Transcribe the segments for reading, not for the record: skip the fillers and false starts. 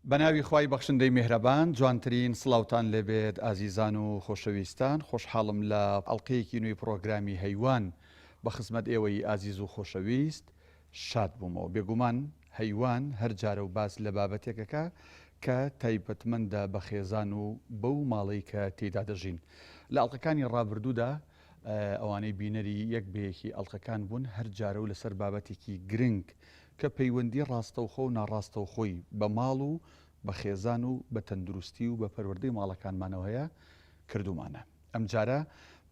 بەناوی خوای بەخشندەی میهرەبان جوانترین سڵاوتان لێبێت ئازیزان و خۆشەویستان خۆشحاڵم لە ئەڵقەیەکی نوێی پڕۆگرامی هەیوان بە خزمەت ئێوەی ئازیز و خۆشەویست شاد بوومەوە بێگومان هەیوان هەر جارە و باس لە بابەتێکەکە کە تایبەتمەندە بە خێزان و بەو ماڵەی کە تێیدا دەژین لە ئەڵقەکانی ڕابردوودا ئەوانەی بینەری یەک بە یەکی ئەڵقەکان بوون هەر جارە و لەسەر بابەتێکی گرنگ کە پەیوەندی ڕاستەوخۆ و ناڕاستەوخۆی بە ماڵ و بە خێزان و بە تەندروستی و بە پەروەردەی ماڵەکانمانەوە هەیە کردوومانە. ئەمجارە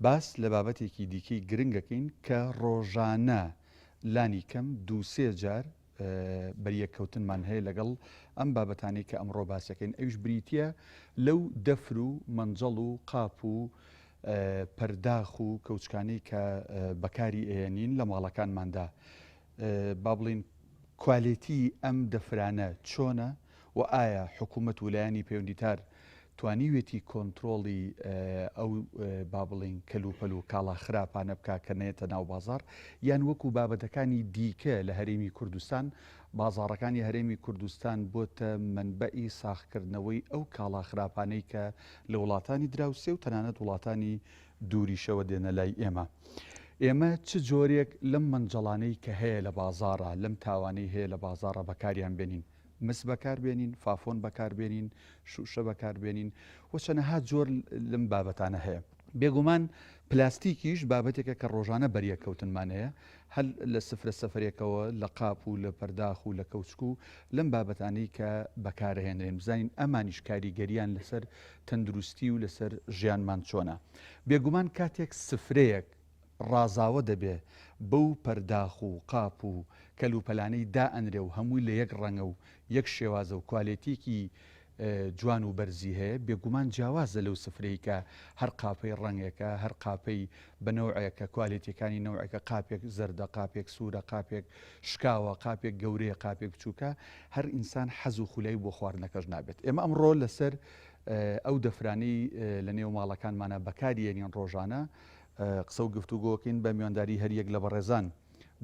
باس لە بابەتێکی دیکەی گرنگ ئەکەین کە ڕۆژانە لانی کەم دوو سێ جار بەریەککەوتنمان هەیە لەگەڵ ئەم بابەتانەی کە ئەمڕۆ باسەکەین ئەویش بریتییە لەو دەفر و مەنجەڵ و قاپ و پەرداخ و کەوچکانەی کە بەکاری ئەیەنین لە ماڵەکانماندا با بڵێین کوالێتی ئەم دەفرانە چۆنە و ئایا حکوومەت و لایەنی پەیوەندیدار توانیوێتی کۆنترۆڵی ئەو با بڵێین کەلوپەل و کاڵا خراپانە بکا کە نەیەتە ناو بازاڕ یان وەکو بابەتەکانی دیکە لە هەرێمی کوردستان بازاڕەکانی هەرێمی کوردستان بۆتە مەنبەعی ساغکردنەوەی ئەو کاڵا خراپانەی کە لە وڵاتانی دراوسێ و تەنانەت وڵاتانی دووریشەوە دێنە لای ئێمە. ئێمە چ جۆرێک لەم مەنجەڵانەی کە هەیە لە بازاڕا، لەم تاوانەی هەیە لە بازاڕا بەکاریان بێنین؟ مس بەکار بێنین، فافۆن بەکار بێنین، شووشە بەکار بێنین و چەنەها جۆر لەم بابەتانە هەیە. بێگومان پلاستیکیش بابەتێکە کە ڕۆژانە بەریەککەوتنمان هەیە، هەر لە سفرە سەفەرێکەوە، لە قاپ و لە پەرداخ و لە کەوچک و لەم بابەتانەی کە بەکارەهێنرێن، بزانین ئەمانیش کاریگەریان لەسەر تەندروستی و لەسەر ژیانمان چۆنە. بێگومان کاتێک سفرەیەک ڕازاوە دەبێ بەو پەرداخ و قاپ و کەلوپەلانەی دائەنرێ و هەمووی لە یەک ڕەنگە و یەک شێوازە و کوالێتیەکی جوان و بەرزی هەیە، بێگومان جیاوازە لەو سفرەی کە هەر قاپەی ڕەنگێکە، هەر قاپەی بە نەوعێکە، کوالێتیەکانی نەوعێکە، قاپێک زەردە، قاپێک سوورە، قاپێک شکاوە، قاپێک گەورەیە، قاپێک بچووکە، هەر ئینسان حەز و خولای بۆ خواردنەکەش نابێت. ئێمە ئەمڕۆ لەسەر ئەو دەفرانەی لە نێو ماڵەکانمانە بەکاری یەنین ڕۆژانە قسە و گفتوگۆکەین بە میوانداری هەریەک لە بەڕێزان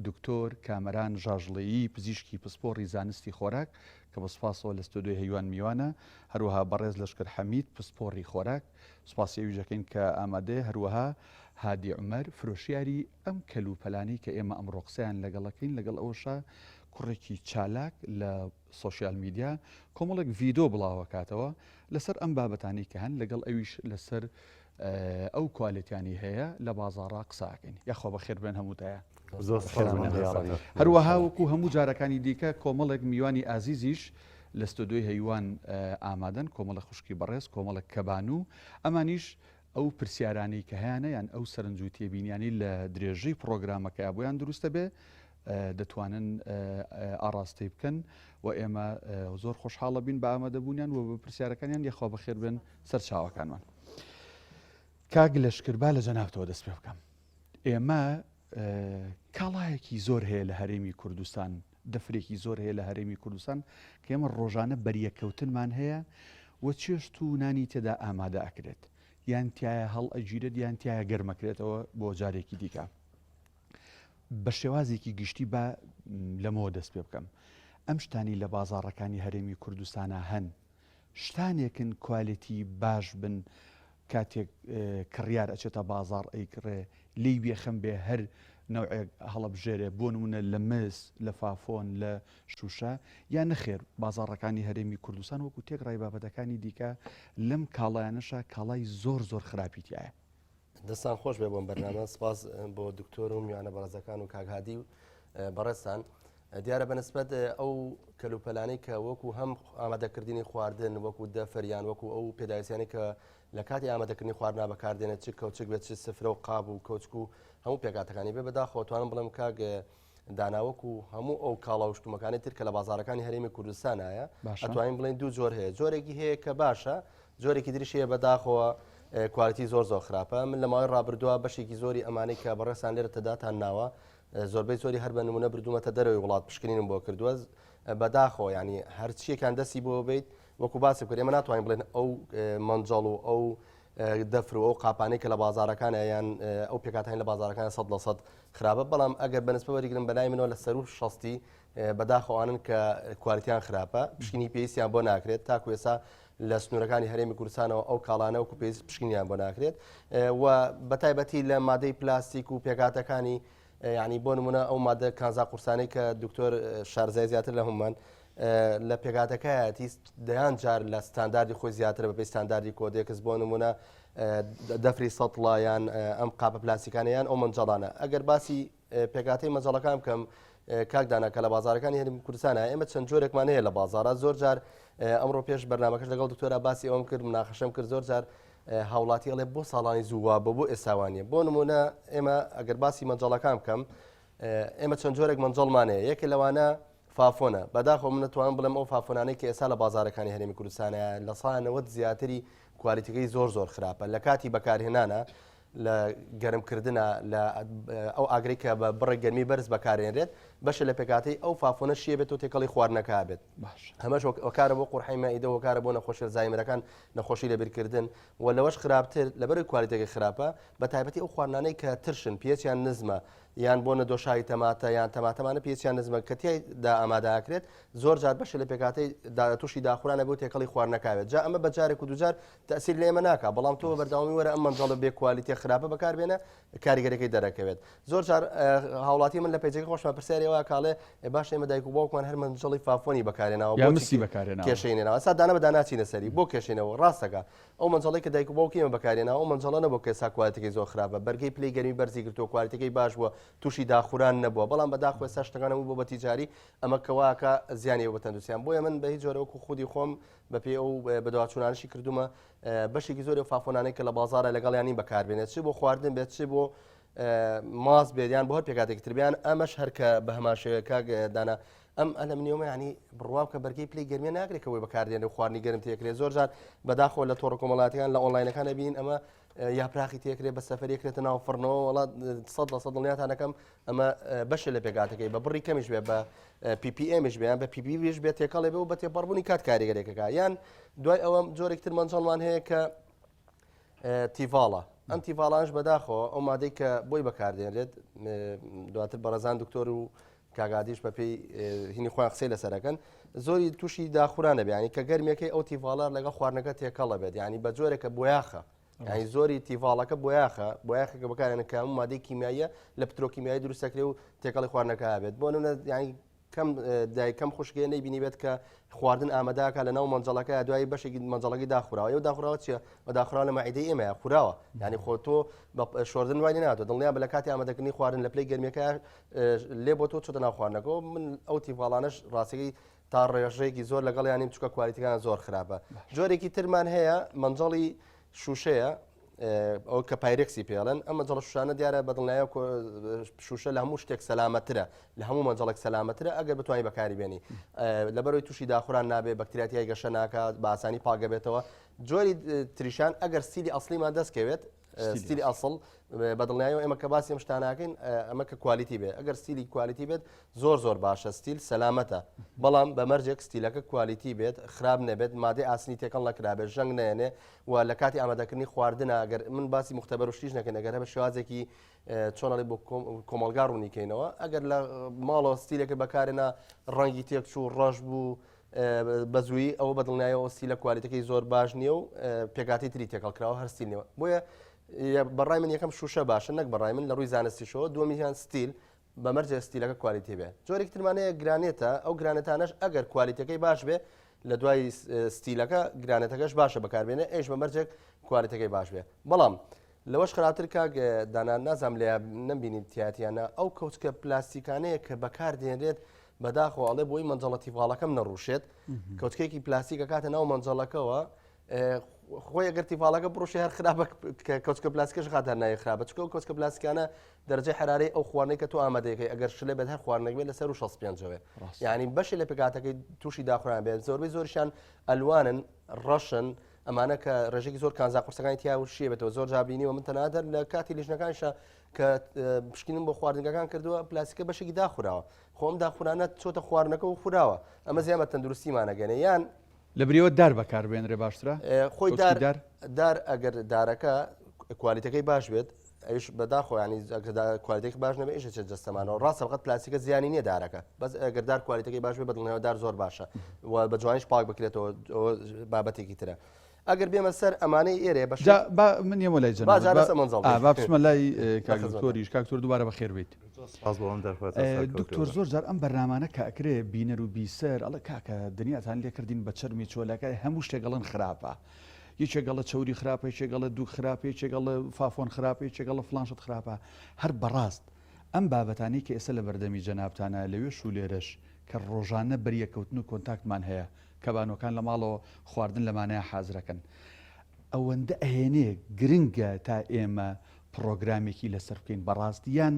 دکتۆر کامەران ژاژڵەیی پزیشکی پسپۆڕی زانستی خۆراک کە بە سوپاسەوە لە ستۆدیۆی هەیوان میوانە، هەروەها بەڕێز لەشکر حەمید پسپۆڕی خۆراک، سوپاسی ئەویش دەکەین کە ئامادەیە، هەروەها هادی عومەر فرۆشیاری ئەم کەلوپەلانەی کە ئێمە ئەمڕۆ قسەیان لەگەڵ ئەکەین، لەگەڵ ئەوەشا کوڕێکی چالاک لە سۆشیال میدیا کۆمەڵێک ڤیدۆ بڵاوەکاتەوە لەسەر ئەم بابەتانەی کە هەن، لەگەڵ ئەویش لەسەر ئەو کوالێتیانی هەیە لە بازاڕا قسە ئەکەین. یاخوا بەخێر بێن هەمووتایان. زۆر سوپاس بۆ دەستان. هەروەها وەکو هەموو جارەکانی دیکە کۆمەڵێک میوانی ئازیزیش لە ستۆدیۆی هەیوان ئامادەن، کۆمەڵە خوشکی بەڕێز، کۆمەڵێک کەبانوو، ئەمانیش ئەو پرسیارانەی کە هەیانە یان ئەو سەرنج و تێبینیانەی لە درێژەی پڕۆگرامەکەیا بۆیان دروستە بێ دەتوانن ئاڕاستەی بکەن و ئێمە زۆر خۆشحاڵە بین بە ئامادەبوونیان و بە پرسیارەکانیان یەخوا بەخێر بێن سەرچاوەکانمان. کاک لەشکر با لە جەنابتەوە دەست پێ بکەم. ئێمە کاڵایەکی زۆر هەیە لە هەرێمی کوردستان، دەفرێکی زۆر هەیە لە هەرێمی کوردستان کە ئێمە ڕۆژانە بەریەککەوتنمان هەیە و چێشت و نانی تێدا ئامادە ئەکرێت یان تایە هەڵ ئەگیرێت یان تایە گەرمەکرێتەوە بۆ جارێکی دیکە. بە شێوازێکی گشتی با لەمەوە دەست پێ بکەم ئەم شتانی لە بازاڕەکانی هەرێمی کوردستانە هەن شتانێکن کوالێتی باش بن کاتێک کڕیار ئەچێتە بازاڕ ئەیکڕێ لێی بێخەم بێ هەر نەوعێک هەڵەبژێرێ بۆ نمونە لە مس لە فافۆن لە شوشە یا نەخێر بازاڕەکانی هەرێمی کوردستان وەکو تێکڕای بابەتەکانی دیکە لەم کاڵایانەشا کاڵای زۆر زۆر خراپی تایە. دەستان خۆش بێ بۆم بەرنامە سپاس بۆ دکتۆر و میوانە بەڕێزەکان و کاک هادی و بەڕێزتان دیارە بەنسبەت ئەو کەلوپەلانەی کە وەکو هەم ئامادەکردنی خواردن وەکو دەفر یان وەکو ئەو پێداویستیانەی کە لە کاتی ئامادەکردنی خواردنا بەکاردێنێت چ کەوچک بێت چ سفرە و قاب و کەوچک و هەموو پێکاتەکانی بێ بەداخەوە توانم بڵێم کاک دانا وەکو هەموو ئەو کاڵا و شتومەکانی تر کە لە بازارەکانی هەرێمی کوردستانایە ئەتوانین بڵێن دوو جۆر هەیە جۆرێکی هەیە کە باشە جۆرێکی تریش هەیە بەداخەوە کوالێتی زۆر زۆر خراپە من لە ماوەی ڕابردووە بەشێکی زۆری ئەمانەی کە بەڕێزتان لێرە تەداتان ناوە زۆربەی زۆری هەر بە نمونە بردوومەتە دەرەوەی وڵات پشکنینم بۆ کردووە بەداخەوە ینی هەرچیەکان دەستی بۆ بیت وەکو باسی کرد ئێمە ناتوانین بڵێن ئەو مەنجەڵ و ئەو دەفر و ئەو قاپانەی کە لە بازارەکانە یان ئەو پێکاتانی لە بازارەکان سە لە سەد خراپە بەڵام ئەگەر بەنسبە وەریگرن بەلای منەوە لە سەرو شستی بەداخەوانن کە کوالیتیان خراپە پشکنی پێویستیان بۆ ناکرێت تاکو ئێستا لە سنوورەکانی هەرێمی کوردستانەوە ئەو کاڵانە وەکو پێویست پشکنیان بۆ ناکرێت و بەتایبەتی لە مادەی پلاستیک و پێکاتەکانی یعنی بۆ نمونە ئەو مادە کانزا قورسانەی کە دکتۆر شارزای زیاتر لە هەمومان لە پێکاتەکایەتی دەیان جار لە ستانداردی خۆی زیاتر بە پێی ستانداردی کۆدێکس بۆ نمونە دەفری سەتڵە یان ئەم قاپە پلاستیکانە یان ئەو مەنجەڵانە ئەگەر باسی پێکهاتەی مەجەڵەکان بکەم کاک دانا کە لە بازارەکانی هەرێمی کوردستانە ئێمە چەند جۆرێکمان هەیە لە بازارە زۆر جار ئەمڕۆ پێش بەرنمەکەش لەگەڵ دکتۆرا باسی ئەوم کرد مناقەشەم کرد زۆر جار هاوڵاتی ئەڵێ بۆ ساڵانی زوو وا بۆ بۆ ئێساوانە بۆ نمونە ئێمە ئەگەر باسی مەجەڵەکان بکەم ئێمە چەند جۆرێک مەنجەڵمان هەیە یەکێ لەوانە فافۆنە بەداخەوە من دەتوانم بڵێم ئەو فافۆنانەی کە ئێستا لە بازارەکانی هەرێمی کوردستانە لە سا 90 زیاتری کوالیتەکەی زۆر زۆر خراپە لە کاتی بەکارهێنانە لە گەرمکردنا لە ئەو ئاگرەی کە بە بڕێک گەرمی بەرز بەکارێنرێت بەشە لە پێکهاتەی ئەو فافۆنە شیە بێت و تێکەڵی خواردنەکە بێت باش هەمەش هۆکارە بۆ قورحەی مەعیدە هۆکارە بۆ نەخۆشی ئەلزایمەرەکان نەخۆشی لەبیرکردن و لەوەش خراپتر لەبەرەوەی کوالیتەکەی خراپە بە تایبەتی ئەو خواردنانەی کە ترشن پیەچیان نزمە یان بۆ نەدۆشاوی تەماتە یان تەماتەمانە پیەچیان نزمە کە تیایدا ئامادە ئەکرێت زۆر جار بەشە لە پێکهاتەی تووشی داخورانە بۆ تێکەڵی خواردنەکە بێت جا ئەمە بە جارێک و دووجار تەئسیر لە ئێمە ناکا بەڵام تۆ بە بەردەوامی وەرە ئەم مەنجەڵە بێ کوالیتیە خراپە بەکاربێنە کاریگەرەکەی دەرەکەوێت زۆر جار هاوڵاتی من لە page ەکە خۆشمان پرسیاری ئەوە کاڵێ باش ئێمە دایک و باوکمان هەر مەنجەڵی فافۆنی بەکارێناوە یا مسی بەکارێناوە کێشەی نێناوە سا دانە بە داناچینە سەری بۆ کێشەینەوە ڕاستەکە ئەو مەنجەڵی کە دایک و باوکی ئێمە بەکارێناوە ئەو مەنجەڵە نەبوو کە ئێستا کوالیتەکەی زۆر خراپە بەرگەی پلەی گەرمی بەرزی گرتووە کوالیتەکەی باش بووە تووشی داخوران نەبووە بەڵام بەداخەوە ئێستا شتەکان هەموو بۆ بە تیجاری ئەمە کەواکە زیانی بە تەندروستیان بۆیە من بە هیچ جۆرە وەکو خودی خۆم بەپێی ئەو بەدواچوونانەشی کردوومە بەشێکی زۆری ئەو فافۆنانەی کە لە بازاڕە لەگەڵیان نین بەکاربێنێت چ بۆ خواردن بێت چ بۆ ماست بێت یان بۆ هەر پێکاتێکی تر بیان ئەمەش هەرکە بە هەمان شێوەیە کاک دانا ئەم ئەلەمنیۆمە ینی بڕوا بکە بەرگەی پلەی گەرمیە ناگرێت کە بۆی بەکاردێن و خواردنی گەرم تێکرێت زۆر جار بەداخەوە لە تۆڕە کۆمەڵاتیان لە ئۆنلاینەکان بین ئەمە یاپراخی تێکرێ بە سەفەر یەکرێتە ناو فڕنەوە وڵات 100 لە سەد دڵنیاتان دەکەم ئەمە بەشە لە پێکهاتەکەی بە بڕی کەمیش بێ بە ppm یش بێ یان بە ppb یش بێت تێکەڵێ بێ و بە تێپەڕبوونی کات کاریگەرێکەکە یان دوای ئەوە جۆرێک تر مەنجەڵمان هەیە کە تیڤاڵە ئەم تیڤاڵانش بەداخەوە ئەو مادەی کە بۆی بەکاردێنرێت دواتر بەڕێزان دکتۆر و کاگادیش بەپێی هینی خۆیان قسەی لەسەرەکەن زۆری تووشی داخورانە بیانی کە گەرمەکەی ئەو تیڤاڵە لەگەڵ خواردنەکە تێکەڵە بێت ینی بە جۆرێکە بۆیاخە یانی زۆری تیڤاڵەکە بۆیاخە بۆیاخەکە بەکارێنن کە هەموو مادەی کیمیاییە لە پترۆکیمیایی دروست دەکرێت و تێکەڵی خواردنەکە بێت بۆ نمونە یانی کەم دایک کەم خوشکێ نەیبینی بێت کە خواردن ئاماداکە لە ناو مەنجەڵەکە دوای بەشێکی مەنجەڵەکەی داخراوە ئەو داخراوە چییە بە داخراوە لە مەعیدەی ئێمەیە خوراوە یانی خۆ تۆ بە شۆردن وای ناتۆ دڵنیا بە لە کاتی ئامادەکردنی خواردن لە پلەی گەرمیەکە لێ بۆ تۆ چۆتە ناو خواردنەکەەوە من ئەو تیڤاڵانەش ڕاستەکەی تا ڕێژەیەکی زۆر لەگەڵیانیم چونکە کوالیتەکان زۆر خراپە جۆرێکی ترمان هەیە مەنجەڵی شوشەیە ئەو کە پایرێکسی پێڵێن ئەم مەنجەڵە شوشانە دیارە بەدڵنیایە شوشە لە هەموو شتێک سەلامەترە لە هەموو مەنجەڵێک سەلامەترە ئەگەر بتوانانی بەکاری بێنی لەبەرەوەی تووشی داخوران نابێ بەکتریاتیای گەشە ناکات بە ئاسانی پاگەبێتەوە جۆری تریشان ئەگەر ستیلی ئەسلیمان دەستکەوێت ستیلی ئەسڵ بە دڵنیایەوە ئێمە کە باسی ئەم شتاناکەین ئەمە کە کوالیتی بێت ئەگەر ستیلی کوالیتی بێت زۆر زۆر باشە ستیل سەلامەتە بەڵام بە مەرجێک ستیلەکە کوالیتی بێت خراپ نەبێت مادەی ئاسنی تێکەڵ نەکرابێت ژەنگ نەیەنێ و لە کاتی ئامادەکردنی خواردنە ئەگەر من باسی مختبەر و شتیش نەکەین ئەگەر هەبە شێوازێکی چۆنەڵی بۆ کۆمەڵگا ڕوونیکەینەوە ئەگەر لە ماڵەوە ستیلێکە بەکارێنا ڕەنگی تێکچوو ڕەش بوو بە زوویی ئەوە بە دڵنیایەوە ستیلە کوالیتەکەی زۆر باش نییە و پێکهاتەی تری تێکەڵ کراوە هەر ستیل نییە بۆیە بەڕای من یەکەم شوشە باشە نەک بەڕای من لە ڕووی زانستیشەوە دووەمیان ستیل بە مەرجێ ستیلەکە کوالیتی بێ جۆرێک ترمانەیە گرانێتە ئەو گرانێتانەش ئەگەر کوالیتەکەی باش بێ لە دوای ستیلەکە گرانێتەکەش باشە بەکاربێنێ ئێش بە مەرجێک کوالیتەکەی باش بێ بەڵام لەوەش خراپتر کاک دانا نازانم لێ نەمبینی تیاتیانە ئەو کەوچکە پلاستیکانەیە کە بەکاردێنرێت بەداخەوە ئەڵێ بۆی مەنجەڵە تیڤاڵەکەم نەڕوشێت کەوچکێکی پلاستیک ئەکاتە ناو مەنجەڵەکەوە خۆی ئەگەر تیڤاڵەکە بڕوشێ هەر خراپە کەوچکە پلاستیکەش خاتە ناوی خراپە چونکە ئەو کەوچکە پلاستیکانە دەرەجەی حرارەی ئەو خواردنەی کە تۆ ئامادەیەکەی ئەگەر شلە بێت هەر خواردنێک بێت لەسەر و 65 یعنی بەشی لە پێکاتەکەی تووشی داخوران بێت زۆربەی زۆریشان ئەلوانن ڕەشن ئەمانە کە ڕێژێکی زۆر کانزا قورسەکانی تیا و شیە بێتەوە زۆر جار بینیوە من تەنانەت هەر لە کاتی لیژنەکانیشا کە پشکنین بۆ خواردنگەکان کردووە پلاستیکە بەشێکی داخوراوە خۆم داخورانە چۆتە خواردنەکە و خوراوە ئەمە زیان بە تەندروستیمانەگەنێ یان لە بریەوە دار بەکاربێنرێ باشترە خۆی دار دار ئەگەر دارەکە کوالیتەکەی باش بێت. ئەویش بەداخۆ ینی کوالیتێک باش نەبێ ئیش چێت جەستەمانەوە. ڕاستە فقط پلاستیکە زیانی نییە دارەکە، بەس ئەگەر دار کوالیتەکەی باش بێ بەدڵنیاوە دار زۆر باشە و بە جوانیش پاک بکرێتەوە، ئەوە بابەتێکی ترە. ئەگەر بێمە سەر ئەمانەی ئێرێ بە جا با من یەمە لای جەنابت. با جا لەسەر مەنزەڵ بێ. با بچمە لای کاک دکتۆریش. کاک دکتۆر دووبارە بەخێر بێیت. سپاس بۆ ئەم دەرفەتە سەرکەوتوو دکتۆر زۆر جار ئەم بەرنامانە کە ئەکرێ بینەر و بیسەر ئەڵێ کاکە دنیاتان لێ کردین بە چەرمی چۆلەکە هەموو شتێک ئەڵێن خراپە. یەکێک ئەڵێ چەوری خراپە، یەکێک ئەڵێ دووگ خراپە، یەکێک ئەڵێ فافۆن خراپە، یەکێک ئەڵێ فڵان شت خراپە. هەر بەڕاست ئەم بابەتانەی کە ئێستا لە بەردەمی جەنابتانە لەوێش و لێرەش کە ڕۆژانە بەریەککەوتن و کۆنتاکتمان هەیە، کەبانوەکان لە ماڵەوە خواردن لەمانەیا حازرەکەن ئەوەندە ئەهێنێ گرنگە تا ئێمە پڕۆگرامێکی لەسەر بکەین بەڕاست یان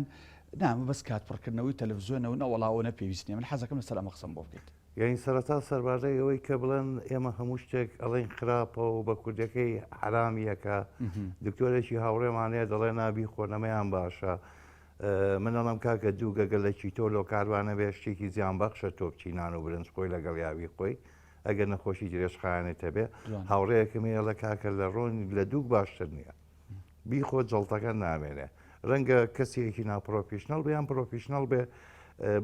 نا ئەمە بەس کات پڕکردنەوەی تەلەفزیۆنە و نەوەڵا ئەوەنە پێویست نیە من حەزەکەم لەسەر ئەمە قسەم بۆ بکەیت. یانی سەرەتا سەربارەی ئەوەی کە بڵێن ئێمە هەموو شتێک ئەڵێن خراپە و بە کوردەکەی حەرامیەکە دکتۆرێکی هاوڕێمان هەیە دەڵێ نا بیخۆ نەمەیان باشە من ئەڵێم کاکە دوو گەگە لە کیتۆ لۆ کاروانە بێ شتێکی زیان بەخشە تۆ بچی نان و برنج خۆی لەگەڵ یاوی خۆی ئەگەر نەخۆشی درێژخایەنت هەبێ هاوڕێیەکم هەیە ئەڵێ کاکە لە ڕۆن لە دووک باشتر نییە بیخۆ جەڵتەکە نامێنێ ڕەنگە کەسێکی ناپرۆفیشنەڵ بێ یان پرۆفیشنەڵ بێ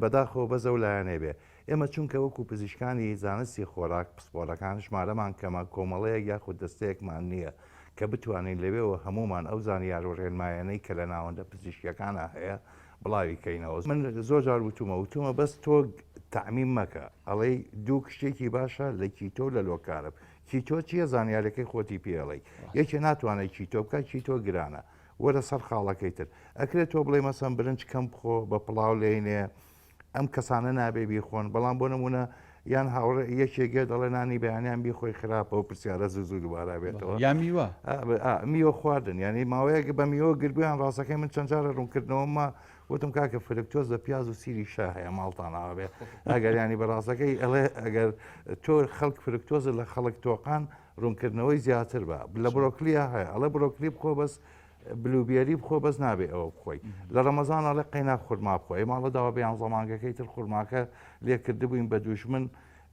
بەداخەوە بەزە و لایەنێ بێ ئێمە چونکە وەکو پزیشکانی زانستی خۆراک پسپۆرەکان ژمارەمان کەمە، کۆمەڵەیەک یاخود دەستەیەکمان نییە کە بتوانین لەوێوە هەموومان ئەو زانیار و ڕێنمایانەی کە لە ناوەندە پزیشکییەکانا هەیە بڵاوی کەینەوە. من زۆر جار وتومە، وتومە بەس تۆ تەعمیم مەکە، ئەڵێی دووک شتێکی باشە لە کیتۆ و لە low carb. کیتۆ چییە زانیارەکەی خۆتی پێ ئەڵێی. یەکێ ناتوانێت کیتۆ بکات، کیتۆ گرانە. وەرە سەر خاڵەکەی تر. ئەکرێ تۆ بڵێی مەسەن برنج کەم بخۆ، بە پڵاو لێینێ، ئەم کەسانە نابێ بیخۆن بەڵام بۆ نمونە یان هاوڕێ یەکێک دەڵێ نانی بەیانیان بیخۆی خراپە و پرسیارە زوو زوو دووبارە بێتەوە یا میوە میوە خواردن یعنی ماوەیەک بە میوە گربیان ڕاستەکەی من چەند جارە ڕوونکردنەوەمە وتم کاکە فرکتۆز لە پیاز و سیری شا هەیە ماڵتان ئاوا بێ ئەگەر ینی بە ڕاستەکەی ئەڵێ ئەگەر تۆ خەڵک فرکتۆزە لە خەڵک تۆقان ڕوونکردنەوەی زیاتر بە لە برۆکلیە هەیە ئەڵێ برۆکلی بخۆ بەس blueberry بخۆ بەس نابێ ئەوە بخۆی لە ڕەمەزان ئەڵێ قەینا خورما بخۆ ئەی ماڵە داوە بە یانزە مانگەکەی تر خورماکە لێ کردبووین بە دوژمن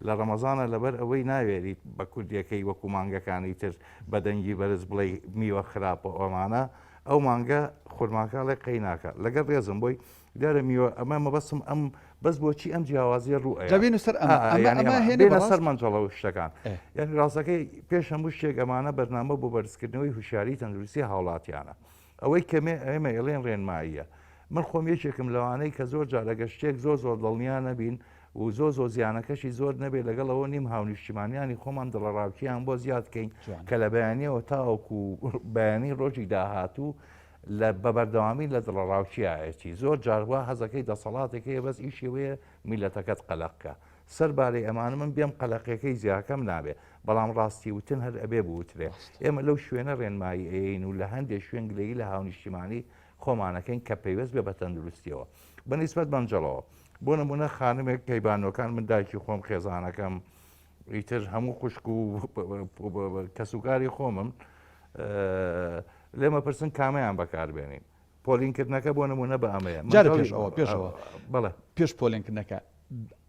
لە ڕەمەزانە لەبەر ئەوەی ناوێریت بە کوردیەکەی وەکو مانگەکانی تر بە دەنگی بەرز بڵێ میوە خراپە ئەمانە ئەو مانگە خورماکە ئەڵێ قەیناکە لەگەڵ ڕێزم بۆی دیارە میوە ئەمە مەبەستم ئەم بەس بۆچی ئەم جیاوازیە ڕوو ئەیا؟ جا بێینە سەر ئەمە ئا، ئەمە یانی ئەمە ئەمە هێنێ بێنە بەڕاست سەر مەنجەڵە و شتەکان ئێ. یانی ڕاستەکەی پێش هەموو شتێک ئەمانە بەرنامە بۆ بەرزکردنەوەی هوشیاری تەندروستی هاوڵاتیانە ئەوەی کە مێ ئێمە ئێڵێن ڕێنماییە من خۆم یەکێکم لەوانەی کە زۆر جار ئەگەر شتێک زۆر زۆر دڵنیا نەبین و زۆر زۆر زیانەکەشی زۆر نەبێ لەگەڵ ئەوە نیم هاونیشتیمانیانی خۆمان دڵەڕاوکێیان بۆ زیاد کەین جوانە. کە لە بەیانیەوە تاوەکو بەیانی ڕۆژی داهاتوو لە بە بەردەوامی لە دڵەڕاوکیایەتی زۆر جار وا حەزەکەی دەسەڵاتێک هەیە بەس ئیشی ئەوەیە میلەتەکەت قەلەق کە سەر بارەی ئەمانە من بێم قەلەقیەکەی زیاکەم نابێ بەڵام ڕاستی وتن هەر ئەبێ بوترێ ئێمە لەو شوێنە ڕێنمایی ئەیەین و لە هەندێ شوێن گلەیی لە هاونیشتیمانی خۆمانەکەین کە پەیوەست بێ بە تەندروستیەوە بە نیسبەت مەنجەڵەوە بۆ نمونە خانمێک کەیبانوەکان من دایکی خۆم خێزانەکەم ئیتر هەموو خوشک و کەسوکاری خۆمم لێمە پرسن کامەیان بەکاربێنین پۆلینکردنەکە بۆ نمونە بە ئەمەیە جارە پێشەوە پێشەوە بەڵێ پێش پۆلێنکردنەکە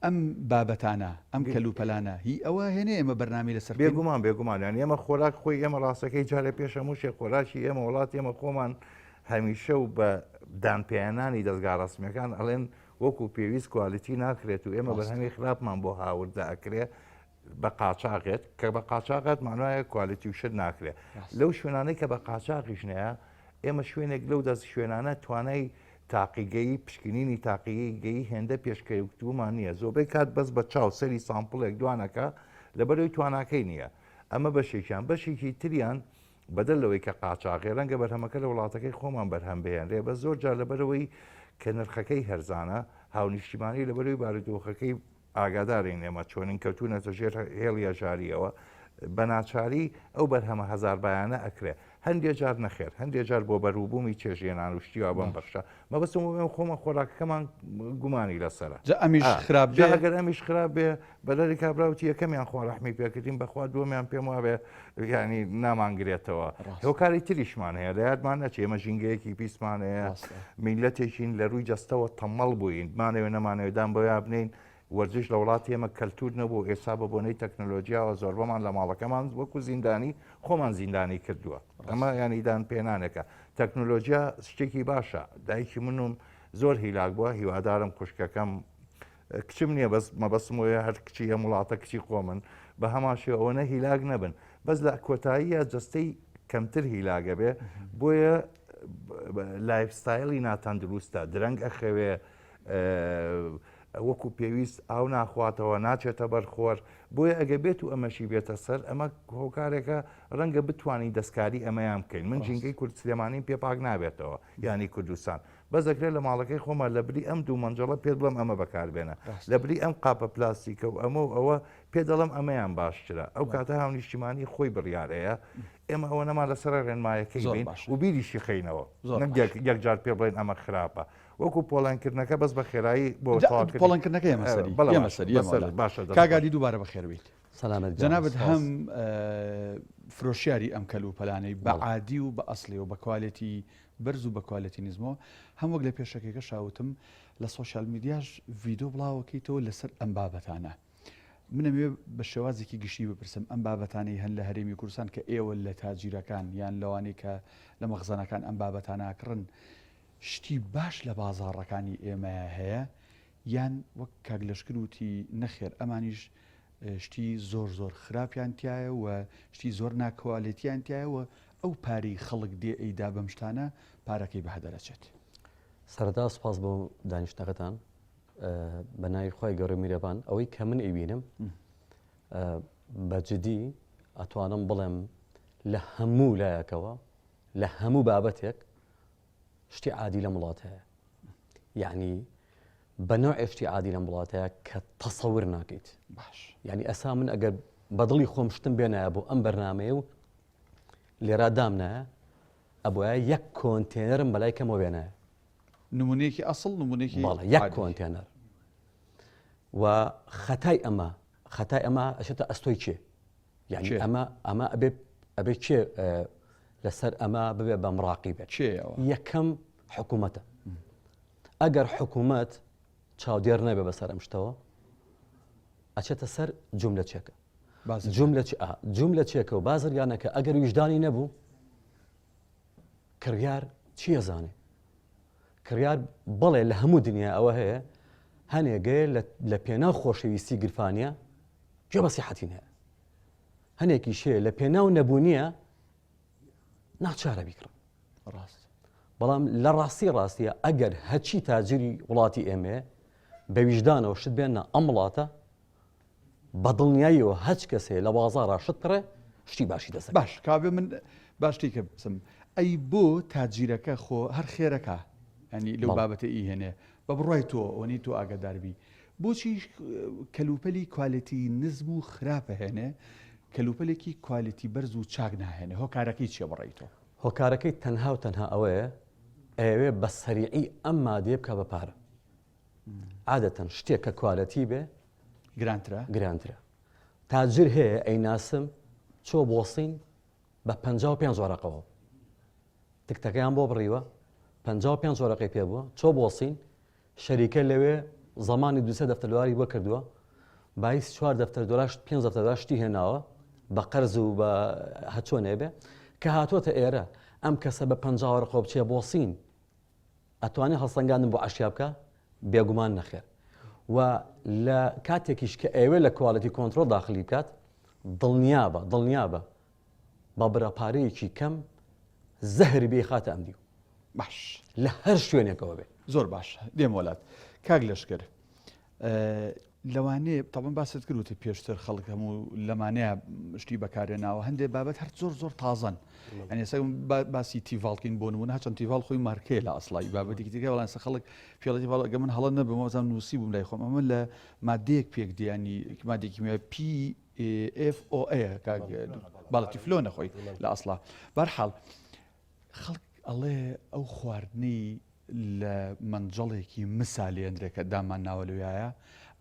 ئەم بابەتانە ئەم کەلوپەلانە هی ئەوە هێنێ ئێمە بەرنامی لەسەر بێگومان بێگومان یان ئێمە خۆراک خۆی ئێمە ڕاستەکەی جارێ پێش هەموو شێ خۆراکی ئێمە وڵات ئێمە خۆمان هەمیشە و بە دانپیانانی دەستگا ڕسمیەکان ئەڵێن وەکو پێویست quality ناکرێت و ئێمە بەرهەمی خراپمان بۆ هاوردە ئەکرێ بە قاچاغێت کە بە قاچاغات مانایە quality و شت ناکرێ لەو شوێنانەی کە بە قاچاغیش نەیە ئێمە شوێنێک لەو دەست شوێنانە توانای تاقیگەی پشکنینی تاقیگەی هێندە پێشکەوتومان نییە زۆربەی کات بەس بە چاو سەری sample ێک دوانەکە لەبەرەوەی تواناکەی نییە ئەمە بەشێکیان بەشێکی تریان بەدەر لەوەی کە قاچاغی، ڕەنگە بەرهەمەکە لە وڵاتەکەی خۆمان بەرهەم بهێنرێ، بەس زۆر جار لەبەرئەوەی کە نرخەکەی هەرزانە، هاونیشتیمانی لەبەرئەوەی بارودۆخەکەی ئاگادارین ئێمە چۆنین کەوتوونەتە ژێر هێڵی هەژارییەوە، بە ناچاری ئەو بەرهەمە هەزاربایانە ئەکرێ. هەندێ جار نەخێر، هەندێ جار بۆ بەروبوومی چێژهێنان و شتی وا بەم بەخشە. مەبەستم ئەوەیە خۆمان خۆراکەکەمان گومانی لەسەرە. جا ئەمیش خراپ بێ؟ جا ئەگەر ئەمیش خراپ بێ، بەلەری کابرا وتی یەکەمیان خوا ڕەحمی پێکردین بەخوا دووەمیان پێم وابێ یعنی نامانگرێتەوە هۆکاری تریشمان هەیە لە یادمان نەچێ ئێمە ژینگەیەکی پیسمان هەیە میلەتێکین لە ڕووی جەستەوە تەمەڵ بووین مانەوێ نەمانەوێ دان بەویا بنین. وەرزش لە وڵاتی ئێمە کەلتور نەبوو، ئێستا بە بۆنەی تەکنەلۆجیاوە زۆربەمان لە ماڵەکەمان وەکو زیندانی خۆمان زیندانی کردووە. ئەمە یانی دان پێنانێکە. تەکنەلۆجیا شتێکی باشە. دایکی منم زۆر هیلاک بووە، هیوادارم خوشکەکەم کچم نییە بەس مەبەستم وەیە هەر کچی ئەم وڵاتە کچی خۆمن بە هەمان شێوە ئەوەنە هیلاک نەبن بەس لە کۆتاییە جەستەی کەمتر هیلاگە بێ بۆیە lifestyle ی ناتەندروستە درەنگ ئەخەوێ وەکو پێویست ئاو ناخواتەوە ناچێتە بەر خۆر بۆیە ئەگە بێت و ئەمەشی بێتە سەر ئەمە هۆکارێکە ڕەنگە بتوانین دەستکاری ئەمەیان بکەین من ژینگەی کورد سلێمانیم پێ پاک نابێتەوە یانی کوردستان بەس دەکرێت لە ماڵەکەی خۆما لە بری ئەم دوو مەنجەڵە پێت بڵێم ئەمە بەکاربێنە لە بری ئەم قاپە پلاستیکە و ئەمە و ئەوە پێ دەڵێم ئەمەیان باشترە ئەو کاتە هاونیشتیمانی خۆی بڕیارەیە ئێمە ئەوە نەما لەسەر ڕێنمایەکەی بین و بیریشی خەینەوە یەکجار پێ بڵێن ئەمە خراپە وەکو پۆڵێنکردنەکە بەس بە خێرایی بۆ پۆڵێنکردنەکە ئێمە سەری ئێمە سەری باشە کاگادی دووبارە بەخێربیت سەلامەت جەنابت هەم فرۆشیاری ئەم کەل و پەلانەی بە عادی و بە ئەسلی و بە quality بەرز و بە quality نزمەوە هەم وەک لە پێشەکیەکەشا وتم لە social media ش ڤیدۆ بڵاوەکەیتەوە لەسەر ئەم بابەتانە من ئەمەوێ بە شێوازێکی گشتی بپرسم ئەم بابەتانەی هەن لە هەرێمی کوردستان کە ئێوە لە تاجیرەکان یان لەوانەی کە لە مەخزەنەکان ئەم بابەتانە ئەکڕن شتی باش لە بازاڕەکانی ئێمەیا هەیە یان وەک کاک لەشکر وتی نەخێر ئەمانیش شتی زۆر زۆر خراپیان تایە و شتی زۆر ناکوالێتیان تایە و ئەو پارەی خەڵک دێ ئەیدا بەم شتانە پارەکەی بە هەدەر ئەچێت. سەرەتا سوپاس بۆ دانیشتنەکەتان بە ناوی خوای گەورە میرەبان ئەوەی کە من ئەیبینم بە جدی ئەتوانم بڵێم لە هەموو لایەکەوە لە هەموو بابەتێک شتی عادی لەم وڵات هەیە یعنی بە نەوعێ شتی عادی لەم وڵاتەیە کە تەسەور ناکەیت باش یعنی ئەسا من ئەگەر بەدڵی خۆم شتم بێنایە بۆ ئەم بەرنمەیە و لێرا دامنایە ئەبوایە یەک کۆنتێنەرم بەلای کەمەوە بێنایە. نمونەیەکی ئەسڵ نمونەیەکی بەڵێ یەک کۆنتێنەر و خەتای ئەمە خەتای ئەمە ئەچێتە ئەستۆی کێ یعنی ئەمە ئەمە ئەبێ ئەبێ کێ لەسەر ئەمە ببێ بە مڕاقی بێت یەکەم حکوومەتە ئەگەر حکوومەت چاودێر نەبێ بەسەر ئەم شتەوە ئەچێتە سەر جملە چێکە جوملە جوملە چێکە و بازرگانەکە ئەگەر ویژدانی نەبوو کڕیار چی ئەزانێ کڕیار بەڵێ لە هەموو دنیا ئەوە هەیە هەنێگەیە لە پێناو خۆشەویستی گرفانە گوێ بە سیحەتی هەیە هەنێکیش هەیە لە پێناو نەبوونیە ناچارە بیکڕن ڕاست بەڵام لە ڕاستی ڕاستیە ئەگەر هەچی تاجری وڵاتی ئێمەیە بە ویژدانەوە شت بێنە ئەم وڵاتە بە دڵنیاییەوە هەچ کەسێ لە بازاڕا شت کڕێ شتی باشی دەست باش کاوێ من باش تیکە بپرسم ئەی بۆ تاجیرەکە خۆ هەر خێرەکە ینی لەو بابەتە ئیهێنێ بە بڕای تۆ ئەوەنەی تۆ ئاگاداربی بۆچی کەلوپەلی quality نزم و خراپە هێنێ کەلوپەلێکی quality بەرز و چاک ناهێنێ هۆکارەکەی چیە بەڕای تۆ؟ هۆکارەکەی تەنها و تەنها ئەوەیە ئەیەوێ بە سەریعی ئەم مادەیە بکا بە پارە. عادەتەن شتێک کە quality بێ گرانترە گرانترە تاجر هەیە ئەیناسم چۆ بۆ سین بە 55 وەرەقەوە تکتەکەیان بۆ بڕیوە 55 وەرەقەی پێ بووە چۆ بۆ سین شەریکە لەوێ زمانی دوسە دەفتەر دۆلاری بۆ کردووە بایس چوار دەفتەر دۆلار پێنج دەفتەر دۆلار شتی هێناوە بە قەرز و بە هەچۆنێ بێ کە هاتووەتە ئێرە ئەم کەسە بە 50 وەرەقەوە بچێ بۆ سین ئەتوانێ هەڵسەنگاندن بۆ ئەشیا بکا؟ بێگومان نەخێر. و لە کاتێکیش کە ئەیەوێ لە quality control داخلی بکات دڵنیابە دڵنیابە بە بڕە پارەیەکی کەم زەهر بیخاتە ئەم دیو. باش. لە هەر شوێنێکەوە بێ. زۆر باش دێم وەلات کاک لەشکر. لەوانەیە تەبعەن باست کرد وتی پێشتر خەڵک هەموو لەمانەیە شتی بەکارێناوە هەندێک بابەت هەر زۆر زۆر تازەن ئەنی ئێستا باسی تیڤاڵکەین بۆ نمونە هەچەند تیڤاڵ خۆی مارکەیە لە ئەسڵی بابەتێکی دیکە بەڵام ئێستا خەڵک پێڵی تیڤاڵ ئەگەر من هەڵە نەبم وازانم نووسی بووم لای خۆم ئەمە لە مادەیەک پێک دیانی مادێکی کیمیای پی ئێف ئۆ ئێ کاک بەڵێ تیفلۆنە خۆی لە ئەسڵا بەرحاڵ خەڵک ئەڵێ ئەو خواردنەی لە مەنجەڵێکی مسا لێندرێ کە دامان ناوە لەویایە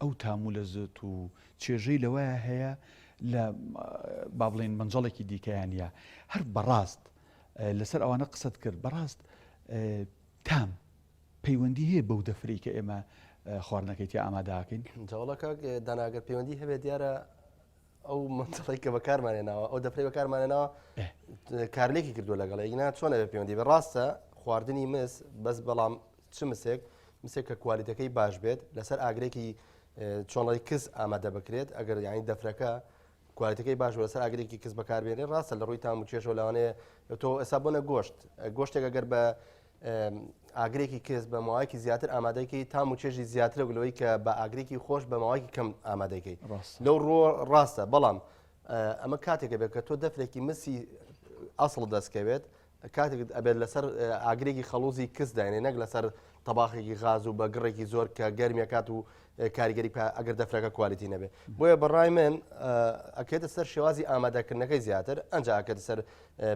ئەو تام و لەزەت و چێژەی لەوەیە هەیە لە با بڵێین مەنجەڵێکی دیکەیان نیە هەر بەڕاست لەسەر ئەوانە قسەت کرد بەڕاست تام پەیوەندی هەیە بەو دەفرەی کە ئێمە. خواردنەکەی تیا ئامادەکەین؟ جا وەڵا کاک دانا ئەگەر پەیوەندی هەبێت دیارە ئەو مەنتەڵەی کە بەکارمان هێناوە ئەو دەفرەی بەکارمان هێناوە کارلێکی کردووە لەگەڵ یەکنا چۆن ئەبێ پەیوەندی بێ ڕاستە خواردنی مس بەس بەڵام چ مسێک مسێک کە کوالیتەکەی باش بێت لەسەر ئاگرێکی چۆنڵی کز ئامادە بکرێت ئەگەر یانی دەفرەکە کوالیتەکەی باش لەسەر ئاگرێکی کز بەکاربێنێ ڕاستە لە ڕووی تام و چێژەوە لەوانەیە تۆ ئێستا بۆنە گۆشت گۆشتێک ئەگەر بە ئاگرێکی کز بە ماوەیەکی زیاتر ئامادەکەی تام و چێژی زیاترە لەوەی کە بە ئاگرێکی خۆش بە ماوەیەکی کەم ئامادەکەی لەو ڕۆ ڕاستە بەڵام ئەمە کاتێکە بێت کە تۆ دەفرێکی مسی ئەسڵ دەستکەوێت کاتێک ئەبێت لەسەر ئاگرێکی خەڵوزی کز داینێ نەک لەسەر تەباخێکی غاز و بە گڕێکی زۆر کە گەرمیەکات و کاریگەری ئەگەر دەفرەکە کوالیتی نەبێ بۆیە بەڕای من ئەکێتە سەر شێوازی ئامادەکردنەکەی زیاتر ئەنج ئەکێتە سەر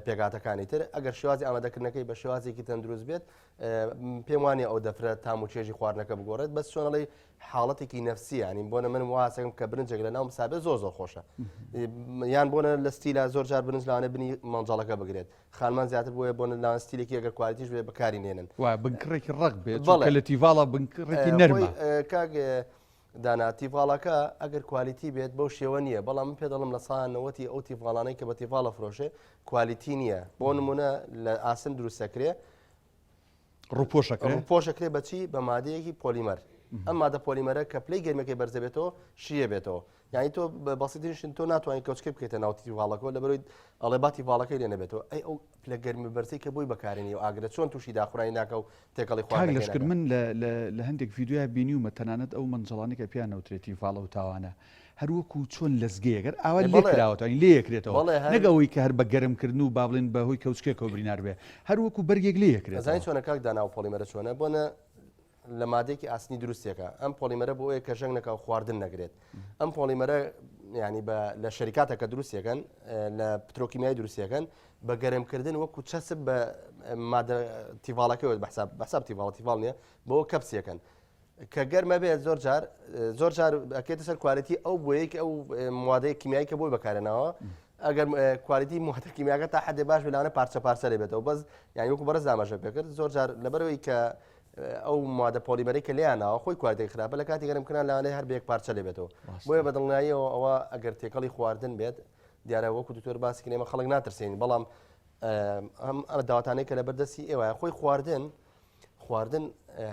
پێکاتەکانی تر ئەگەر شێوازی ئامادەکردنەکەی بە شێوازێکی تەندروست بێت پێم وانە ئەو دەفرە تام و چێژی خواردنەکە بگۆڕێت بەس چۆنەڵی حاڵەتێکی نەفسی ینی بۆنە من واسەکەم کە برنجێک لە ناو مسابێ زۆر زۆر خۆشە یان بۆنە لە ستیلا زۆر جار برنج لاوانە بنی مەنجەڵەکە بگرێت خانمان زیاتر بۆیە بۆنە لاوان ستیلێکی ئەگەر کوالیتیش بێ بەکاری نێنن وا بنکڕێکی ڕەق بێت چونکە لە تیڤاڵە بنکڕێکی نەرمە کاک دانا تیڤاڵەکە ئەگەر کوالیتی بێت بەو شێوە نییە بەڵام من پێ دەڵم لە سا نەوەتی ئەو تیڤاڵانەی کە بە تیڤاڵە فرۆشێ کوالیتی نییە بۆ نمونە لە ئاسن دروستەکرێ ڕووپۆشەکرێ ڕووپۆشەکرێ بەچی بە مادەیەکی پۆلیمەر ئەم مادە پۆلیمەرە کە پلەی گەرمەکەی بەرزەبێتەوە شیە بێتەوە یعنی تۆ بەسیترین تۆ ناتوانانی کەوچکە بکەیتە ناو تیڤاڵەکەەوە لەبەرەوەی ئەڵێ با تیڤاڵەکەی لێ نەبێتەوە ئەی ئەو پلە گەرمی بەرزەی کە بۆی بەکارێنی و ئاگرە چۆن تووشی داخورانی ناکە و تێکەڵی خواردنەکەی لەشکر من لە هەندێک ڤیدیۆیا بینیومە تەنانەت ئەو مەنجەڵانەی کە پێیان نەوترێت تیڤاڵە و تاوانە هەر وەکو چۆن لەزگەیەک هەر ئاوا لێ کراوەتەوە یانی لێ یەکرێتەوە نەک ئەوەی کە هەر بە گەرم کردن و با بڵێن بە هۆی کەوچکێکەوە برینار بێ هەر وەکو بەرگێک لێ یەکرێتەوە. ئەزانی چۆنە کاک دانا ئەو پۆڵیمەرە چۆنە بۆنە لە مادەیەکی ئاسنی دروستێکە ئەم پۆڵیمەرە بۆ ئەوەیە کە ژەنگ نەکا و خواردن نەگرێت ئەم پۆڵیمەرە ینی بە لە شەریکاتە کە دروستێکن لە پترۆکیمیای دروستێکن بە گەرمکردن وەکو چەسب بە مادە تیڤاڵەکەی بەحساب بەحساب تیڤاڵ تیڤاڵ نییە بۆ کەپسیەکەن کە گەرمە بێت زۆر جار زۆر جار ئەکێتە سەر کوالیتی ئەو بۆیەک ئەو موادەی کیمیایی کە بۆی بەکارێنەوە ئەگەر کوالیتی موادە کیمیاکە تا حدێ باش بلانە پارچە پارچە لێ بێتەوە بەس یان وەکو بەڕێز ئاماژە پێکرد زۆر جار لەبەرەوەی کە ئەو مادە پۆلیمەرەی کە لێیان ناوە خۆی کوالیتی خراپە لە کاتی گەرمکردن لەوانەیە هەر بە یەک پارچە لێ بێتەوە بۆیە بە دڵنیاییەوە ئەوە ئەگەر تێکەڵی خواردن بێت دیارە وەکو دکتۆر باسی کرد ئێمە خەڵک ناترسێنین بەڵام ئەم داواتانەی کە لەبەردەستی ئێوە خۆی خواردن خواردن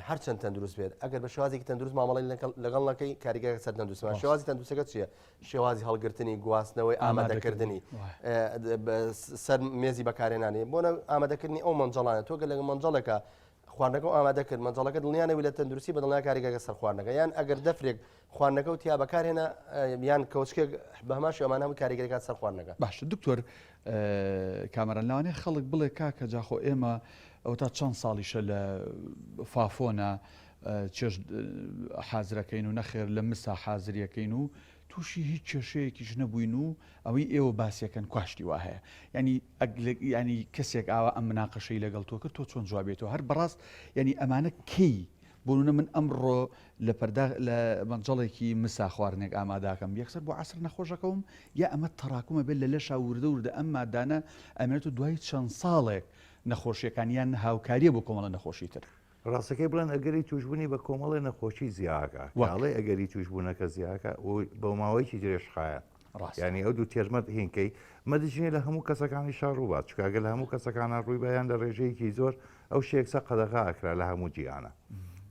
هەرچەند تەندروست بێت ئەگەر بە شێوازێکی تەندروست مامەڵی لەگەڵ نەکەی کاریگەری سەر تەندروستمان شێوازی تەندروستەکە چییە شێوازی هەڵگرتنی گواستنەوەی ئامادەکردنی سەر مێزی بەکارێنانی بۆنە ئامادەکردنی ئەو مەنجەڵانە تۆ گەر لەگە مەنجەڵێکە خواردنەکە ئامادە کرد مەنجەڵەکە دڵنیانەوی لە تەندروستی بە دڵنیا کاریگەکە سەر خواردنەکە یان ئەگەر دەفرێک خواردنەکە و تیا بەکارهێنا یان کەوچکێک بە هەمان شێوەمان هەموو کاریگەریکات سەر خواردنەکە. باشە دکتۆر کامەران لەوانەیە خەڵک بڵێ کاکە جاخۆ ئێمە ئەوەتا چەند ساڵیشە لە فافۆنە چێشت حازرەکەین و نەخێر لە مسا حازریەکەین و تووشی هیچ کێشەیەکیش نەبووین و ئەوەی ئێوە باسیەکەن کواشتی وا هەیە ینی ینی کەسێک ئاوا ئەم مناقەشەی لەگەڵ تۆ کرد تۆ چۆن جوابێتەوە هەر بەڕاست ینی ئەمانە کەی بۆ نمونە من ئەمڕۆ لە پەرداخ لە مەنجەڵێکی مسا خواردنێک ئاماداکەم یەکسەر بۆ عەسر نەخۆشەکەوم یا ئەمە تەراکومە بێت لە لەشا وردە وردە ئەم مادانە ئەمێنێت و دوای چەند ساڵێک نەخۆشیەکان یان هاوکاریە بۆ کۆمەڵە نەخۆشی تر. ڕاستەکەی بڵێن ئەگەری توشبوونی بە کۆمەڵێ نەخۆشی زیاکە کاڵێ ئەگەری توشبوونەکە زیاکە و بۆ ماوەیەکی درێژخایەن ڕاستە. یانی ئەو دوو تێرمە هینکەی مەرج نییە لە هەموو کەسەکانی شا ڕووبات چونکە ئەگەر لە هەموو کەسەکانە ڕووی بە یان لە ڕێژەیەکی زۆر ئەو شێکسە قەدەغە ئەکرا لە هەموو جیهانە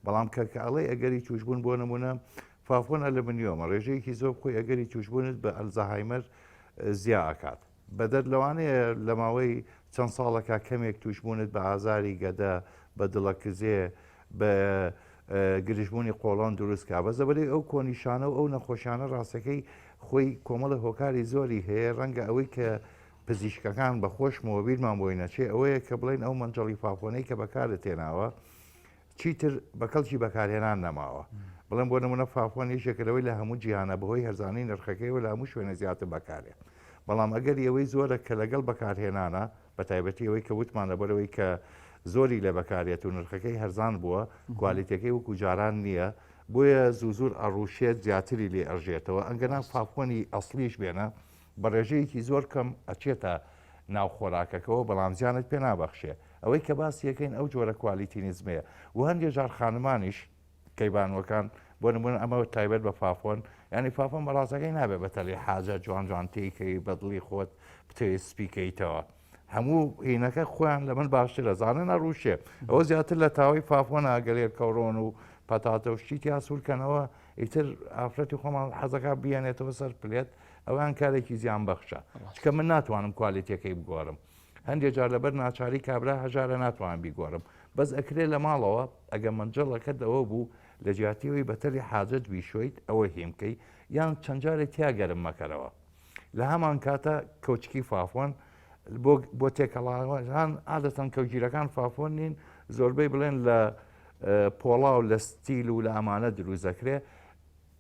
بەڵام کە کە ئەڵێ ئەگەری توشبوون بۆ نمونە فافۆن ئەلمنیۆمە ڕێژەیەکی زۆر خۆی ئەگەری توشبوونت بە ئەلزەهایمەر زیا ئەکات بەدەر لەوانەیە لە ماوەی چەند ساڵەکا کەمێک تووشبوونت بە ئازاری گەدە، بە دڵەکزێ، بە گرژبوونی قۆڵۆن دروست کا، بەس لەبەرئەوەی ئەو کۆنیشانە و ئەو نەخۆشیانە ڕاستەکەی خۆی کۆمەڵێ هۆکاری زۆری هەیە، ڕەنگە ئەوەی کە پزیشکەکان بە خۆشمەوە بیرمان بۆی نەچێ ئەوەیە کە بڵێن ئەو مەنجەڵی فافۆنەی کە بەکارت هێناوە چیتر بە کەڵکی بەکارهێنان نەماوە. بڵێم بۆ نمونە فافۆن یەکێکە لەوەی لە هەموو جیهانە بەهۆی هەرزانی نرخەکەیەوە لە هەموو شوێنە زیاتر بەکارێ. بەڵام ئەگەری ئەوەی زۆرە کە لەگەڵ بەکارهێنانە بە تایبەتی ئەوەی کە وتمان لەبەرئەوەی کە زۆری لێ بەکارێت و نرخەکەی هەرزان بووە کوالیتەکەی وەکو جاران نییە بۆیە زوو زوور ئەڕوشێت زیاتری لێ ئەڕژێتەوە ئەنگەنا فافۆنی ئەسڵیش بێنە بە ڕێژەیەکی زۆر کەم ئەچێتە ناو خۆراکەکەوە بەڵام زیانت پێ نابەخشێ ئەوەی کە باسی ئەکەین ئەو جۆرە کوالیتی نزمەیە و هەندێ جار خانمانیش. کەیبانوەکان بۆ نمونە ئەمە تایبەت بە فافۆن ینی فافۆن بەڕاستەکەی نابێ بە تەلی حاجە جوان جوان تێیکەی بەدڵی خۆت بتەوێت سپیکەیتەوە هەموو هینەکە خۆیان لە من باشترە زانن ئەڕوشێ ئەوە زیاتر لە تاوەی فافۆن ئاگەرێ کەڕۆن و پەتاتە و شتی تیا سوورکەنەوە ئیتر ئافرەتی خۆمان حەزەکە بیانێتەوە سەر پلێت ئەوان کارێکی زیان بەخشە چکە من ناتوانم کوالێتیەکەی بگۆڕم هەندێک جار لەبەر ناچاری کابرا هەژارە ناتوان بیگۆڕم بەس ئەکرێ لە ماڵەوە ئەگە مەنجەڵەکە دەوە بوو لە جیاتیەوەی بەتەلی حاجەت بیشۆیت ئەوە هیمکەی یان چەند جارێک تیا گەرم مەکەرەوە لە هەمان کاتە کەوچکی فافۆن بۆ بۆ تێکەڵاوان عادەتەن کەوگیرەکان فافۆن نین زۆربەی بڵێن لە پۆڵا و لە ستیل و لە ئەمانە دروست دەکرێ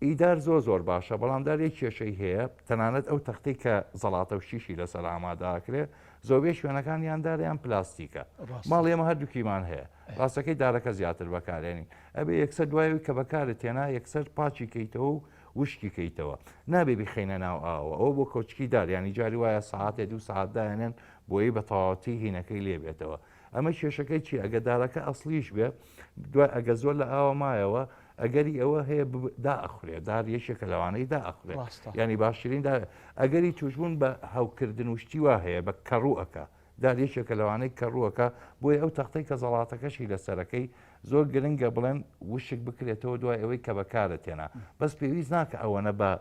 ئیدار زۆر زۆر باشە بەڵام دار یەک کێشەی هەیە تەنانەت ئەو تەختەی کە زەڵاتە و شیشی لەسەر ئاماداکرێ زۆربەی شوێنەکان یان دار یان پلاستیکە ماڵ ئێمە هەردووکیمان هەیە ڕاستەکەی دارەکە زیاتر بەکارێنین ئەبێ یەکسەر دوایەوەی کە بەکارت هێنا یەکسەر پاچی کەیتەوە و وشکی کەیتەوە نابێ بیخەینە ناو ئاوە ئەوە بۆ کەوچکی دار ینی جاری وایە ساعتێ دوو ساعت دایەنێن بۆی بە تەواوەتی هینەکەی لێ بێتەوە ئەمە کێشەکەی چی ئەگە دارەکە ئەسلیش بێ دوای ئەگە زۆر لە ئاوە مایەوە ئەگەری ئەوە هەیە دا ئەخورێ دار یەکێکە لەوانەی دا ئەخورێ ینی باشترین دا ئەگەری توشبوون بە هەوکردن و شتی وا هەیە بە کەڕوو ئەکا دار یەکێکە لەوانەی کەڕووەکە بۆیە ئەو تەختەی کە زەڵاتەکەشی لەسەرەکەی زۆر گرنگە بڵێن وشک بکرێتەوە دوای ئەوەی کە بەکارت هێنا بەس پێویست ناکە ئەوەنە بە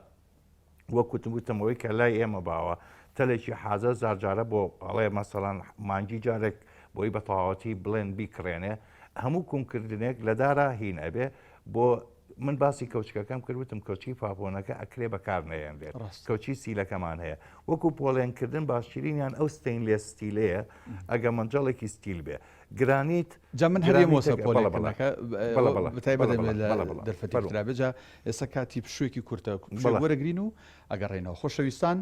وەک وتم وتم ئەوەی کە لای ئێمە باوە تەلێکی حازە زارجارە بۆ ئەڵێ مەسەڵەن مانگی جارێک بۆی بە تەواوەتی بڵێن بیکڕێنێ هەموو کونکردنێک لە دارا هین ئەبێ بۆ من باسی کەوچکەکەم کرد وتم کەوچکی فافۆنەکە ئەکرێ بەکار نەیەنرێت کەوچی ستیلەکەمان هەیە وەکو پۆڵێنکردن باشترینیان ئەو stainless steel ەیە ئەگە مەنجەڵێکی ستیل بێ گرانیت جا من هەر یەمەوە پۆلێنکردنەکە بەتایبەت دەرفەتی کرابێ جا ئێستا کاتی پشوویەکی کورتە پشوویەک وەرەگرین و ئەگەڕێینەوە خۆشەویستان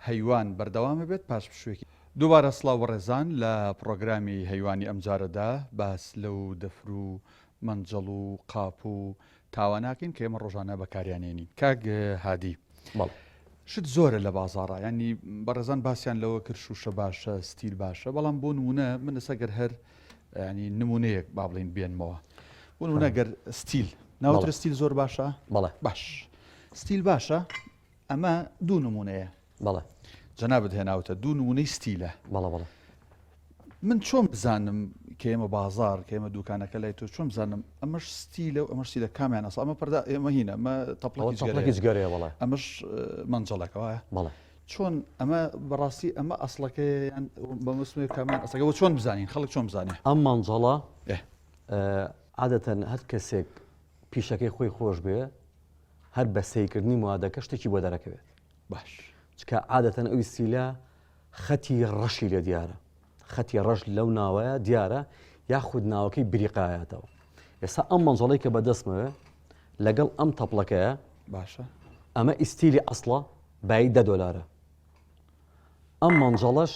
هەیوان بەردەوامە بێت پاش پشوویەکی دووبارە سڵاو بەڕێزان لە پڕۆگرامی هەیوانی ئەمجارەدا باس لەو دەفر و مەنجەڵ و قاپ و تاوە ناکەین کە ئێمە ڕۆژانە بەکاریانێنین کاک هادی بەڵێ. شت زۆرە لە بازاڕا ینی بەڕێزان باسیان لەوە کرد شوشە باشە ستیل باشە بەڵام بۆ نمونە من لەسەر گەر هەر ینی نمونەیەک با بڵین بێنمەوە بۆ نمونە گەر ستیل ناوترە ستیل زۆر باشە بەڵێ باش ستیل باشە ئەمە دوو نمونەیە بەڵێ. جەنابت هێناوتە دوو نمونەی ستیلە. بەڵێ بەڵێ. من چۆن بزانم کە ئێمە بازار کە ئێمە دوکانەکە لای تۆ چۆن بزانم ئەمەش ستیلە و ئەمەش ستیلە کامیان ئەسڵ ئەمە پەردا ئێمە هینە ئەمە تەپڵەکی جگەرەیە جگەرەیە بەڵێ ئەمەش مەنجەڵەکە وایە بەڵێ چۆن ئەمە بەڕاستی ئەمە ئەسڵەکەیە یان بەمەسمێ کامیان ئەسڵەکە وە چۆن بزانین خەڵک چۆن بزانێ ئەم مەنجەڵە عادەتەن هەر کەسێک پیشەکەی خۆی خۆش بێ هەر بە سەیرکردنی موادەکە شتێکی بۆ دەرەکەوێت باش چکە عادەتەن ئەو ستیلە خەتی ڕەشی لێ دیارە خەتی ڕەش لەو ناوەیە دیارە یاخود ناوەکەی بریقایەتەوە ئێستا ئەم مەنجەڵەی کە بەدەستمەوێ لەگەڵ ئەم تەپڵەکەیە باشە ئەمە ئیستیلی ئەسڵە بایی دە دۆلارە ئەم مەنجەڵەش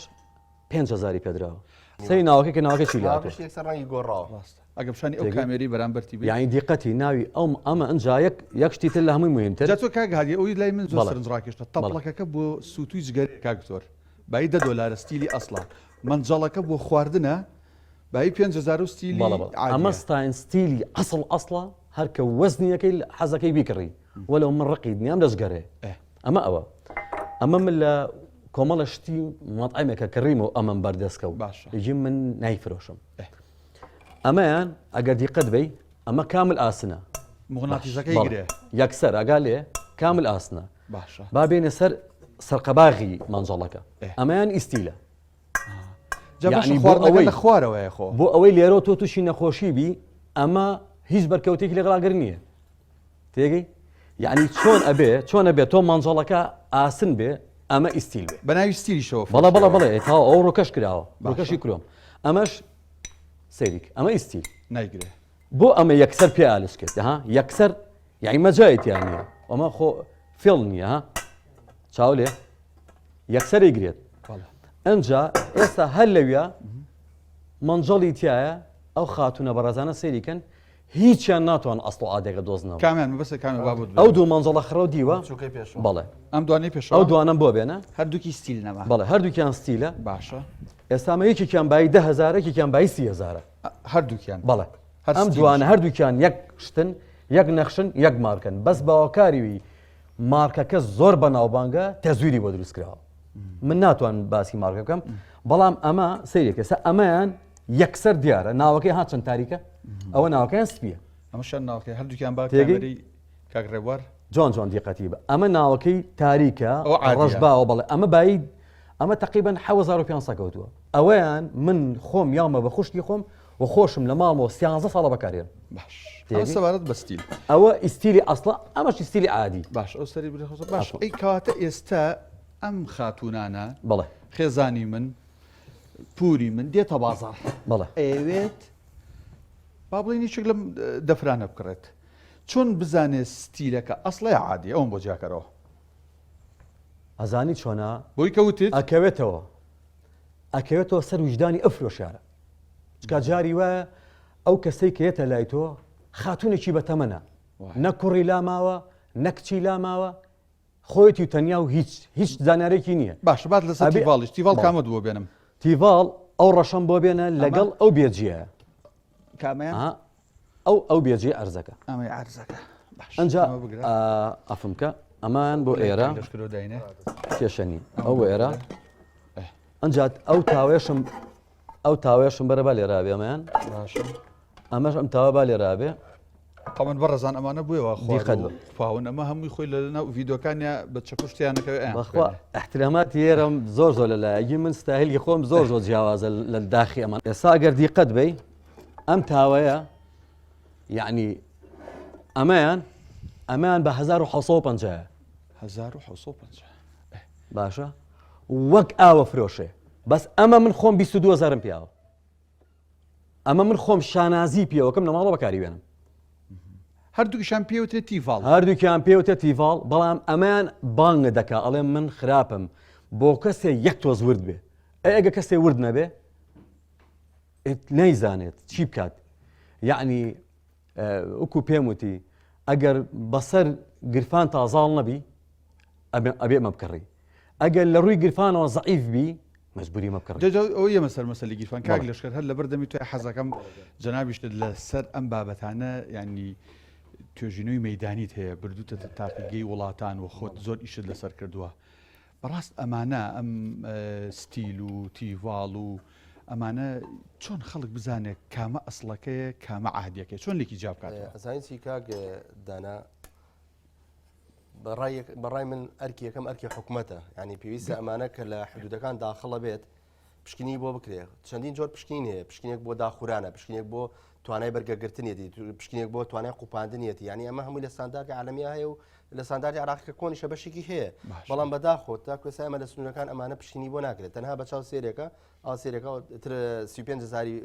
5000 پێدراوە سەری ناوەکە کە ناوەکە چی لاتوە یەکسەر ڕەنگی گۆڕاوە ڕاستە ئەگە پیشانی ئەو کامێری بەرامبەرتی بی یانی دیقەتی ناوی ئەو ئەمە ئەنجا یەک یەک شتی تر لە هەمووی مهمتر جا تۆ کاک هادی ئەوی لای من زۆر سەرنج ڕاکێشتە تەپڵەکەکە بۆ سووتوی جگەرەیە کاک دکتۆر بایی دە دۆلارە ستیلی ئەسڵە مەنجەڵەکە بۆ خواردنە بایی 5000 و ستیلی بەڵێ بەڵێ ئەمە عادیە ستاین ستیلی ئەسڵ ئەسڵە هەر کە وەزنیەکەی حەزەکەی بیکڕی وەلو من ڕقی دنیام لە جگەرەیە ئێ. ئەمە ئەوە ئەمە من لە کۆمەڵە شتی مەطعمێکە کڕیم و ئەمەم بەردەست کەوت باشە. ئیجی من نایفرۆشم ئەمەیان ئەگەر دیقەت بی ئەمە کامل ئاسنە مغناتیزەکەی گرێ یەکسەر ئەگا لێ کامل ئاسنە باشە با بێنە سەر سەرقەباغی مەنجەڵەکە ئەمەیان ئیستیلە خواردنەوەی لە خوارەوەیە خۆ بۆ ئەوەی لێرە تۆ تووشی نەخۆشی بی ئەمە هیچ بەرکەوتێکی لەگەڵاگر نییە تێگەی یعنی چۆن ئەبێ چۆن ئەبێ تۆ مەنجەڵەکە ئاسن بێ ئەمە ئیستیل بێ بەناوی ستیلیشەوە بەڵە بەڵە بڵێ تا ئەو ڕۆکەش کراوە ڕۆکەشی کرۆم ئەمەش سەیریک ئەمە ئیستیل نایگرێ بۆ ئەمە یەکسەر پێ ئالس کرد ها یەکسەر یعنی مەجایتیان نییە ئەمە خۆ فێڵ نییە ها چاو لێ یەکسەری گرێت ئەجا ئێستا هەر لەویا مەنجەڵی تایە ئەو خاتونە بەڕێزانە سەیری کەن هیچیان ناتوان ئەسڵ و عادێکە دۆزنەوە. کامیان مەبەستە کامیان با بۆت ئەو دوو مەنجەڵە خڕەو دیوە چوکەی پێشەوە. بەڵێ. ئەم دوانەی پێشەوە؟ ئەو دوانەم بۆ بێنە. هەردووکی ستیل نەما. بەڵێ هەردووکیان ستیلە. باشە. ئێستا ئەمە یەکێکیان بایی 10000 یەکێکیان بایی 30000 هەردووکیان. بەڵێ. ئەم دوانە هەردووکیان یەک شتن. یەک نەخشن یەک مارکەن بەس باوەکاریوی مارکەکە زۆر بەناوبانگە تەزویری بۆ دروست کراوە من ناتوان باسی مارکە بکەم بەڵام ئەمە سەیرێکە سە ئەمەیان یەکسەر دیارە ناوەکەی ها چەند تاریکە ئەوە ناوەکەیان سپیە ئەمەشان ناوەکەی هەردووکیان با تێگەی؟ کاک ڕێبوار جوان جوان دیقەتی بە ئەمە ناوەکەی تاریکە ئەوە عادیە. ڕەش باوە بەڵێ ئەمە بایی ئەمە تقریبا 7500 کەوتووە ئەوەیان من خۆم یاومە بە خوشکی خۆم و خۆشم لە ماڵەوە سیانزە ساڵە بەکارێن باش ئەوە سەبارەت بە ستیل ئەوە ئیستیلی ئەسڵە ئەمەش ئیستیلی عادی باش ئەو سەری بری خۆش باش ئەی کەواتە ئێستا ئەم خاتوونانە بەڵێ خێزانی من پوری من دێتە بازاڕ بەڵێ ئەیەوێت با بڵێین یەکێک لەم دەفرانە بکڕێت چۆن بزانێت ستیلەکە ئەسڵە یا عادیە ئەوم بۆ جیاکەرەوە. ئەزانی چۆنە؟ بۆی کە وتت؟ ئەکەوێتەوە ئەکەوێتەوە سەر ویژدانی ئەو فرۆشیارە چکا جاری وایە ئەو کەسەی کە یەتە لای تۆ خاتونێکی بەتەمەنە نە کوڕی لاماوە نە کچی لاماوە خۆیەتی و تەنیا و هیچ هیچ زانیارێکی نییە. باشە باس لەسەر ئەبێ تیڤاڵیش تیڤاڵ بەڵێ. کامەت بۆ بێنم؟ تیڤاڵ ئەو ڕەشەم بۆ بێنە لەگەڵ ئەو بێجییە. کامەیان؟ ئا ئەو ئەو بێجی عەرزەکە. ئەمەی عەرزەکە. باش ئەنجا ئەمە بگرە. ئا ئەفم کە ئەمان بۆ ئێرە لەشکرۆ داینێ. کێشە نییە. ئەمە ئەو بۆ ئێرە. ئێ. ئەنجا ئەو تاوێشم ئەو تاوێشم بەرە با لێرا بێ ئەمەیان. باشە. ئەمەش ئەم تاوە با لێرا بێ. تەمەن بەڕێزان ئەمانە بۆیە وا خوار دیقەت و بە. خوپاون ئەمە هەمووی خۆی لە ناو ڤیدۆکانیا بە چەکوش تیانەکەوێ ئەیان بەخوا خوێنێ. ئیحتراماتی ئێرەم زۆر زۆر لە لایە گی من ستایلی خۆم زۆر زۆر جیاوازە لە داخی ئەمان ئێستا ئەگەر دیقەت بەی ئەم تاوەیە یعنی ئەمەیان ئەمەیان بە 1950 1950 باشە وەک ئاوە فرۆشێ بەس ئەمە من خۆم 22 هزارم پیاوە ئەمە من خۆم شانازی پێوەکەم لە ماڵەوە بەکاری بێنم. هەردووکیشان پێوترێت تیڤاڵ. هەردووکیان پێوتێت تیڤاڵ بەڵام ئەمەیان بانگ دەکا ئەڵێ من خراپم بۆ کەسێ یەک تۆز ورد بێ ئەی ئەگە کەسێ ورد نەبێ نەیزانێت چی بکات یعنی وەکو پێم وتی ئەگەر بەسەر گرفان تازاڵ نەبی ئەبێ ئەمە بکڕی ئەگەر لە ڕووی گرفانەوە زەعیف بی مەجبوری مە بکڕی. جا جا ئەوە یەمە سەر مەسەلی گیرفان کاک بەڵێ. لەشکر هەر لەبەر دەمی تۆی حەزەکەم جەنابیشت لە سەر ئەم بابەتانە یانی توێژینەوەی مەیدانیت هەیە بردوتەتە تاقیگەی وڵاتان و خۆت زۆر ئیشت لەسەر کردووە بەڕاست ئەمانە ئەم ستیل و تیڤاڵ و ئەمانە چۆن خەڵک بزانێت کامە ئەسڵەکەیە کامە عادیەکەی چۆن لێکی جیا بکاتەوە؟ ئەزانی چی کاک دانا بەڕای من ئەرکی یەکەم ئەرکی حکومەتە ینی پێویستە ئەمانە کە لە حدودەکان داخڵە بێت پشکنی بۆ بکرێ چەندین جۆر پشکین هەیە پشکنێک بۆ داخورانە پشکنێک بۆ توانای بەرگەگرتنیەتی پشکنێک بۆ توانای قوپاندنیەتی ینی ئەمە هەمووی لە ستانداردی عالەمیە هەیە و لە ستانداردی عراقی کە کۆنیشە بەشێکی هەیە بەڵام بەداخۆ تا کوێسا ئەمە لە سنوورەکان ئەمانە پشکنی بۆ ناکرێت تەنها بە چاو سێرێکە ئاو سێرێکە تر 35 هزاری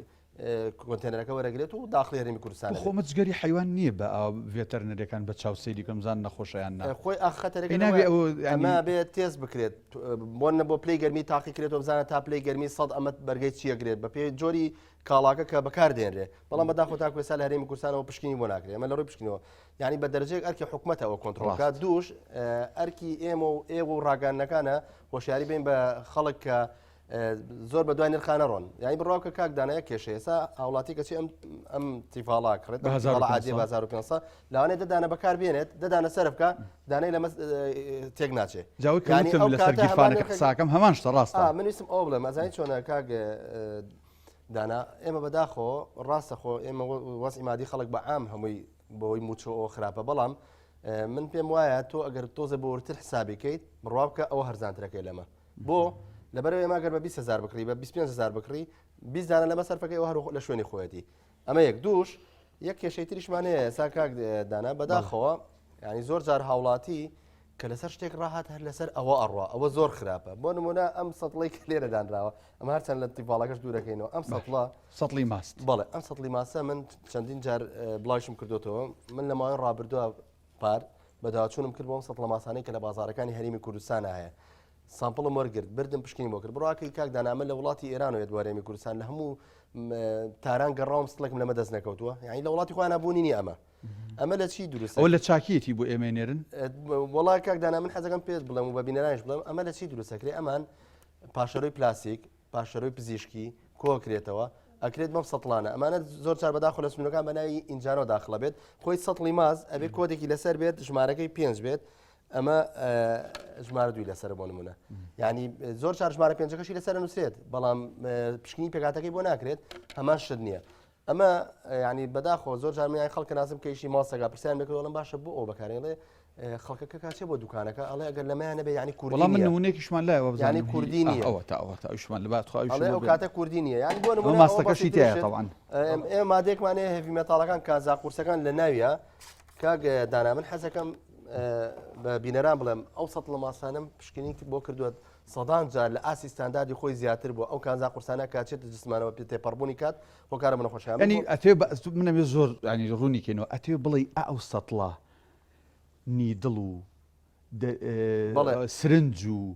کۆنتێنەرەکە وەرەگرێت و داخڵی هەرێمی کوردستان خۆ ئەمە جگەری حەیوان نییە بە ئاو ڤێتەرنەریەکان بە چاو سەیری کەم زان نەخۆشە یان نا خۆی ئاخ خەتەرەکە ئەی نابێ ئەوە ئەمە بێت تێست بکرێت بۆ نە بۆ پلەی گەرمی تاقی کرێتەوە بزانە تا پلەی گەرمی سەد ئەمە بەرگەی چییە گرێت بە پێی جۆری کاڵاکە کە بەکاردێنرێ بەڵام بەداخۆ تاکو ئێستا لە هەرێمی کوردستانەوە پشکنی بۆ ناکرێت ئەمە لە ڕووی پشکنەوە یعنی بە دەرەجەیەک ئەرکی حکومەتە ئەوە کۆنترۆڵ بکات دووش ئەرکی ئێمە و ئێوە و ڕاگەیاندنەکانە هۆشیاری بین بە خەڵک کە زۆر بە دوای نرخا نەڕۆن یانی بڕوا کە کاک دانایە کێشە ئێستا هاوڵاتی کەچی ئەم ئەم تیفاڵا کڕێت بە 1500 بە 1500 لەوانەیە دەدانە بەکار بێنێت دەدانە سەرف بکە دانەی لەمە تێک ناچێ جاوی کە وتم لەسەر گیرفانەکە قساکەم هەمان شتە ڕاستە من ویستم ئەو بڵێم ئەزانی چۆنە کاک دانا ئێمە بەداخۆ ڕاستە خۆ ئێمە وەزعی مادی خەڵک بە عام هەمووی بەوەی موچۆ ئەوە خراپە بەڵام من پێم وایە تۆ ئەگەر تۆزە بۆرتر حسابی کەیت بڕوا بکە ئەوە هەرزانترەکەی لەمە بۆ؟ لەبەرئەوەی ئێمە گەر بە 20 هەزار بکڕی بە 25 هەزار بکڕی 20 دانە لەمە سەرفەکەی ئەوە هەر لە شوێنی خۆیەتی ئەمە یەک دووش یەک کێشەی تریشمان هەیە ئێستا کاک دانا بەداخەوە ینی زۆر جار هاوڵاتی کە لەسەر شتێک ڕاهات هەر لەسەر ئەوە ئەڕوا ئەوە زۆر خراپە بۆ نمونە ئەم سەتڵی کە لێرە دانراوە ئەمە هەرچەند لە تیڤاڵەکەش دوورەکەینەوە ئەم سەتڵە سەتڵی ماست بەڵێ ئەم سەتڵی ماسە من چەندین جار بڵاویشم کردوتەوە من لە ماوەی ڕابردووە پار بەدواچوونم کرد بۆ ئەم سەتڵە ماسانەی کە لە بازاڕەکانی هەرێمی کوردستانا هەیە sample م وەرگرت بردم پشکنیم بۆ کرد بڕواکەی کاک دانا من لە وڵاتی ئێرانەوە یەت بۆ هەرێمی کوردستان لە هەموو تاران گەڕاوم سڵێکم لەمە دەست نەکەوتووە یعنی لە وڵاتی خۆیان بوونی نییە ئەمە ئەمە لە چی دروست ئەوە لە چاکیەتی بۆ ئێمە نێرن وڵا کاک دانا من حەزەکەم پێت بڵێم و بە بینەرانیش بڵێم ئەمە لە چی دروستەکرێ ئەمان پاشەرۆی پلاستیک پاشەرۆی پزیشکی کۆکرێتەوە. ئەکرێت بەم سەتڵانە ئەمانە زۆر جار بەداخۆ لە سنوورەکان بە ناوی ئینجانەوە داخڵە بێت خۆی سەتڵی ماز ئەبێ کۆدێکی لەسەر بێت ژمارەکەی پێنج بێت ئەمە ژمارە دووی لەسەر بۆ نمونە ینی زۆر چار ژمارە پێنجەکەشی لەسەر نووسێت بەڵام پشکنی پێکاتەکەی بۆ ناکرێت هەمان شت نییە ئەمە ینی بەداخۆ زۆر جار میان خەڵکە نازم کەیشی ماسەگا پرسیان بکەڵم باشە بۆ ئەو بەکارێڵێ خەڵکەکە کاچێ بۆ دوکانەکە ئەڵێ ئەگەر لەمەیان نەبێ یانی کوردی وەڵا من نییە. نمونەیەکیشمان لایە وابزانم یانی هی کوردی ئاه نییە. ئەوە تا ئەوە تا ئەویشمان لە بات خوا ئەویشم ئەڵێ بۆ ئەو بێنە. کاتە کوردی نییە یانی بۆ ئەوە نمونە ئەوە ماستەکەشی بەسیترین تیایە شت تەبعەن. ئێم ئێمە مادەیەکمان هەیە heavy metal ەکان کانزا قورسەکان لە ناویە کاک دانا من حەزەکەم بە بینەران بڵێم ئەو سەتڵە ماسانەم پشکنین بۆ کردووە سەدان جار لە ئاستی ستانداردی خۆی زیاتر بووە ئەو کانزا قورسانە کە چێتە جسمانەوە تێپەڕبوونی کات هۆکارە بۆ نەخۆشیان یانی ئەتەوێ بە منەوێ زۆر ینی ڕوونی کەینەوە ئەتەوێ بڵێی ئا ئەو سەتڵە نیدڵ و سرنج و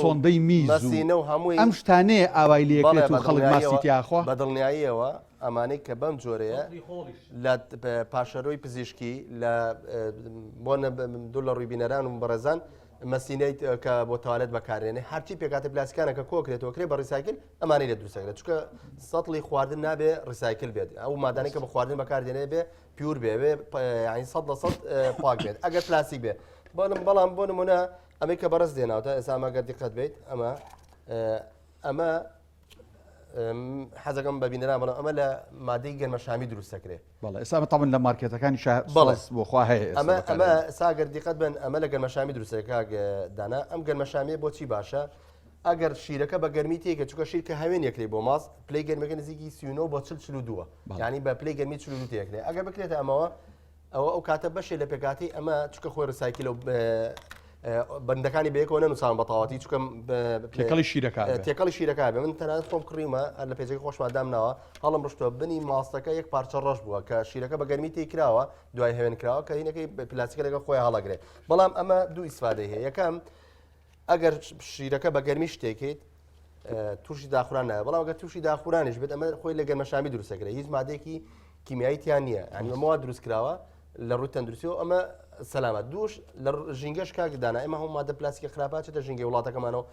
سۆندەی میز و مەسینە و هەمووی ئەم شتانەیە ئاوای لێ بەڵێ کرێت و خەڵک ماسی بەدڵنیاییەوە تیاخوا؟ بەدڵنیاییەوە ئەمانەی کە بەم جۆرەیە لە پاشەرۆی پزیشکی لە بۆ دوور لە ڕووی بینەران و بەڕێزان مەسینەی کە بۆ تەوالێت بەکارێنێ هەرچی پێکاتە پلاستیکانە کە کۆکرێتەوە کرێ بە recycle ئەمانەی لێ دروست دەکرێت چونکە سەتڵی خواردن نابێ recycle بێت ئەو مادانەی کە بە خواردن بەکاردێنێ بێ pure بێ بێ یعنی 100% پاک بێت ئەگەر پلاستیک بێ بەڵام بەڵام بۆ نمونە ئەمەی کە بەڕێز دێناوتە ئێستا ئەمە گەر دیقەت بیت ئەمە ئەمە حەزەکەم بە بینەران بڵێم ئەمە لە مادەی گەنمەشامی دروست دەکرێت بەڵێ ئێستا ئەمە تەبعەن لە مارکێتەکانی شا بەڵێ. سۆس بۆ خوا هەیە ئێستا ئەمە ئەمە بەکارهێنن. ساگەر دیقەت بن ئەمە لە گەنمەشامی دروست دەکرێت کاک دانا ئەم گەنمەشامیە بۆچی باشە ئەگەر شیرەکە بە گەرمی تێکە چونکە شیر کە هەوێن یەکرێ بۆ ماست پلەی گەرمەکە نزیکی 39 بۆ 40 42 یعنی بە پلەی گەرمی 42 تێکرێ ئەگەر بکرێتە ئەمەوە ئەوە ئەو کاتە بەشێ لە پێکاتی ئەمە چونکە خۆی recycle ە و بەندەکانی بەیەکەوە نەنووسان بەتەواوەتی چونکە تێکەڵی شیرەکە تێکەڵی شیرەکە بێ من تەنانەت خۆم کڕیمە هەر لە page ەکەی خۆشمان دامناوە هەڵم ڕشتووە بنی ماستەکە یەک پارچە ڕەش بووە کە شیرەکە بە گەرمی تێی کراوە دوای هەوێن کراوە کە هینەکەی پلاستیکە لەگەڵ خۆی هەڵەگرێ بەڵام ئەمە دوو ئیسفادەی هەیە یەکەم ئەگەر شیرەکە بە گەرمی شتێکیت تووشی داخوران نایە بەڵام گەر تووشی داخورانیش بێت ئەمە خۆی لە گەرمەشامی دروستەکرێت هیچ مادەیەکی کیمیایی تیان نییە یعنی ئەمەوە دروست کراوە لە ڕووی تەندروستی و ئەمە سەلامە دووش لە ژینگەش کاک دانا ئێمە هەموو مادە پلاستیکە خراپە چێتە ژینگەی وڵاتەکەمانەوە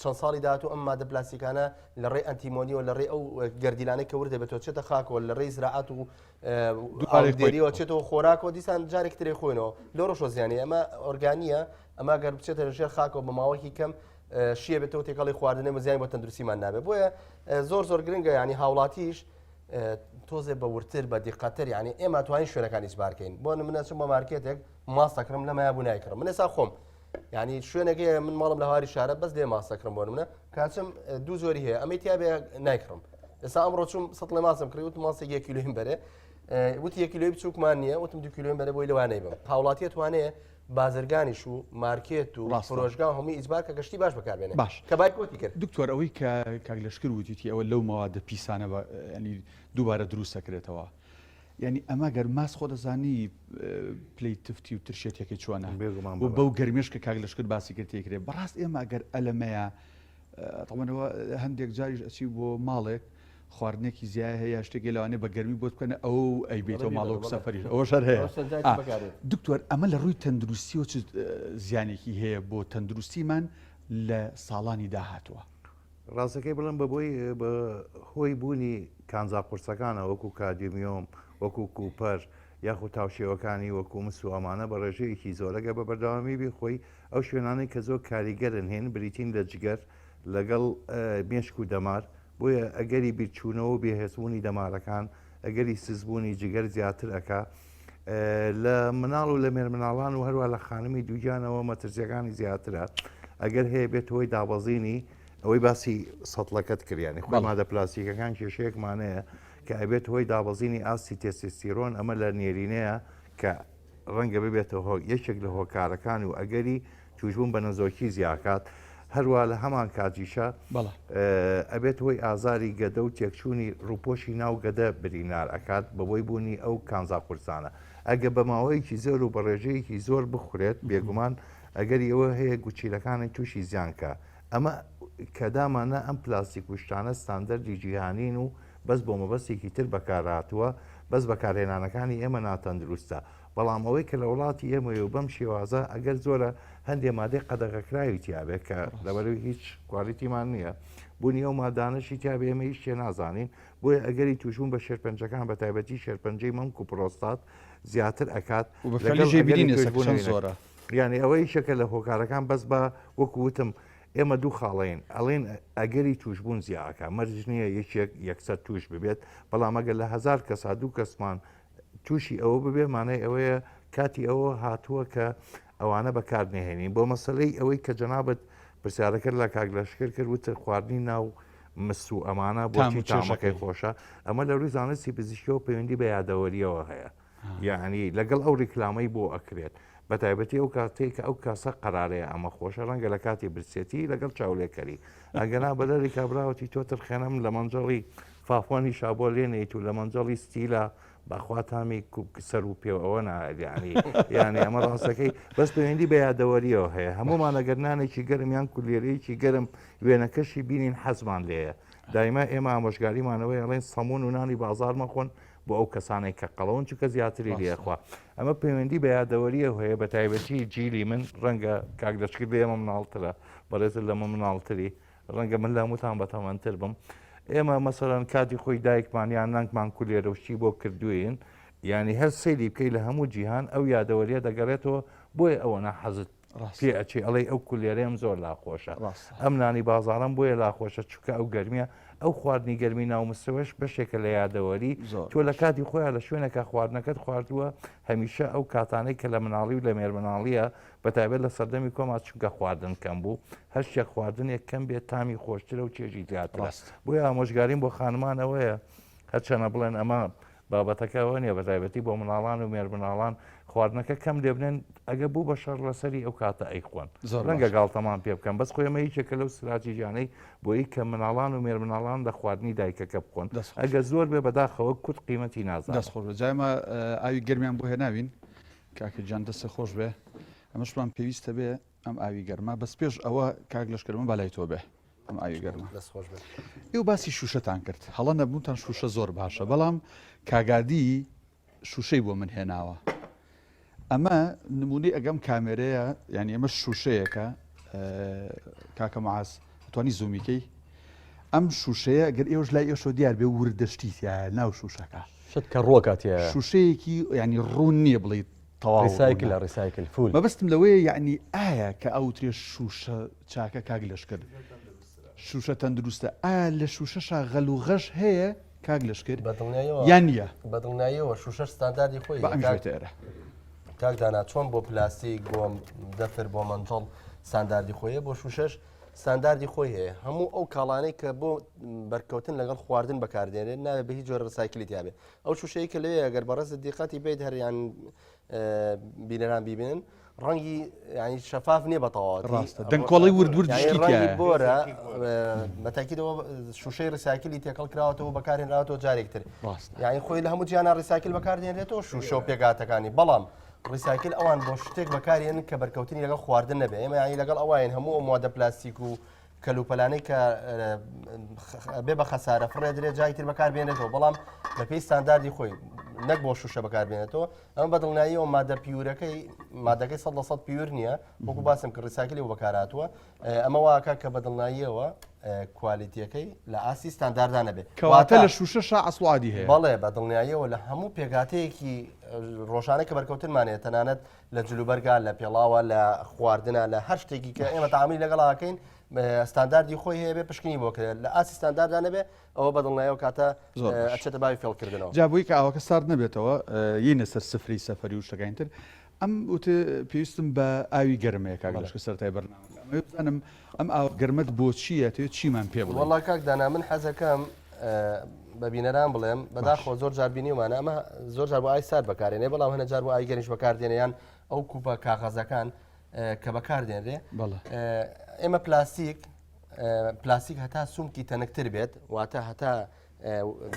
چەند ساڵی داهاتوو ئەم مادە پلاستیکانە لە ڕێی ئەنتیمۆنیەوە لە ڕێی ئەو گەردیلانەی کە ورد دەبێتەوە چێتە خاکەوە لە ڕێی زراعات و ئاودێریەوە چێتەوە خۆراکەوە دیسان جارێک ترێ خۆینەوە لۆ ڕۆژۆ زیانی ئەمە ئۆرگانیە ئەمە گەر بچێتە ژێر خاکەوە بە ماوەیەکی کەم شیە بێتەوە تێکەڵی خواردنێ زیانی بۆ تەندروستیمان نابێت بۆیە زۆر زۆر گرنگە ینی هاوڵاتیش تۆزێ بە ورتر بە دیقەتر یعنی ئێمە توانین شوێنەکانی ئیجبارکەین بۆ منە چم بۆ مارکێتێک ماستەکرم لەمایە بوو نایکڕم من ئێستا خۆم یعنی شوێنێک هەیە من ماڵم لە هاری شارە بەس لێ ماستەکرم بۆ منە کاچم دوو زۆری هەیە ئەمەی تیا بێ نایکڕم ئێستا ئەمڕۆ چوم سەتڵێ ماسم کڕی وتم ماستێک یەک کیلۆیم بەرێ وتی یەک کیلۆی بچووکمان نییە وتم دو کیلۆیم بەرێ بۆی لەوانەی بم هاوڵاتیە توانێ بازرگانیش و مارکێت و ڕاستە. فرۆشگا و هەمووی ئیجبار کە گەشتی باش بەکاربێنێ باش. کە بایکۆتی کرد. دکتۆر ئەوەی کە کاک لەشکر وتیتی ئەوە لەو مەوادە پیسانە بە یانی دووبارە دروست ئەکرێتەوە یانی ئەمە گەر ماست خۆ دەزانی پلەی تفتی و ترشێتیەکەی چۆنە بێگومان و بەڵێ. بەو گەرمێش کە کاک لەشکر باسی کرد تێکرێ بەڕاست ئێمە گەر ئەلەمەیە تەمەنەوە هەندێک جاریش ئەچی بۆ ماڵێک خواردنێکی زیای هەیە شتێکی لەوانەیە بە گەرمی بۆت بکەنە ئەو ئەیبێتەوە ماڵەوە سەفەریش ئەوەش هەر هەیە دکتۆر ئەمە لە ڕووی تەندروستیەوە چ زیانێکی هەیە بۆ تەندروستیمان لە ساڵانی داهاتوە؟ ڕاستەکەی بڵێم بە بۆی بە هۆی بوونی کانزا قورسەکانە وەکو کادیمیۆم وەکو copper یاخود تاوشێوەکانی وەکو مس و ئەمانە بە ڕێژەیەکی زۆر ئەگەر بە بەردەوامی بیخۆی ئەو شوێنانەی کە زۆر کاریگەرن هێن بریتین لە جگەر لەگەڵ مێشک و دەمار بۆیە ئەگەری بیرچوونەوە و بێهێزبوونی دەمارەکان، ئەگەری سستبوونی جگەر زیاتر ئەکا. لە مناڵ و لە مێرمناڵان و هەروە لە خانمی دووگیانەوە مەترسیەکانی زیاترە. ئەگەر هەیە بێت هۆی دابەزینی ئەوەی باسی سەتڵەکەت کردیانی خۆی مادە پلاستیکەکان کێشەیەکمانەیە کە ئەبێت هۆی دابەزینی ئاستی تێستێستیرۆن ئەمە لە نێرینەیە کە ڕەنگە ببێتە هۆ یەکێک لە هۆکارەکان و ئەگەری تووشبوون بە نەزۆکی زیاکات، هەروا لە هەمان کاتیشا ئەبێت هۆی ئازاری گەدە و تێکچوونی ڕووپۆشی ناو گەدە برینار ئەکات بەبۆی بوونی ئەو کانزا قورسانە. ئەگە بە ماوەیەکی زۆر و بە ڕێژەیەکی زۆر بخورێت بێگومان ئەگەری ئەوە هەیە گورچیلەکانی تووشی زیان کا. ئەمە کە داماننا ئەم پلاستیک و شتانە ستاندەردی جیهانین و بەس بۆ مەبەستێکی تر بەکارهاتووە، بەس بەکارهێنانەکانی ئێمە ناتەندروستە. بەڵام ئەوەی کە لە وڵاتی ئێمەیە و بەم شێوازە ئەگەر زۆرە هەندێ مادەی قەدەغەکراوی تیابێت کە لەبەرەوەی هیچ quality مان نییە بوونی ئەو مادانەشی تیابێ ئێمە هیچ شتێ نازانین بۆیە ئەگەری تووشبوون بە شێرپەنجەکان بە تایبەتی شێرپەنجەی مەمک و پرۆستات زیاتر ئەکات و بە لەگەڵ فعلی جێ ئەگەری بینین ئێستا کە چەند تووشبوونەوەی زۆرە. یانی ئەوە یەکێکە لە هۆکارەکان بەس بە وەکو وتم ئێمە دوو خاڵین ئەڵێن ئەگەری تووشبوون زیا ئەکا مەرج نییە یەکێک یەکسەر تووش ببێت بەڵام ئەگەر لە هەزار کەسا دوو کەسمان تووشی ئەوە ببێ مانای ئەوەیە کاتی ئەوە هاتووە کە ئەوانە بەکار نهێنین بۆ مەسلەی ئەوەی کە جەنابەت پرسیارەکەت لە کاک لەشکر کرد وتت خواردنی ناو مس و ئەمانە بۆچی تامەکەی خۆشە ئەمە لە ڕووی زانستی پزیشکیەوە پەیوەندی بە یادەوەریەوە هەیە یعنی لەگەڵ ئەو ریکلامەی بۆ ئەکرێت بە تایبەتی ئەو کاتەی کە ئەو کاسە قەرارەیە ئەمە خۆشە ڕەنگە لە کاتی برسێتی لەگەڵ چاولێکەری ئەگەنا بەدەری کابراوەتی تۆ ترخێنم لە مەنجەڵی فافۆنی شابۆ لێ نەیت و لە مەنجەڵی ستیلا بەخوا تامی سەر و پێ ئەوە نایانی یعنی ئەمە ڕاستەکەی بەس پەیوەندی بە یادەوەریەوە هەیە هەمومان ئەگەر نانێکی گەرم یان کولێرەیەکی گەرم وێنەکەشی بینین حەزمان لێیە دایما ئێمە ئامۆژگاریمانەوەی ئەڵێن سەمون و نانی بازار مەخۆن بۆ ئەو کەسانێک کە قەڵەون چونکە زیاتری لێخوا ئەمە پەیوەندی بە یادەوەریەوە هەیە بە تایبەتی جیلی من ڕەنگە کاک دەشکرد لە ئێمە مناڵترە بەڕێزت لەمە مناڵتری ڕەنگە من لە هەمووتان بەتەمەنتر بم ئێمە مەسەرەن کاتی خۆی دایکمان یان نانکمان کولێرە و شتی بۆ کردوین یعنی هەر سەیری بکەی لە هەموو جیهان ئەو یادەوەریە دەگەڕێتەوە بۆیە ئەوەنە حەزت پێ ئەچێ ئەڵێی ئەو کولێرەیەم زۆر لاخۆشە ئەم نانی بازاڕم بۆیە لاخۆشە چونکە ئەو گەرمیە ئەو خواردنی گەرمی ناو مسەوەش بەشێکە لە یادەوەری تۆ لە کاتی خۆیان لە شوێنەکە خواردنەکەت خواردووە هەمیشە ئەو کاتانەی کە لە مناڵی و لە مێرمناڵیە بە تایبەت لە سەردەمی کۆما چونکە خواردن کەم بوو هەر شتێک خواردنێک کەم بێت تامی خۆشترە و چێژی زیاترە بۆیە ئامۆژگاریم بۆ خانمان ئەوەیە هەرچەنە بڵێن ئەمە بابەتەکە ئەوە نیە بەتایبەتی بۆ مناڵان و مێرمناڵان خواردنەکە کەم لێبنێن ئەگە بوو بە شەڕ لەسەری ئەو کاتە ئەیخۆن ڕەنگە گاڵتەمان پێ بکەن بەس خۆی ئەمە یەکێکە لەو ستراتیژیانەی بۆی کە مناڵان و مێرمناڵان لە خواردنی دایکەکە بخۆن ئەگە زۆر بێ بەداخەوە کورد قیمەتی نازانێت. دەست خۆش بێ جا ئێمە ئاوی گەرمیان بۆ هێناوین کاکە گیان دەستت خۆش بێ ئەمەشمان پێویستە بێ ئەم ئاوی گەرمە بەس پێش ئەوە کاک لەشکر من با لای تۆ بێ ئەم ئاوی گەرمە دەست خۆش بێت. ئێوە باسی شوشەتان کرد هەڵە نەبووتان شوشە زۆر باشە بەڵام کاگادی شوشەی بۆ من هێناوە ئەمە نمونەی ئەگەم کامێرەیە یعنی ئەمە شوشەیەکە کاکە معاز توانی زوومیکەی ئەم شوشەیە گەر ئێوەش لای ئێشۆ دیار بێ وردەشتی تایە ناو شوشەکە شت کە ڕۆکە تایە شوشەیەکی ینی ڕوون نییە بڵیت تەواو recycle ە recycle full. مەبەستم لەوەیە یەعنی ئایا کە ئەوترێ شوشە چاکە کاک لەشکر شوشە تەندروستە ئایا لە شوشەشا غەل و غەش هەیە کاک لەشکر بەدڵنیایەوە یان نییە؟ بەدڵنیاییەوە شوشەش ستانداردی خۆی با ئەمیش کاک بێتە ئێرە. کاک دانا چۆن بۆ پلاستیک بۆ دەفر بۆ مەنجەڵ ستانداردی خۆیە بۆ شوشەش ستانداردی خۆی هەیە هەموو ئەو کاڵانەی کە بۆ بەرکەوتن لەگەڵ خواردن بەکاردێنێت ناوێت بە هیچ جۆرە recycle ی تیاابێت ئەو شوشەی کە لەوێ ئەگەر بەڕێزت دیقەتی بیت هەریان بینەران بیبینن ڕەنگی ینی شەفاف نییە بە تەواوەتی ڕاستە دەنکۆڵی ورد ورد یعنی شتی ڕەنگی تیایە. بۆرە بەتاکیدەوە شوشەی recycle ی تێکەڵ کراوەتەوە بەکارهێنراوەتەوە جارێکتر ڕاستە یعنی خۆی لە هەموو جیانا recycle بەکاردێنرێتەوە شوشە و پێکهاتەکانی بەڵام recycle ئەوان بۆ شتێک بەکارێن کە بەرکەوتنی لەگەڵ خواردن نەبێ ئێمە یعنی لەگەڵ ئەوین هەموو ئەو موادە پلاستیک و کەلوپەلانەی کە بێ بە خەسارە فڕێدرێت جای تر بەکار بێنێتەوە بەڵام بەپێی ستانداردی خۆی نەک بۆ شوشە بەکاربێنێتەوە ئەمە بە دڵنیاییەوە مادە pure ەکەی مادەکەی سە لە سەد pure نییە وەکو باسم کە recycle ی بۆ بەکارهاتووە ئەمە واکە کە بە دڵنیاییەوە quality یەکەی لە ئاستی ستانداردا نەبێت کەواتە لە شوشە شا ئەسڵادی هەیە بەڵێ بە دڵنیاییەوە لە هەموو پێکهاتەیەکی ڕۆژانە کە بەرکەوتنمانەیە تەنانەت لە جلوبەرگا لە پێڵاوە لە خواردنە لە هەر شتێکی کە ئێمە تەعامولی لەگەڵاکەین ستانداردی خۆی هەیە بێ پشکنی بۆ کرێت لە ئاستی ستانداردا نەبێ ئەوە بە دڵنیایەوە کاتە ئەچێتە باوی فێڵکردنەوە. جا بۆی کە ئاوەکە سارد نەبێتەوە یینە سەر سفرەی سەفەری و شتەکانی تر ئەم وت پێویستم بە ئاوی گەرم هەیە کاک لەشکر سەرەتای بەرنامەکە ئەمەوێ بزانم ئەم ئاوە گەرمەت بۆ چییە تێ چیمان پێ بڵێ وەڵا کاک دانا من حەزەکەم بە بینەران بڵێم بەداخەوە زۆر جار بینیومانە ئەمە زۆر جار بۆ ئاوی سارد بەکارێنێ بەڵام هەنە جار بۆ ئاوی گەرمیش بەکاردێنێ یان ئەو کوپە کاغەزەکان کە بەکاردێنرێ ئێمە پلاستیک پلاستیک هەتا سومکی تەنکتر بێت واتە هەتا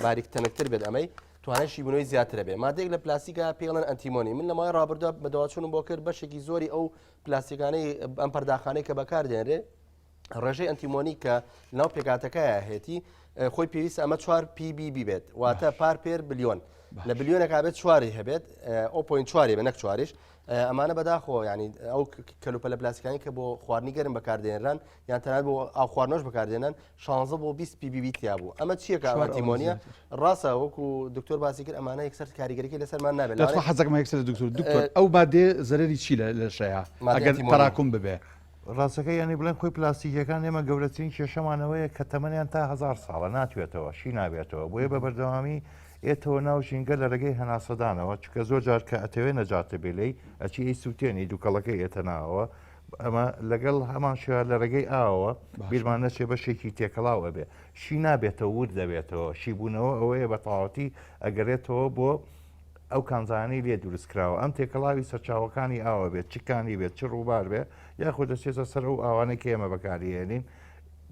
باریک تەنکتر بێت ئەمەی توانای شیبوونەوەی زیاترە بێ مادەیەک لە پلاستیکە پێڵەن ئەنتیمۆنی من لە ماوەی ڕابردووە بەدواچوونم بۆ کرد بەشێکی زۆری ئەو پلاستیکانەی ئەم پەرداخانەی کە بەکاردێنرێ ڕێژەی ئەنتیمۆنی کە ناو پێکاتەکەیە هێتی خۆی پێویست ئەمە 4 PBB بێت واتە part per billion. لە بلیۆنێک بێت چواری هەبێت ئەو point چواری بە نەک چواریش ئەمانە بەداخەوە ینی ئەو کەلوپەلە پلاستیکانی کە بۆ خواردنی گەرم بەکاردێنران یان تەنانەت بۆ ئاو خواردنەوەش بەکاردێنن 16 بۆ 20 ppb تیا بوو ئەمە چییە کە ئەنتیمۆنیە ڕاستە وەکو دکتۆر باسی کرد ئەمانە یەکسەر کاریگەریی لەسەرمان نابێت لەخوا حەزەکەم یەکسەر دکتۆر دکتۆر ئەو مادەیە زەرەری چی لە لەشەیە ئەگەر تەراکم ببێ؟ ڕاستەکەی یانی بڵێن خۆی پلاستیکیەکان ئێمە گەورەترین کێشەمانەوەیە کە تەمەنیان تا هەزار ساڵە ناتوێتەوە شی نابێتەوە بۆیە بە بەردەوامی ئێتەوە ناو ژینگە لە ڕێگەی هەناسەدانەوە چکە زۆر جار کە ئەتەوێ نەجاتە بێ لێی ئەچی ئەی سووتێنی دووکەڵەکەی ئێتە ناوەوە ئەمە لەگەڵ هەمان شێوە لە ڕێگەی ئاوەوە بیرمان نەچێ بەشێکی تێکەڵاو ئەبێ شی نابێتەوە ورد دەبێتەوە شیبوونەوە ئەوەیە بە تەواوەتی ئەگەرێتەوە بۆ ئەو کانزایانەی لێ دروست کراوە ئەم تێکەڵاوی سەرچاوەکانی ئاوە بێت چ کانی بێت چ ڕووبار بێت یاخود دەچێتە سەر ئەو ئاوانەی کە ئێمە بەکاریێنین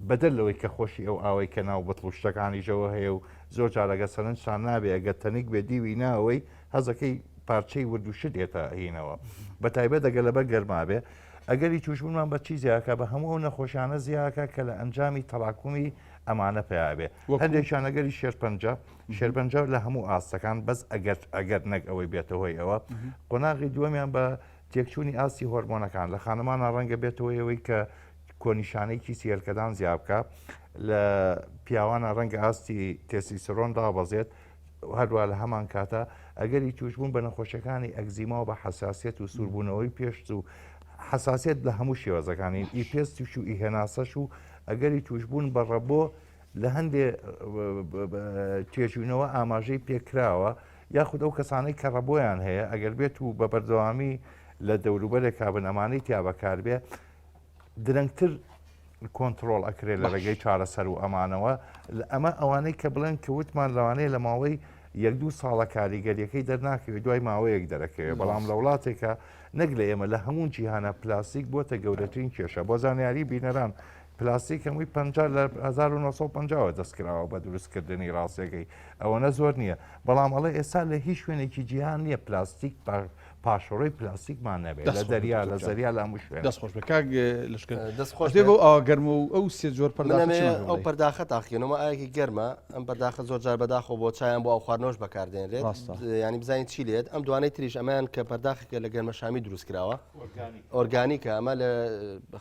بەدەر لەوەی کە خۆشی ئەو ئاوەی کە ناو بتڵ و شتەکانیشەوە هەیە و زۆر جار ئەگەر سەرنجتان نابێ ئەگەر تەنک بێ دیوی ناوەی هەزەکەی پارچەی ورد و شت دێتە هینەوە بە تایبەت ئەگەر لەبەر گەرما بێ ئەگەری توشبوونمان بە چی زیاکە بە هەموو ئەو نەخۆشیانە زیاکە کە لە ئەنجامی تەراکومی ئەمانە پیا بێ هەندێکیان ئەگەری شێرپەنجە شێرپەنجە لە هەموو ئاستەکان بەس ئەگەر ئەگەر نەک ئەوەی بێتە هۆی ئەوە قۆناغی دووەمیان بە تێکچوونی ئاستی هۆرمۆنەکان لە خانمانە ڕەنگە بێتەوە ئەوەی کە کۆنیشانەی کیسی هێلکەدان زیا بکە لە پیاوانە ڕەنگە ئاستی تێسیسرۆن دابەزێت هەروە لە هەمان کاتە ئەگەری توشبوون بە نەخۆشیەکانی ئەگزیما و بە حساسیت و سووربوونەوەی پێشت و حساسیت لە هەموو شێوازەکانی ئی پێستیش و ئی هێناسەش و ئەگەری توشبوون بە ڕەبۆ لە هەندێ توێژینەوە ئاماژەی پێکراوە یاخود ئەو کەسانەی کە ڕەبۆیان هەیە ئەگەر بێت و بە بەردەوامی لە دەوروبەرێکا بن ئەمانەی تیا بەکاربێ درەنگتر کۆنتترۆل ئەکرێت لە ڕێگەی چارەسەر و ئەمانەوە ئەمە ئەوانەی کە بڵێن کە وتمان لەوانەیە لە ماوەی یەک دوو ساڵە کاریگەریەکەی دەرناکەوێت دوای ماوەیەک دەرەکەوێت بەڵام لە وڵاتێکە نەک لە ئێمە لە هەموو جیهانە پلاستیک بۆتە گەورەترین کێشە بۆ زانیاری بینەران پلاستیک هەمووی 50 لە 1950 وە دەست کراوە بە دروستکردنی ڕاستەکەی ئەوەنە زۆر نییە بەڵام ئەڵێ ئێستا لە هیچ شوێنێکی جیهان نییە پلاستیک پاشەڕۆی پلاستیکمان نەبێت لە دەریا لە زەریا لە هەموو شوێن. دەست خۆش بێ کاک لەشکر. دەست خۆش بێ بۆ ئاوا گەرمە و ئەو سێ جۆر پەرداخە چیمان ئەو پەرداخە تاقیکەنەوە ئاوێکی گەرمە ئەم پەرداخە زۆر جار بەداخەوە بۆ چایان بۆ ئاو خواردنەوەش بەکاردێنرێت ینی بزانین چی لێت ئەم دوانەی تریش ئەمەیان کە پەرداخێکە لە گەرمەشامی دروست کراوە ئۆرگانیکە ئەمە لە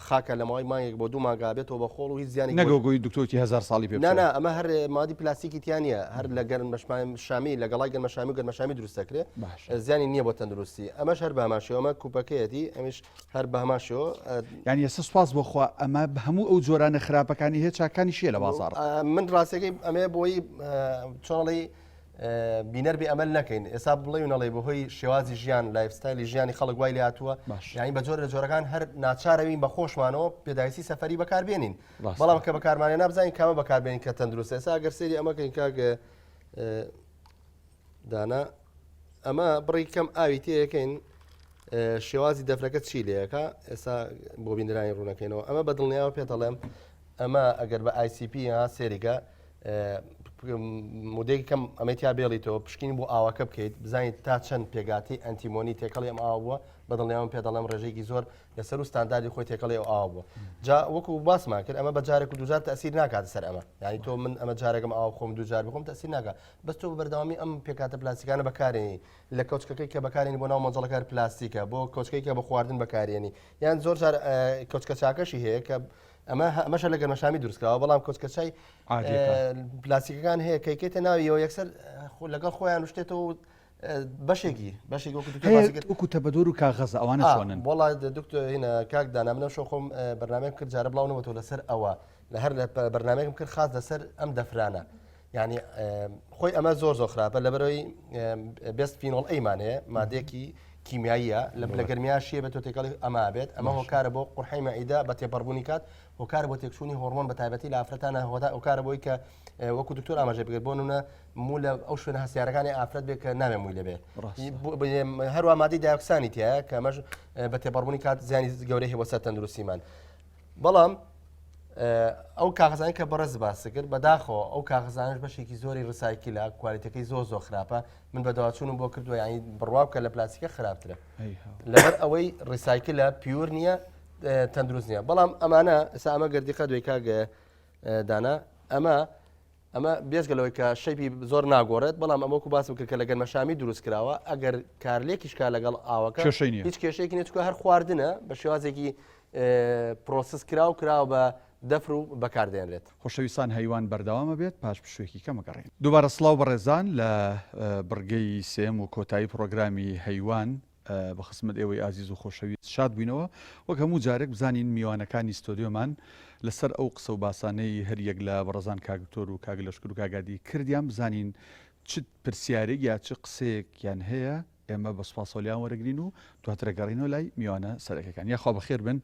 خاکە لە ماوەی مانگێک بۆ دوو مانگا بێتەوە بە خۆڵ و هیچ زیانی نەگەگوی دکتۆرتی هزار ساڵی پێ نا ئەمە هەر مادی پلاستیکی تیا نییە هەر لە گەرمەشامی لە گەڵای گەرمەشامی و گەرمەشامی دروست دەکرێت زیانی نییە بۆ تەندروستی ئەمەش هەر بەهەمان شێوە ئەمە کوپەکەیەتی ئەمیش هەر بەهەمان شێوە. یانی ئێستا سوپاس بۆ خوا ئەمە هەموو ئەو جۆرانە خراپەکانی هەیە چاکانی شیە لە بازاڕ. من ڕاستەکەی ئەمەیە بۆی چۆنڵی بینەر بێ ئەمەل نەکەین ئێستا بڵێ و نەڵێ بەهۆی شێوازی ژیان lifestyle ی ژیانی خەڵک وای لاتووە یانی بە جۆر لە جۆرەکان هەر ناچارەوین بە خۆشمانەوە پێداویستی سەفەری بەکاربێنین بەڵام کە بەکارمانێ نابزانین کامە بەکاربێنین کە تەندروست ئێستا ئەگەر سەیری ئەمەکەین کاک دانا ئەمە بڕی کەم ئاوی تێیەکەین شێوازی دەفرەکە چی لەکە ئێستا بۆ بینرانی ڕوونەکەینەوە ئەمە بە دڵنیاوە پێ دەڵێم ئەمە ئەگەر بە ICP ها سێریگە مودێکی کەم ئەمەی تیا بێڵیتەوە پشکین بۆ ئاوەکە بکەیت بزانیت تا چەند پێگاتی ئەنتیمۆنی تێکەڵی ئەم ئاوە بووە بە دڵنیاوم پێ دەڵێم ڕێژەیەکی زۆر لەسەر و ستانداردی خۆی تێکەڵی ئەو ئاوە بووە جا وەکو باسمان کرد ئەمە بە جارێک و دوجار تەسیر ناکات سەر ئەمە یعنی تۆ من ئەمە جارێکم ئاو خۆم دوجار بخۆم تەسیر ناکات بەس تۆ بە بەردەوامی ئەم پێکهاتە پلاستیکانە بەکارێنی لە کەوچکەکەی کە بەکارێنی بۆ ناو مەنجەڵەکە پلاستیکە بۆ کەوچکەی کە بە خواردن بەکارێنی یان زۆر جار کەوچکە چاکەشی هەیە کە ئەمە ئەمەشە لە گەرمەشامی دروستکراوە بەڵام کەوچکە چای پلاستیکەکان هەیە کەیکێتە ناویەوە یەکسەر لەگەڵ خۆیان شتێتەوە بەشێکی بەشێک وەکو دکتۆر باسی کرد وەکو تەبەدۆر و کاغەزە ئەوانە چۆنن؟ وەڵا دکتۆر هینە کاک دانا منەو شەو خۆم بەرنامەیەکم کرد جارە بڵاو نەبەتەوە لەسەر ئەوە لە هەر لە بەرنامەیەکم کرد خاص لەسەر ئەم دەفرانە یعنی خۆی ئەمە زۆر زۆر خراپە لەبەرەوەی بێست فینۆڵ ئەیمان هەیە مادەیەکی کیمیاییە لە لە گەرمیا شیە بە تۆ تێکەڵی ئەما بێت ئەمە هۆکارە بۆ قورحەی مەعیدە بە تێپەڕبوونی کات هۆکارە بۆ تێکچوونی هۆرمۆن بە تایبەتی لە ئافرەتانە هۆکارە بۆی کە وەکو دکتۆر ئاماژەی بگرت بۆ نمونە موو لە ئەو شوێنە هەستیارەکانی ئافرەت بێت کە نابێ مووی لێبێ هەروە مادەی دایۆکسانی تایە کە ئەمەش بە تێپەڕبوونی کات زیانی گەورەی هەیە بۆ سەر تەندروستیمان بەڵام ئەو کاغزانی کە بەڕێز باس کرد بەداخەوە ئەو کاغزانش بەشێکی زۆری recycle ە quality ەکەی زۆر زۆر خراپە من بەداواچوونم بۆ کردووە یانی بڕوا بکە لە پلاستیکە خراپترە لەبەر ئەوەی recycle ە pure نییە تەندروست نییە بەڵام ئەمانە ئێستا ئەمە گەردیقە دوێ کاگە دانا ئەمە. ئەمە بێجگە لەوەی کە shape ی زۆر ناگۆڕێت، بەڵام ئەمە وەکو باسم کرد کە لە گەنمەشامی دروست کراوە، ئەگەر کارلێکیش کا لەگەڵ ئاوەکە کێشەی نییە. هیچ کێشەیەکی نییە، چونکە هەر خواردنە بە شێوازێکی process کراو کراوە بە دەفر و بەکاردێنرێت. خۆشەویستان هەیوان بەردەوام ئەبێت پاش پشووێکی کەم ئەگەڕێین. دووبارە سڵاو بەڕێزان لە بڕگەی سێیەم و کۆتایی پڕۆگرامی هەیوان بە خزمەت ئێوەی ئازیز و خۆشەویست شاد بووینەوە، وەک هەموو جارێک بزانین میوانەکانی ستۆدیۆمان لەسەر ئەو قسە و باسانەی هەر یەک لە بەڕێزان کاک دکتۆر و کاک لەشکر و کاک هادی کردیان بزانین چ پرسیارێک یا چ قسەیەکیان هەیە ئێمە بە سوپاسەوە لێیان وەرەگرین و دواتر ئەگەڕێینەوە لای میوانە سەرەکەکان یاخوا بەخێر بن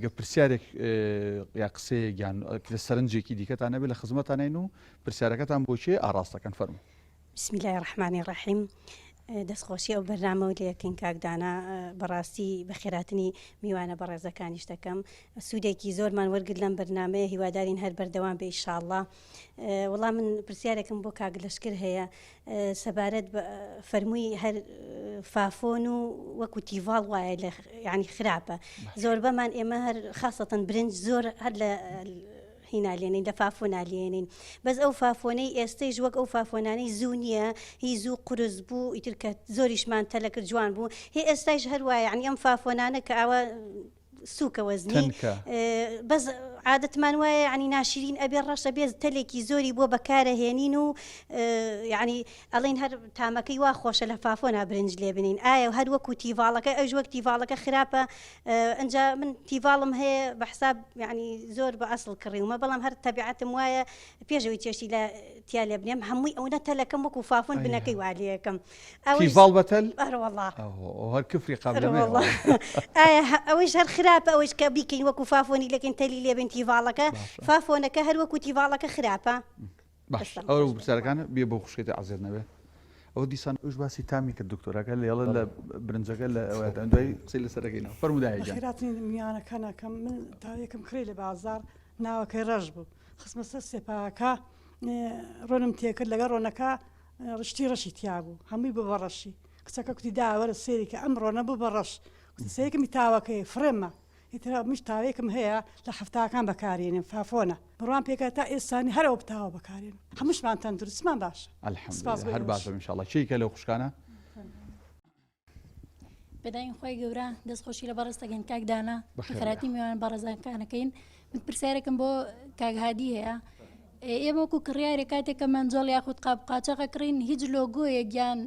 گەر پرسیارێک یا قسەیەک یان سەرنجێکی دیکەتان هەبێت لە خزمەتانین و پرسیارەکەتان بۆ کێ ئاڕاستەکەن فەرموو. بسم اللە الرحمن الرحیم دەستخۆشی ئەو بەرنامەو لێکەین کاک دانا بەڕاستی بەخێراتنی میوانە بەڕێزەکانیش دەکەم سوودێکی زۆرمان وەرگرت لەم بەرنامەیە هیوادارین هەر بەردەوام بێ ئیشاڵڵا وەڵا من پرسیارێکم بۆ کاک لەشکر هەیە سەبارەت بە فەرمووی هەر فافۆن و وەکو تیڤاڵ وایە لە ینی خراپە زۆربەمان ئێمە هەر خاصەتەن برنج زۆر هەر لە هی نالێنین لە فافۆ نالێنین بەس ئەو فافۆنەی ئێستەیش وەک ئەو فافۆنانەی زوو نییە هی زوو قورس بوو ئیتر کە زۆریشمان تەلە کرد جوان بوو هی ئێستایش هەر وایە یعنی ئەم فافۆنانە کە ئاوا سووکە وەزنی تەنکە. بەس عادەتمان وایە یعنی ناشرین ئەبێ ڕەشە بێ تەلێکی زۆری بۆ بەکارە هێنین و یعنی ئەڵێن هەر تامەکەی وا خۆشە لە فافۆنا برنج لێ بنین ئایا هەر وەکو تیڤاڵەکە ئەوش وەک تیڤاڵەکە خراپە ئەجا من تیڤاڵم هەیە بە حساب یعنی زۆر بە ئەسڵ کڕیومە بەڵام هەر تەبیعەتم وایە پێشەوەی چێشتی لە تیا لێ بنێم هەمووی ئەوەنە تەلەکەم وەکو فافۆن بنەکەی وا لێکەم تیڤاڵ بە تەل ئەرەوەڵا هەر کفری قابلەمەیە ئایا ئەوەیش هەر خراپە ئەوەیش کە بیکەین وەکو فافۆنی لەکەین تەلی لێبین تیڤاڵەکە فافۆنەکە هەر وەکو تیڤاڵەکە خراپە باش ئەو پرسیارەکانە بێ بۆ خوشکێتی عەزێت نەبێ ئەوە دیسان ئەوش باسی تامی کرد دکتۆرەکە لێڵە لە برنجەکە لە دوای قسەی لەسەرەکەی ناو فەرموو دایە گیان. بەخێراتنی میوانەکان ئەکەم من تاوێکم کڕی لە بازاڕ ناوەکەی ڕەش بوو خستمە سەر سێپاکە ڕۆنم تێکرد لەگەڵ ڕۆنەکە ڕشتی ڕەشی تیا بوو هەمووی بوو بە ڕەشی کچەکە کوتی دا وەرە سێری کە ئەم ڕۆنە بوو بە ڕەش کوتی سەیرکەم تاوەکەی فڕێمە ئیتر منیش تاوێکم هەیە لە حەفتاکان بەکارێنم فافۆنە بڕوام پێکە تا ئێستانی هەر ئەو تاوە بەکارێنم هەمووشمان تەندروستمان باشە سپاس الحمدللە بۆ هەر ئێوەش. باشە ان شاء اللە کێیکە لەو خوشکانە؟ بەدایم خی گەورە دەست خۆشی لە بەڕێز دەکەین کاک دانا بەخێر خراتی میوان بەڕێزانکانەکەین من پرسیارێکم بۆ کاک هادی هەیە ئێمە وەکو کڕیارێک کاتێک کە مەنجەڵ یاخود قاپ قاچاقە کڕین هیچ لۆگۆیەک یان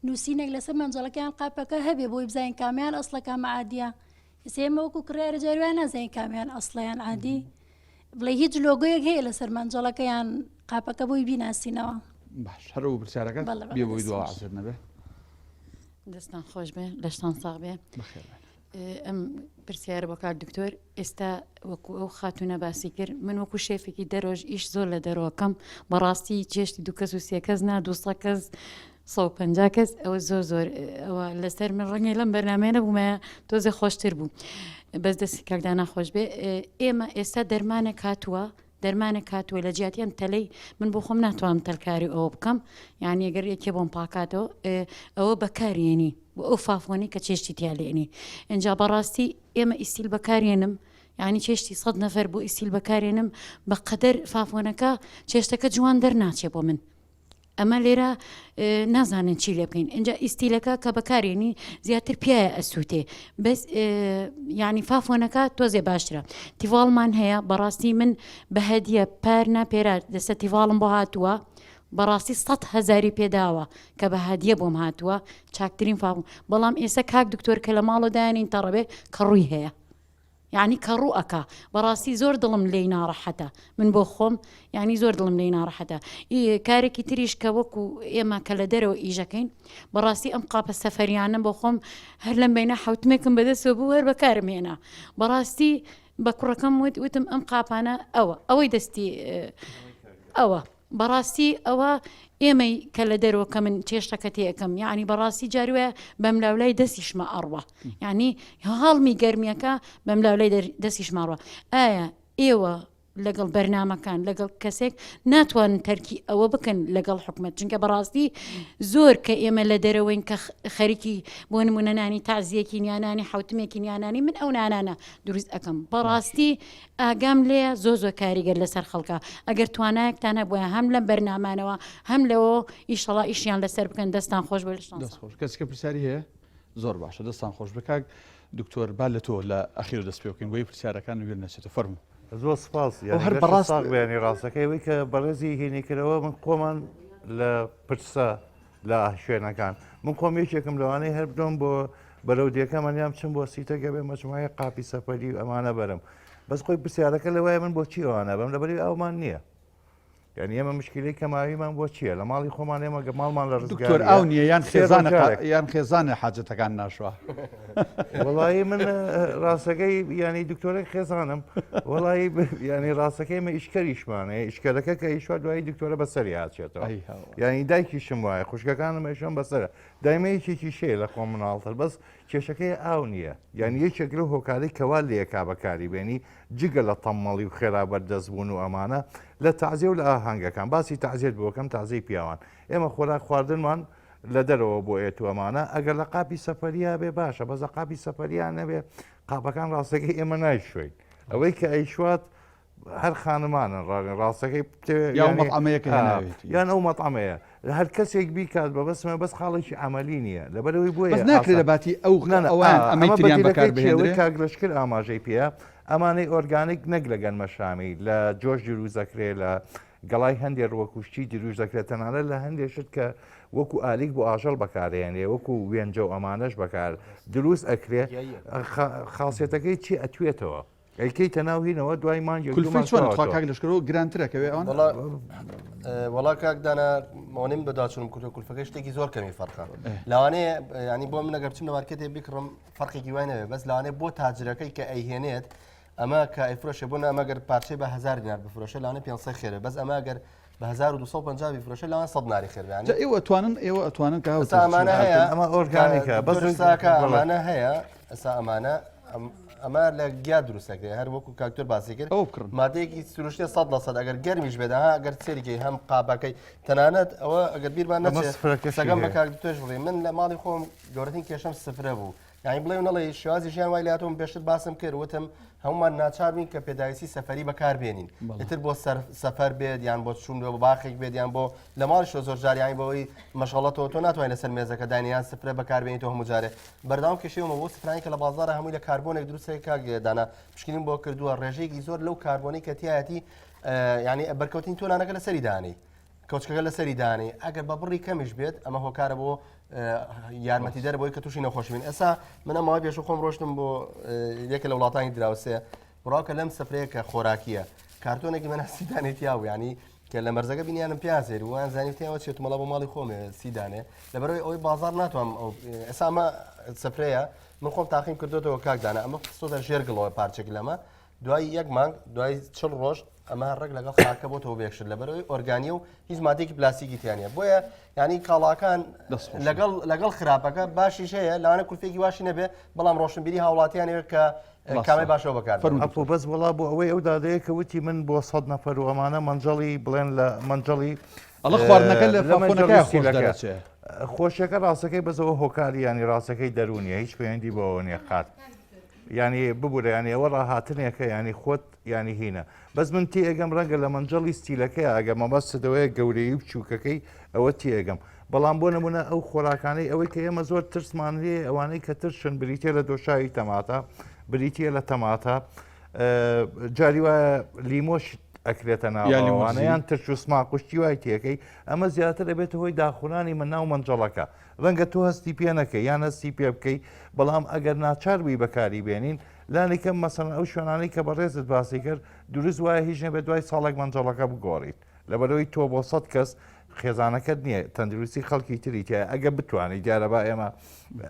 نووسینێک لەسەر مەنجەڵەکەیان قاپەکە هەبێ بۆی بزانین کامیان ئەسڵە کامە عادیە ئێستا ئێمە وەکو کڕیارە جاری وایە نازانین کامیان ئەسڵە یان عادی بڵێ هیچ لۆگۆیەک هەیە لەسەر مەنجەڵەکە یان قاپەکە بۆی بیناسینەوە باش هەر ئەو پرسیارەکە بەڵێ، بەڵێ، بێ بۆی دەست دوا خۆش. عەزێت نەبێ دەستان خۆش بێ لەشتان ساغ بێ بەخێر بێن. ئەم پرسیارە بۆ کاک دکتۆر ئێستا وەکو ئەو خاتونە باسی کرد من وەکو شێفێکی دەرۆژ ئیش زۆر لە دەرۆکەم بەڕاستی چێشتی دوو کەس و سێ کەس نا دوسە کەس 150 کەس ئەوە زۆر زۆر ئەوە لەسەر من ڕەنگە لەم بەرنمەیە نەبوومە تۆزێ خۆشتر بوو بەس دەستی کاکدا ناخۆش بێ ئێمە ئێستا دەرمانێک هاتووە دەرمانێک هاتووە لە جیاتی ئەم تەلەی من بۆ خۆم ناتوانم تەلکاری ئەوە بکەم یعنی گەر یەکێ بۆم پاکاتەوە ئەوە بەکارێنی بۆ ئەو فافۆنی کە چێشتی تیا لێنی ئینجا بەڕاستی ئێمە ئیستیل بەکارێنم یعنی چێشتی سەد نەفەر بۆ ئیستیل بەکارێنم بە قەدەر فافۆنەکە چێشتەکە جوان دەرناچێ بۆ من ئەمە لێرە نازانن چی لێ بکەین ئینجا ئیستیلەکە کە بەکارێنی زیاتر پیایە ئەسووتێ بەس یعنی فافۆنەکە تۆزێ باشترە تیڤاڵمان هەیە بەڕاستی من بە هەدیە پار ناپێرا دەسە تیڤاڵم بۆ هاتووە بەڕاستی سە هەزاری پێداوە کە بە هەدیە بۆم هاتووە چاکترین فاڵ بەڵام ئێستا کاک دکتۆر کە لە ماڵە دایانین تەڕەبێ کە ڕووی هەیە یانی کەڕوو ئەکا بەڕاستی زۆر دڵم لێی ناڕەحەتە من بۆ خۆم یانی زۆر دڵم لێی ناڕەحەتە کارێکی تریش کە وەکو ئێمە کە لە دەرەوە ئیشەکەین بەڕاستی ئەم قاپە سەفەریانە بۆ خۆم هەر لەم بینە حوتمێکم بەدەستەوە بوو هەر بەکارم هێنا بەڕاستی بە کوڕەکەم وت وتم ئەم قاپانە ئەوە ئەوەی دەستی ئەوە بەڕاستی ئەوە ئێمەی کە لە دەرەوە کە من چێشتەکە تێکەم یعنی بەڕاستی جاری وایە بەملاولای دەستیشمە ئەڕوا یعنی هەڵمی گەرمیەکە بەملاولای دەستیشماڕوە ئایا ئێوە. لەگەڵ بەرنامەکان لەگەڵ کەسێک ناتوانن تەرکی ئەوە بکەن لەگەڵ حکومت چونکە بەڕاستی زۆر کە ئێمە لە دەرەوەین کە خەریکی بۆ نمونە نانی تازیەکی نیانانی حوتمێکی نیانانی من ئەو نانانە دروست ئەەکەم بەڕاستی ئاگام لێ زۆ زۆر کاریگەر لەسەر خەڵکە ئەگەر توانایەکتان هەبووە هەم لەم بەرنامانەوە هەم لەوە ئیشەڵا ئیشیان لەسەر بکەن دەستان خۆش بە دەست خۆش کەسکە پرسیاری هەیە زۆر باشە دەستان خۆش بکاک دکتۆر با لە تۆ لە ئەخیر دەست پێ بکەین بۆی پرسیارەکان ویر نەچێتە فەرموو. زۆر سپاس یانی هەر بەڕاست ساغ بێنی ڕاستەکەی ئەوەی کە بەڕێزی هینی کردەوە من خۆمان لە پرسە لە شوێنەکان من خۆم یەکێکم لەوانەیە هەر بدۆم بۆ بەرەو دێکەمان یان بچم بۆ سیتەکە بێ مەجموعەیە قاپی سەفەری و ئەمانە بەرم بەس خۆی پرسیارەکە لەوایە من بۆچی ئەوانە بەم لەبەری ئەومان نییە یانی ئێمە مشکیلەی کەماویمان بۆ چییە لە ماڵی خۆمان ئێمە گە ماڵمان لە دکتۆر ئاو نییە یان خێزانە یان خێزانە حاجەتەکان ناشوە وەڵی من ڕاستەکەی ینی دکتۆرێک خێزانم وەڵی ینی ڕاستەکەی مە ئیشکەریشمانەیە ئیشکەرەکە کە ئیشوە دوایی دکتۆرە بەسەری هاچێتەوە ینی دایکیشم وایە خوشکەکانم ئەیشۆن بەسەرە دایمە یەکێکی شەیە لە خۆم مناڵتر بەس کێشەکەی ئاو نییە یان یەکێک لەو هۆکاری کەوا لەیەکا بەکاری بێنی جگە لە تەممەڵی و خێرا بەردەست بوون و ئەمانە لە تەعزیە و لە ئاهەنگەکان باسی تەعزیەت بۆ کەم تەعزیەی پیاوان ئێمە خۆراک خواردنمان لە دەرەوە بۆ ئێت و ئەمانە ئەگەر لە قاپی سەفەریا بێ باشە بەس لە قاپی سەفەریا نەبێ قاپەکان ڕاستەکەی ئێمە نایشۆین ئەوەی کە ئەیشوات هەر خانمانن ڕاوێن ڕاستەکەی یان ئەو مەطعەمەیە هەر کەسێک بیکات بە بەسمە بەس خاڵێکی عملی نییە لەبەرەوەی بۆیە بەس ناکرێت لە باتی ئەو ئەوان ئەمەی تریان بەکار بهێنرێ کاک لەشکر ئاماژەی پێیە ئەمانەی ئۆرگانیک نەک لە گەنمەشامی لە جۆش دروست دەکرێ لە گەڵای هەندێ ڕوەکوشتی دروست دەکرێت تەنانەت لە هەندێک شت کە وەکو ئالیک بۆ ئاژەڵ بەکارێنێ وەکو وێنجە و ئەمانەش بەکار دروست ئەکرێ خاصێتەکەی چی ئەتوێتەوە ئەیکەیتە ناو هینەوە دوای مانگێک دوو کولفەی مانگ چۆنە تخوا تەواوەتەوە. کاک لەشکرەوە گرانترە کەوێ ئەوان؟ وەڵا وەڵا کاک دانا ئەوەنەی من بەدواچوونم کردووە کولفەکەی شتێکی زۆر کەمی فەرقە لەوانەیە ینی بۆ من ئەگەر بچم لە مارکێتێ بکڕم فەرقێکی وای نەبێ بەس لەوانەیە بۆ تاجرەکەی کە ئەیهێنێت ئەمە کە ئەیفرۆشێ بۆ نامە گەر پارچەی بە 1000 دینار بفرۆشێ لەوانەیە 500 خێرێ بەس ئەمە گەر بە 1250 بیفرۆشێ لەوان 100 دیناری خێر بێ جا ئێوە ئەتوانن ئێوە ئەتوانن کە ئێستا ئەمانە هەیە ئەمە ئۆرگانیکە بەس دکتۆر ئەمانە هەیە ئێستا ئەمانە ئەمە لە گیا دروست دەکرێت هەر وەکو کاکتۆر باسی کرد ئەو بکڕن مادەیەکی سروشتیە سەد لە سەد ئەگەر گەرمیش بێت ها ئەگەر سێریکەی هەم قابەکەی تەنانەت ئەوە ئەگەر بیرمان ئەمە نەچێت سفرەکەشی قسەکەم بە هەیە. کاک دکتۆرش بڕی من لە ماڵی خۆم گەورەترین کێشەم سفرە بوو یانی بڵێ و نەڵێ شێوازی ژیان وای لاتۆم پێشتر باسم کرد وتم هەمومان ناچار بین کە پێداویستی سەفەری بەکار بێنین ئیتر بۆ سەفەر بێت یان بۆ چوون بۆ باخێک بێت یان بۆ لە ماڵیشەوە زۆر جار یانی بەوەی مەشغەڵەتەوە تۆ ناتوانانی لەسەر مێزەکە دانی یان سفرە بەکاربێنی تۆ هەموو جارێ بەردەوام کێشەیەمە بۆ سفرانی کە لە بازاڕە هەمووی لە کاربۆنێک دروستێک کاک دانا پشکنین بۆ کردووە ڕێژەیەکی زۆر لەو کاربۆنی کە تایەتی ینی بەرکەوتنی تۆ نانەکە لەسەری دانەی کەوچکەکە لەسەری دانێ ئەگەر بە بڕی کەمیش بێت ئەمە هۆکارە بۆ یارمەتیدەر بۆی کە تووشی نەخۆش بین ئێسا من ئەمەوە پێشو خۆم ڕۆشتم بۆ یەکە لە وڵاتانی دراوسێ بڕاوکە لەم سفرەیە کە خۆراکیە کارتۆنێکی من سیدانێ تیا بوو ینی کە لە مەرزەکە بینیانم پێیان سێر وان زانی تیاوە چێت مەڵا بۆ ماڵی خۆمێ سیدانێ لەبەرەوەی ئەوەی بازار ناتوانم ئەو ئێسا ئەمە سفرەیە من خۆم تاقیم کردوێتەوە کاکدانە ئەمە خستۆتە ژێر گڵەوە پارچێک لەمە دوای یەک مانگ دوای چڵ ڕۆژ ئەمە ڕێک لەگەڵ خاکە بۆتەوە بێکشت لەبەرەوەی ئۆرگانیە و هیچ مادەیەکی پلاستیکی تیانە بۆیە ینی کاڵاکان لەگەڵ لەگەڵ خراپەکە باشیش هەیە لەوانە کولفێکی واشی نەبێ بەڵام ڕۆشنبیری هاوڵاتیانەوە کە کامی باشەوە بەکار ئەپۆ بەس وڵا بۆ ئەوەی ئەو دادەیە کە وتی من بۆ سەد نەفەر و ئەمانە مەنجەڵی بڵێن لە مەنجەڵی ئەڵە خواردنەکە لە فافۆنەکە خۆش دەرەچێ خۆشەکە ڕاستەکەی بەسەوە هۆکاری ینی ڕاستەکەی دەرونیە هیچ پەیوەندی بەوە نیە قات یانی ببورە یانی ئەوە ڕاهاتنێکە یانی خۆت یانی هینە بەس من تێئەگەم ڕەنگە لە مەنجەڵی ستیلەکەی ئەگە مەبەستت ئەوەیە گەورەیی و بچووکەکەی ئەوە تێئەگەم بەڵام بۆ نمونە ئەو خۆراکانەی ئەوەی کە ئێمە زۆر ترسمان لێ ئەوانەی کە ترشن بریتە لە دۆشاوی تەماتە بریتە لە تەماتە جاری وایە لیمۆش ئەکرێتە ناوانە یان ترش و سماقشتی وای تێەکەی ئەمە زیاتر ئەبێتە هۆی داخورانی من ناو مەنجەڵەکە ڕەنگە تۆ هەستی پێ نەکەی یان هەستی پێ بکەی بەڵام ئەگەر ناچار بووی بەکاری بێنین لانی کەم مەسەلەن ئەو شوێنانەی کە بەڕێزت باسی کرد دروست وایە هیچ نەبێت دوای ساڵێک مەنجەڵەکە بگۆڕیت لەبەرەوەی تۆ بۆ سەد کەس خێزانەکەت نییە تەندروستی خەڵکی تری تایە ئەگە بتوانانی دیارە با ئێمە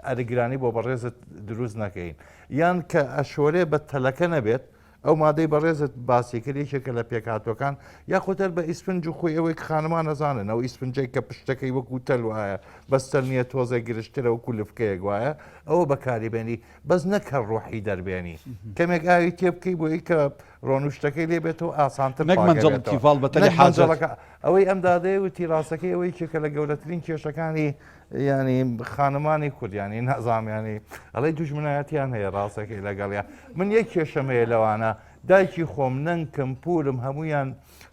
ئەرگرانی بۆ بەڕێزت دروست نەکەین یان کە ئەشۆرێ بە تەلەکە نەبێت ئەو مادەی بەڕێزت باسی کرد یەکێکە لە پێکهاتووەکان یاخود هەر بە ئیسفنج و خۆی ئەوەی کە خانمان ئەزانن ئەو ئیسفنجەی کە پشتەکەی وەکو تەل وایە بەس تەل نییە تۆزێک گرژترە وەکو لفکەیەک وایە ئەوە بەکاری بێنی بەس نەک هەر ڕۆحی دەربێنی کەمێک ئاوی تێ بکەی بۆ ئەوی کە. ڕۆن و شتەکەی لێ بێتەوە ئاسانتر نەک مەنجەڵ و تیڤاڵ بە تەلی حاجەت. مەنجەڵەکە ئەوەی ئەم دادەیە وتی ڕاستەکەی ئەوەی کێکە لە گەورەترین کێشەکانی ینی خانمانی کورد ینی نازام ینی ئەڵێ دوژمنایەتیان هەیە ڕاستەکەی لەگەڵیا من یەک کێشەم هەیە لەوانە دایکی خۆم نەنکم پورم هەمویان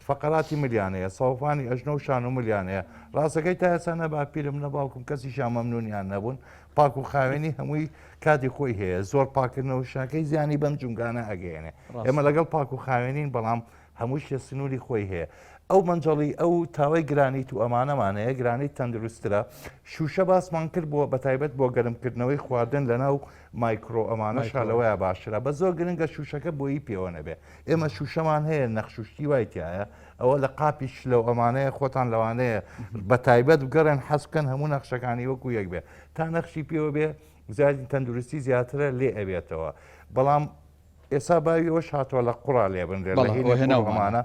فقراتی ملیان هەیە سەوفانی ئەژنۆ و شان و ملیان هەیە ڕاستەکەی تا ئێستا نە باپیرم نە باوکم کەسیشیان مەمنونیان نەبوون پاک و خاوێنی هەمووی کاتی خۆی هەیە زۆر پاکردنەوە شنەکەی زیانی بەم جومگانە ئەگەیەنێ ئێمە لەگەڵ پاک و خاوێنین بەڵام هەموو شتێ سنووری خۆی هەیە ئەو مەنجەڵی ئەو تاوەی گرانیت و ئەمانەمان هەیە گرانیت تەندروسترە شوشە باسمان کرد بۆ بەتایبەت بۆ گەرمکردنەوەی خواردن لەناو مایکرۆ ئەمانەشا لەوەیە باشترە بە زۆر گرنگە شوشەکە بۆیی پێوە نەبێ ئێمە شوشەمان هەیە نەخشوشتی وای تایە ئەوە لە قاپی شلە و ئەمانەیە خۆتان لەوانەیە بە تایبەت بگەڕێن حەز بکەن هەموو نەخشەکانی وەکو یەک بێ تا نەخشی پێوە بێ زیادی تەندروستی زیاترە لێ ئەبێتەوە بەڵام ئێسا باوی ئەوەش هاتووە لە قوڕا لێ بنرێت لە هینی ئەمانە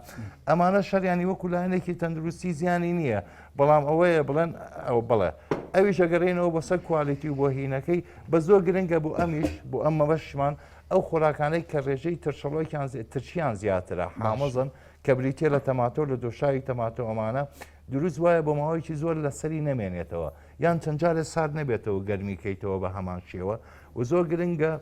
ئەمانە شەریانی وەکو لایەنێکی تەندروستی زیانی نییە بەڵام ئەوەیە بڵێن ئەو بڵێ ئەویش ئەگەڕێنەوە بۆ سەر quality و بۆ هینەکەی بە زۆر گرنگە بۆ ئەمیش بۆ ئەم مەبەشمان ئەو خۆراکانەی کە ڕێژەی ترشەڵۆکیان ترشیان زیاترە حامزن کە بریتە لە تەماتۆ لە دۆشاوی تەماتۆ ئەمانە دروست وایە بۆ ماوەیەکی زۆر لەسەری نەمێنێتەوە یان چەند جارێ سارد نەبێتەوە گەرمی کەیتەوە بە هەمان شێوە و زۆر گرنگە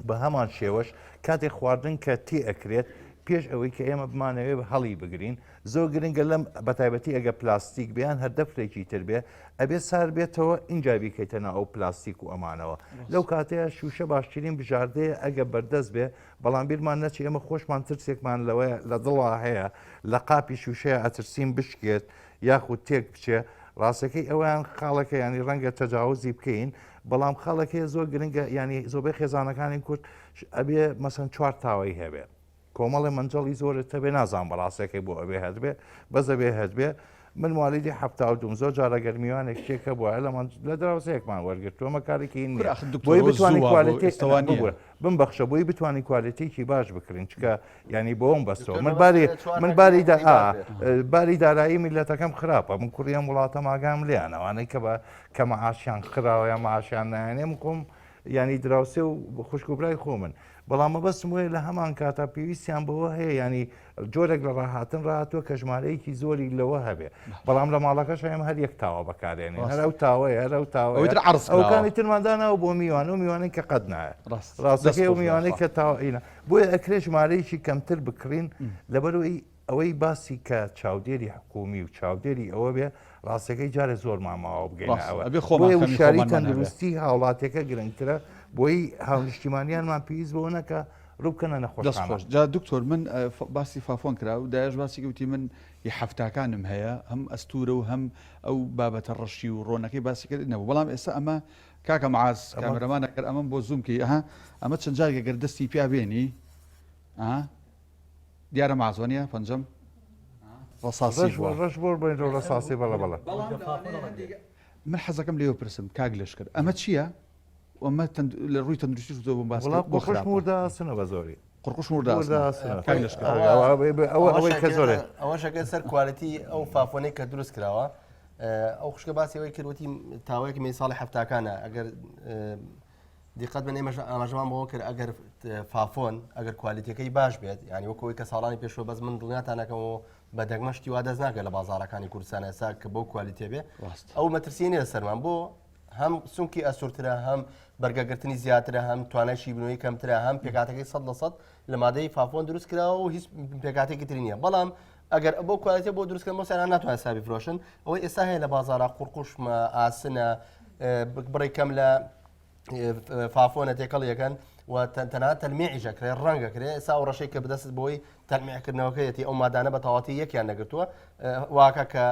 بە هەمان شێوەش کاتێک خواردن کە تێ ئەکرێت پێش ئەوەی کە ئێمە بمانەوێت هەڵی بگرین زۆر گرنگە لەم بەتایبەتی ئەگە پلاستیک بیان هەر دەفرێکی تر بێ ئەبێ سار بێتەوە ئینجا بیکەیتە ناو ئەو پلاستیک و ئەمانەوە لەو کاتەیە شوشە باشترین بژاردەیە ئەگە بەردەست بێ بەڵام بیرمان نەچێ ئێمە خۆشمان ترسێکمان لەوەیە لە دڵا هەیە لە قاپی شوشەیە ئەترسین بشکێت یاخود تێک بچێ ڕاستەکەی ئەویان خاڵەکە ینی ڕەنگە تەجاوزی بکەین بەڵام خاڵەکەی زۆر گرنگە ینی زۆربەی خێزانەکانی کورد ئەبێ مەسەن چوار تاوەی هەبێ کۆمەڵی مەنجەڵی زۆرت هەبێ نازان بەڕاستەکەی بۆ ئەبێ هەبێ بەس ئەبێ هەبێ من موالیدی 72 زۆر جارە گەر میوانێک شتێکە بووە لە لە دراوسەیەکمان وەرگرتووە مە کارێکی نییە بۆی بتوانانی quality ببوورە بمبەخشە بۆی بتوانانی quality ێکی باش بکرین چکە ینی بۆم بەستەوە من باری من باری دا باری دارایی میلەتەکەم خراپە من کوڕیم وڵاتە ماگام لیان ئەوانەی کە بە کە معاشیان خراوە یا معاشیان نایەنێ من خۆم ینی دراوسێ و خوشک و برای خۆمن بەڵام مەبەستم وەیە لە هەمان کاتا پێویستیان بەوە هەیە ینی جۆرێک لە ڕاهاتن ڕاهاتووە کە ژمارەیەکی زۆری لەوە هەبێ بەڵام لە ماڵەکەش ئێمە هەر یەک تاوە بەکارێنین هەر ئەو تاوەیە هەر ئەو تاوەیە تر عەرز کراوە. ئەوکانی ترمان داناوە بۆ میوان و میوانەی کە قەت نایە ڕاست. ڕاستەکەی دەست ئەو خۆش میوانەی بەخوا. کە تاوە ئینە بۆیە ئەکرێ ژمارەیەکی کەمتر بکڕین لەبەرئەوەی ئەوەی باسی کە چاودێری حکومی و چاودێری ئەوە بێ ڕاستەکەی جارێ زۆرمان ماوە بگەینە ڕاست. ئەوە ئەبێ خۆمان بۆیە خەمی وشیاری خۆمانمان هەبێ. تەندروستی هاوڵاتیەکە گرنگترە بۆی هاونیشتیمانیانمان پێویست بەوە نەکا ڕووبکەنە دەست نەخۆشخانە. خۆش جا دکتۆر من باسی فافۆن کرا و دایەش باسی وتی من ی حەفتاکانم هەیە هەم ئەستورە و هەم ئەو بابەتە ڕەشی و ڕۆنەکەی باسی کرد نەبوو بەڵام ئێستا ئەمە کاکە معاز کامێرەمان ئەگەر ئەمەم بۆ زووم کەی ئەها ئەمە چەند جارێک گەر دەستی پیا بێنی ئا دیارە معاز وانە پەنجەم ڕەساسی بووە ڕەش بۆ بۆین ڕەساسی بەڵە بەڵە من حەزەکەم لێوە پرسم کاک لەشکر ئەمە چییە؟ ئەمە لە ڕووی تەندروستیش زۆر بۆم باس وڵا کرد بۆ قوڕقوش خراپە. موردە ئاسنە بە زۆری قڕقوش موردە موردە ئاسنە. ئاسنە. کاک لەشکر. ئەوە ئەوەی کە زۆرێ ئەوەشەکە سەر quality ئەو فافۆنەی کە دروست کراوە ئەو خوشکە باسی ئەوەی کرد وتی تاوەیەک می ساڵی هەفتاکانە ئەگەر دیقەت بن ئێمەش ئاماژەمان بەوە کرد ئەگەر فافۆن ئەگەر quality ەکەی باش بێت یعنی وەکەوەی کە ساڵانی پێشوە بەس من دڵنیاتان نەکەمەوە بە دەگمە شتی وا دەست ناکە لە بازارەکانی کوردستان ئێستا کە بەو quality ە بێ ئەو مەترسی نیە لەسەرمان بۆ هەم سمکی ئەستوورترە، هەم بەرگەگرتنی زیاترە، هەم توانای شیبوونەوەی کەمترە، هەم پێکهاتەکەی 100% لە مادەی فافۆن دروست کراوە و هیچ پێکهاتێکی تری نییە. بەڵام ئەگەر بۆ quality بۆ دروستکردن بۆ سیاران ناتوانێت سابی فرۆشن ئەوەی ئێستا هەیە لە بازارە قوڕقوشمە ئاسنە بڕێک کەم لە فافۆنە تێکەڵ یەکەن و تەنها تەلمیعیش ئەکرێ ڕەنگە کرێ ئێستا ئەو ڕەشەی کە بەدەست بۆی تەلمیعکردنەوەکەیەتی ئەو مادانە بە تەواتی یەکیان نەگرتووە واکە کە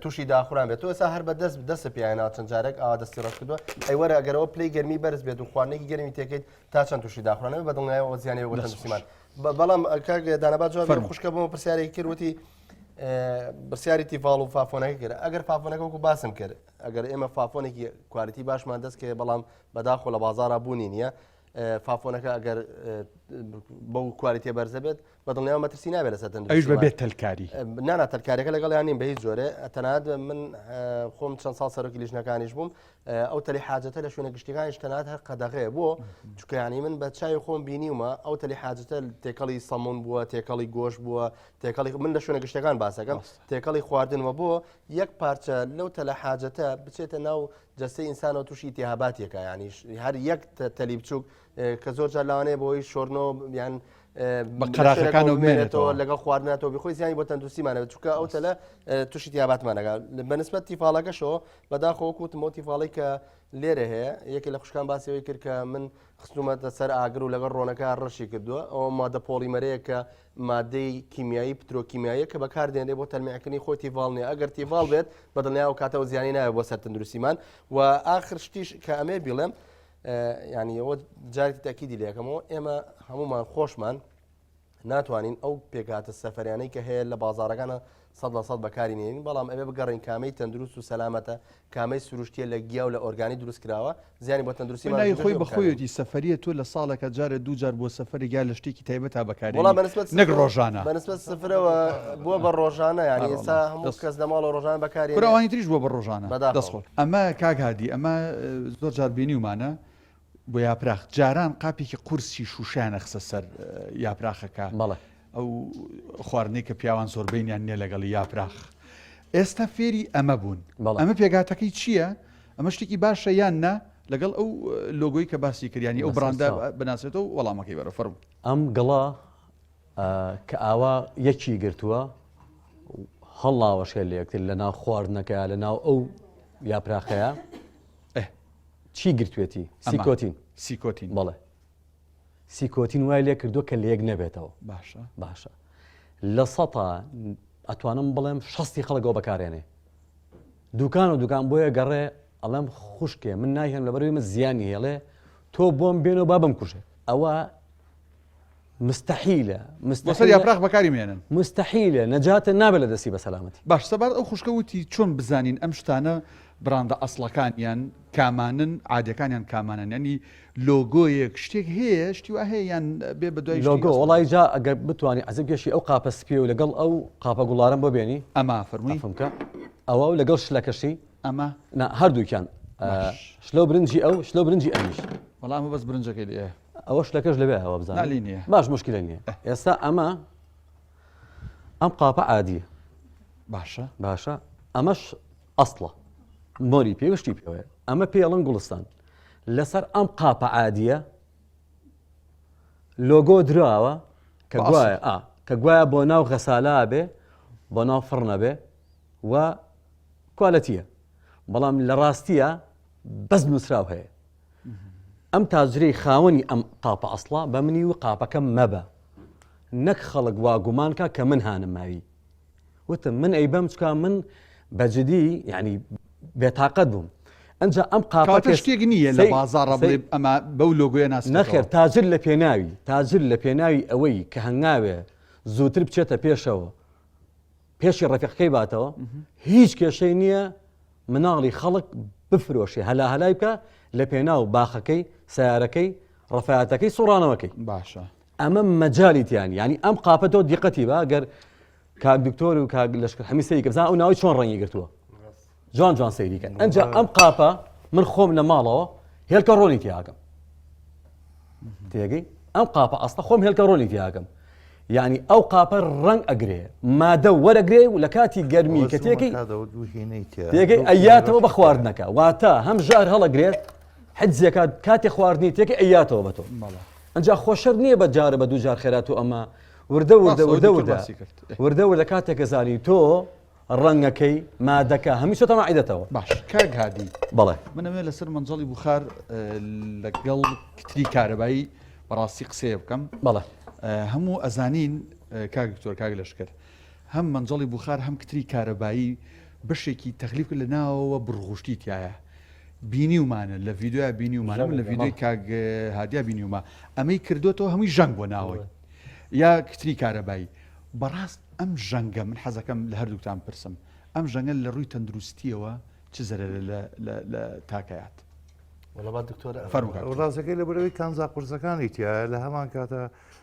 تووشی داخوران بێت تۆ ئێستا هەر بە دەست دەست پیانە چەند جارێک ئاوا دەستی ڕەش کردووە ئەی وەرە ئەگەرەوە پلەی گەرمی بەرز بێت و خواردنێکی گەرمی تێکەیت تا چەند تووشی داخورانەوە بە دڵنیایەوە زیانی بۆ تەندروستیمان بەڵام کاک دانەبا جواب خوشکە بۆ پرسیارێکی کرد وتی پرسیاری تیڤاڵ و فافۆنەکە کرد ئەگەر فافۆنەکە وەکو باسم کرد ئەگەر ئێمە فافۆنێکی quality باشمان دەست کەوێ بەڵام بەداخۆ لە بازارا بوونی نییە فافۆنەکە ئەگەر بەو quality ە بەرزە بێت بە دڵنیاوە مەترسی نابێت لەسەر ئەویش تەندروستیمان. بەبێ تەلکاری. نا نا تەلکاریەکە لەگەڵیان نیم بە هیچ جۆرێ تەنانەت من خۆم چەند ساڵ سەرۆکی لیژنەکانیش بووم ئەو تەلی حاجەتە لە شوێنە گشتیەکانیش تەنانەت هەر قەدەغەیە بۆ چونکە یانی من بە چاوی خۆم بینیومە ئەو تەلی حاجەتە تێکەڵی سەمون بووە تێکەڵی گۆش بووە تێکەڵی من لە شوێنە گشتەکان باسەکەم تێکەڵی خواردنوە بۆ یەک پارچە لەو تەلە حاجەتە بچێتە ناو جەستەی ئینسانەوە تووشی ئیتیهاباتێکە یانی هەر یەک تەلی بچووک کە زۆر جار لەوانەیە بۆی شۆرنەوە یان بە قەراخەکانەوە بمێنێتەوە لەگەڵ خواردناتەوە بخۆی زیانی بۆ تەندروستیمانە چونکە ئەو تەلە تووشی تیاباتمانەکە بەنسبەت تیفاڵەکەشەوە بەداخەوە وەکو وتم تیفاڵی کە لێرە هەیە یەکێ لە خوشکان باسیەوەی کرد کە من خستومەتە سەر ئاگر و لەگەڵ ڕۆنەکە ڕەشی کردووە ئەوە مادە پۆڵیمەرەیە کە مادەی کیمیایی پترۆکیمیاییە کە بەکاردێنرێ بۆ تەلمیعکردنی خۆی تیڤاڵ نییە ئەگەر تیڤاڵ بێت بە دڵنیاوە کاتەوە زیانی ناوێت بۆ سەر تەندروستیمان و ئاخر شتیش کە ئەمێ بیڵێم ینی ئەوە جارێکی تاکیدی لەکەمەوە ئێمە هەمومان خۆشمان ناتوانین ئەو پێکهاتە سەفەریانەی کە هەیە لە بازارەکانە سەد لە سەد بەکاری نێنین بەڵام ئەبێ بگەڕین کامەی تەندروست و سەلامەتە کامەی سروشتیە لە گیا و لە ئۆرگانی دروست کراوە زیانی بۆ تەندروستی ناوی خۆی بە خۆیەتی سەفەریە تۆ لە ساڵێکا جارێ دوو جار بۆ سەفەرێک یا لە شتێکی تایبەتا بەکاری وەڵا بەنسبەت نەک ڕۆژانە بەنسبەت سفرەوە بووە بە ڕۆژانە یانی ئێستا هەموو کەس لە ماڵەوە ڕۆژانە بەکاری کورە ئەوانی تریش بووە بە ڕۆژانە دەست خۆش ئەمە کاک هادی ئەمە زۆر جار بینیومانە بۆ یاپراخ جاران قاپێکی قورسی شوشەیان ئەخستە سەر یاپراخەکە بەڵێ. ئەو خواردنەی کە پیاوان زۆربەینیان نییە لەگەڵی یاپراخ ئێستا فێری ئەمە بوون بەڵێ. ئەمە پێکهاتەکەی چییە؟ ئەمە شتێکی باشە یان نا؟ لەگەڵ ئەو لۆگۆی کە باسی کرد یانی ئەو بەسەر بڕاندە چاو. بناسێتەوە و وەڵامەکەی بەرە فەرموو. ئەم گڵە کە ئاوا یەکی گرتووە هەڵناوەشێ لە یەکتر لە ناو خواردنەکەیا لە ناو ئەو یاپراخەیە ئێ. چی گرتوێتی؟ ئەمە. سیکۆتین. سیکۆتین. بەڵێ. سیکۆتین وای لێ کردووە کە لەیەک نەبێتەوە. باشە. باشە. لە سەتا ئەتوانم بڵێم شەستی خەڵک ئەوە بەکارێنێ. دوکان و دوکان بۆیە گەڕێ ئەڵێم خوشکێ من نایهێنم لەبەرئەوەی من زیانی هەیە ئەڵێ تۆ بۆم بێنەوە با بمکوژێ. ئەوە مستحیلە بۆ سەر مستحیلە یاپراخ بەکاری مێنن. مستحیلە نەجاتە نابێت لە دەستی بە سەلامەتی. باش سەبارەت ئەو خوشکە وتی چۆن بزانین ئەم شتانە بڕاندە ئەسڵەکانیان کامانن عادیەکانیان کامانەن یانی لۆگۆیەک شتێک هەیە شتی وا هەیە یان بێ بە دوای شتی لۆگۆ ئەسڵ وەڵی جا ئەگەر بتوانی عەزیب کێشی ئەو قاپە سپیە و لەگەڵ ئەو قاپە گوڵارەم بۆ بێنی ئەما فەرمووی عەفوم کە ئەوە و لەگەڵ شلەکەشی ئەمە نا هەردووکیان باش شلە و برنجی ئەو شلە و برنجی ئەمیش وەڵا ئەمە بەس برنجەکەی لێیە ئەوە شلەکەش لەوێ هەوە بزانم نا لێی نییە باش مشکلە نییە ئێستا ئەمە ئەم قاپە عادیە باشە باشە ئەمەش ئەسڵە مۆری پێوشتی پێوەیە ئەمە پێڵن گوڵستان لەسەر ئەم قاپە عادیە لۆگۆ دراوە کە گوایە ئا کە گوایە بۆ ناو غەسالا بێ بۆ ناو فڕنە بێ و کوالەتیە بەڵام لە ڕاستیە بەس نووسراو هەیە ئەم تاجرەی خاوەنی ئەم قاپە ئەسڵە بە منی و قاپەکەم مەبە نەک خەڵک وا گومان کا کە من هانم ماوی وتم من ئەیبەم چکا من بەجدی یعنی بێتاقەت بووم ئەجا ئەم قاپە شتێک نییە لە بازاڕە بڵێ ئەمە بەو لۆگۆیە ناس نەخێر تاجر لە پێناوی تاجر لە پێناوی ئەوەی کە هەنگاوێ زووتر بچێتە پێشەوە پێشی ڕەفیقەکەی باتەوە هیچ کێشەی نییە مناڵی خەڵک بفرۆشێ هەلا هەلای بکە لە پێناو باخەکەی سیارەکەی ڕەفاتەکەی سوڕانەوەکەی باشە ئەمە مەجالی تیان ینی ئەم قاپەتەوە دیقەتی بە گەر کاک دکتۆر و کاک لەشکر هەمی سەیری کە بزان ئەو ناوی چۆن ڕەنگی گرتووە جوان جوان سەیری کەن ئەنجا ئەم قاپە من خۆم لە ماڵەوە هێلکە ڕۆنی تیاکەم تێگەی ئەم قاپە ئەسڵە خۆم هێلکە ڕۆنی تیاکەم یعنی ئەو قاپە ڕەنگ ئەگرێ مادە وەرەگرێ و لە کاتی گەرمی کە تێکەی تێگەی ئەیاتەوە بە خواردنەکە واتە هەم ژار هەڵەگرێت حجزێکات کاتی خواردنی تێکی ئەیاتەوە بە تۆ ئەجا خۆشەر نییە بە جارە بە دوو جار خێرات و ئەمە وردە وردە وردە وردە وردە وردە کاتێک کە زانی تۆ ڕەنگەکەی مادەکە هەمیشە تەمە عیدەتەوە باش کاک هادی بەڵێ من ئەمەوێ لەسەر مەنجەڵی بوخار لەگەڵ کتری کارەبایی بەڕاستی قسەیە بکەم بەڵێ هەموو ئەزانین کاک دکتۆر کاک لەشکر هەم مەنجەڵی بوخار هەم کتری کارەبایی بەشێکی تەغلیف لە ناوەوە بڕغوشتی تایە بینیومانە لە ڤیددیویا بینیومانە من لە ڤیددیوی کاک هادیا بینیومە ئەمەی کردوێتەوە هەمووی ژەنگ بۆ ناوەی یا کتری کارەبایی بەڕاست ئەم ژەنگە من حەزەکەم لە هەردووکتان پرسم ئەم ژەنگە لە ڕووی تەندروستیەوە چ زەرەرە لە تاکەیات؟ وەڵا با دکتۆر فەرموو کاک دکتۆر. ڕاستەکەی لەبەرئەوەی کانزا قورسەکانی تیایە لە هەمان کاتا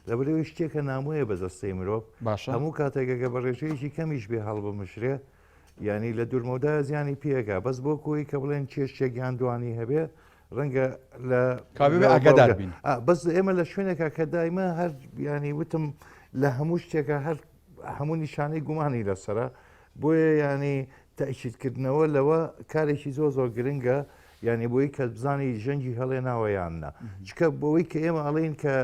لەبەرئەوەی شتێکە نامۆیە بە جەستەی مرۆڤ باشە. هەموو کاتێک ئەگەر بە ڕێژەیەکی کەمیش بێ هەڵبمژرێ یانی لە دوورمەودایە زیانی پێگا بەس بۆ کۆی کە بڵێن چێشتێک یان دوانی هەبێ ڕەنگە لە کابێ ئاگادار بین بەس ئێمە لە شوێنێکا کە دایمە هەر ینی وتم لە هەموو شتێکە هەر هەموو نیشانەی گومانی لەسرە بۆیە ینی تەئکیدکردنەوە لەوە کارێکی زۆر زۆر گرنگە یعنی بۆی کە بزانی ژەنگی هەڵێ ناوە یان نا چکە بۆی کە ئێمە ئەڵێن کە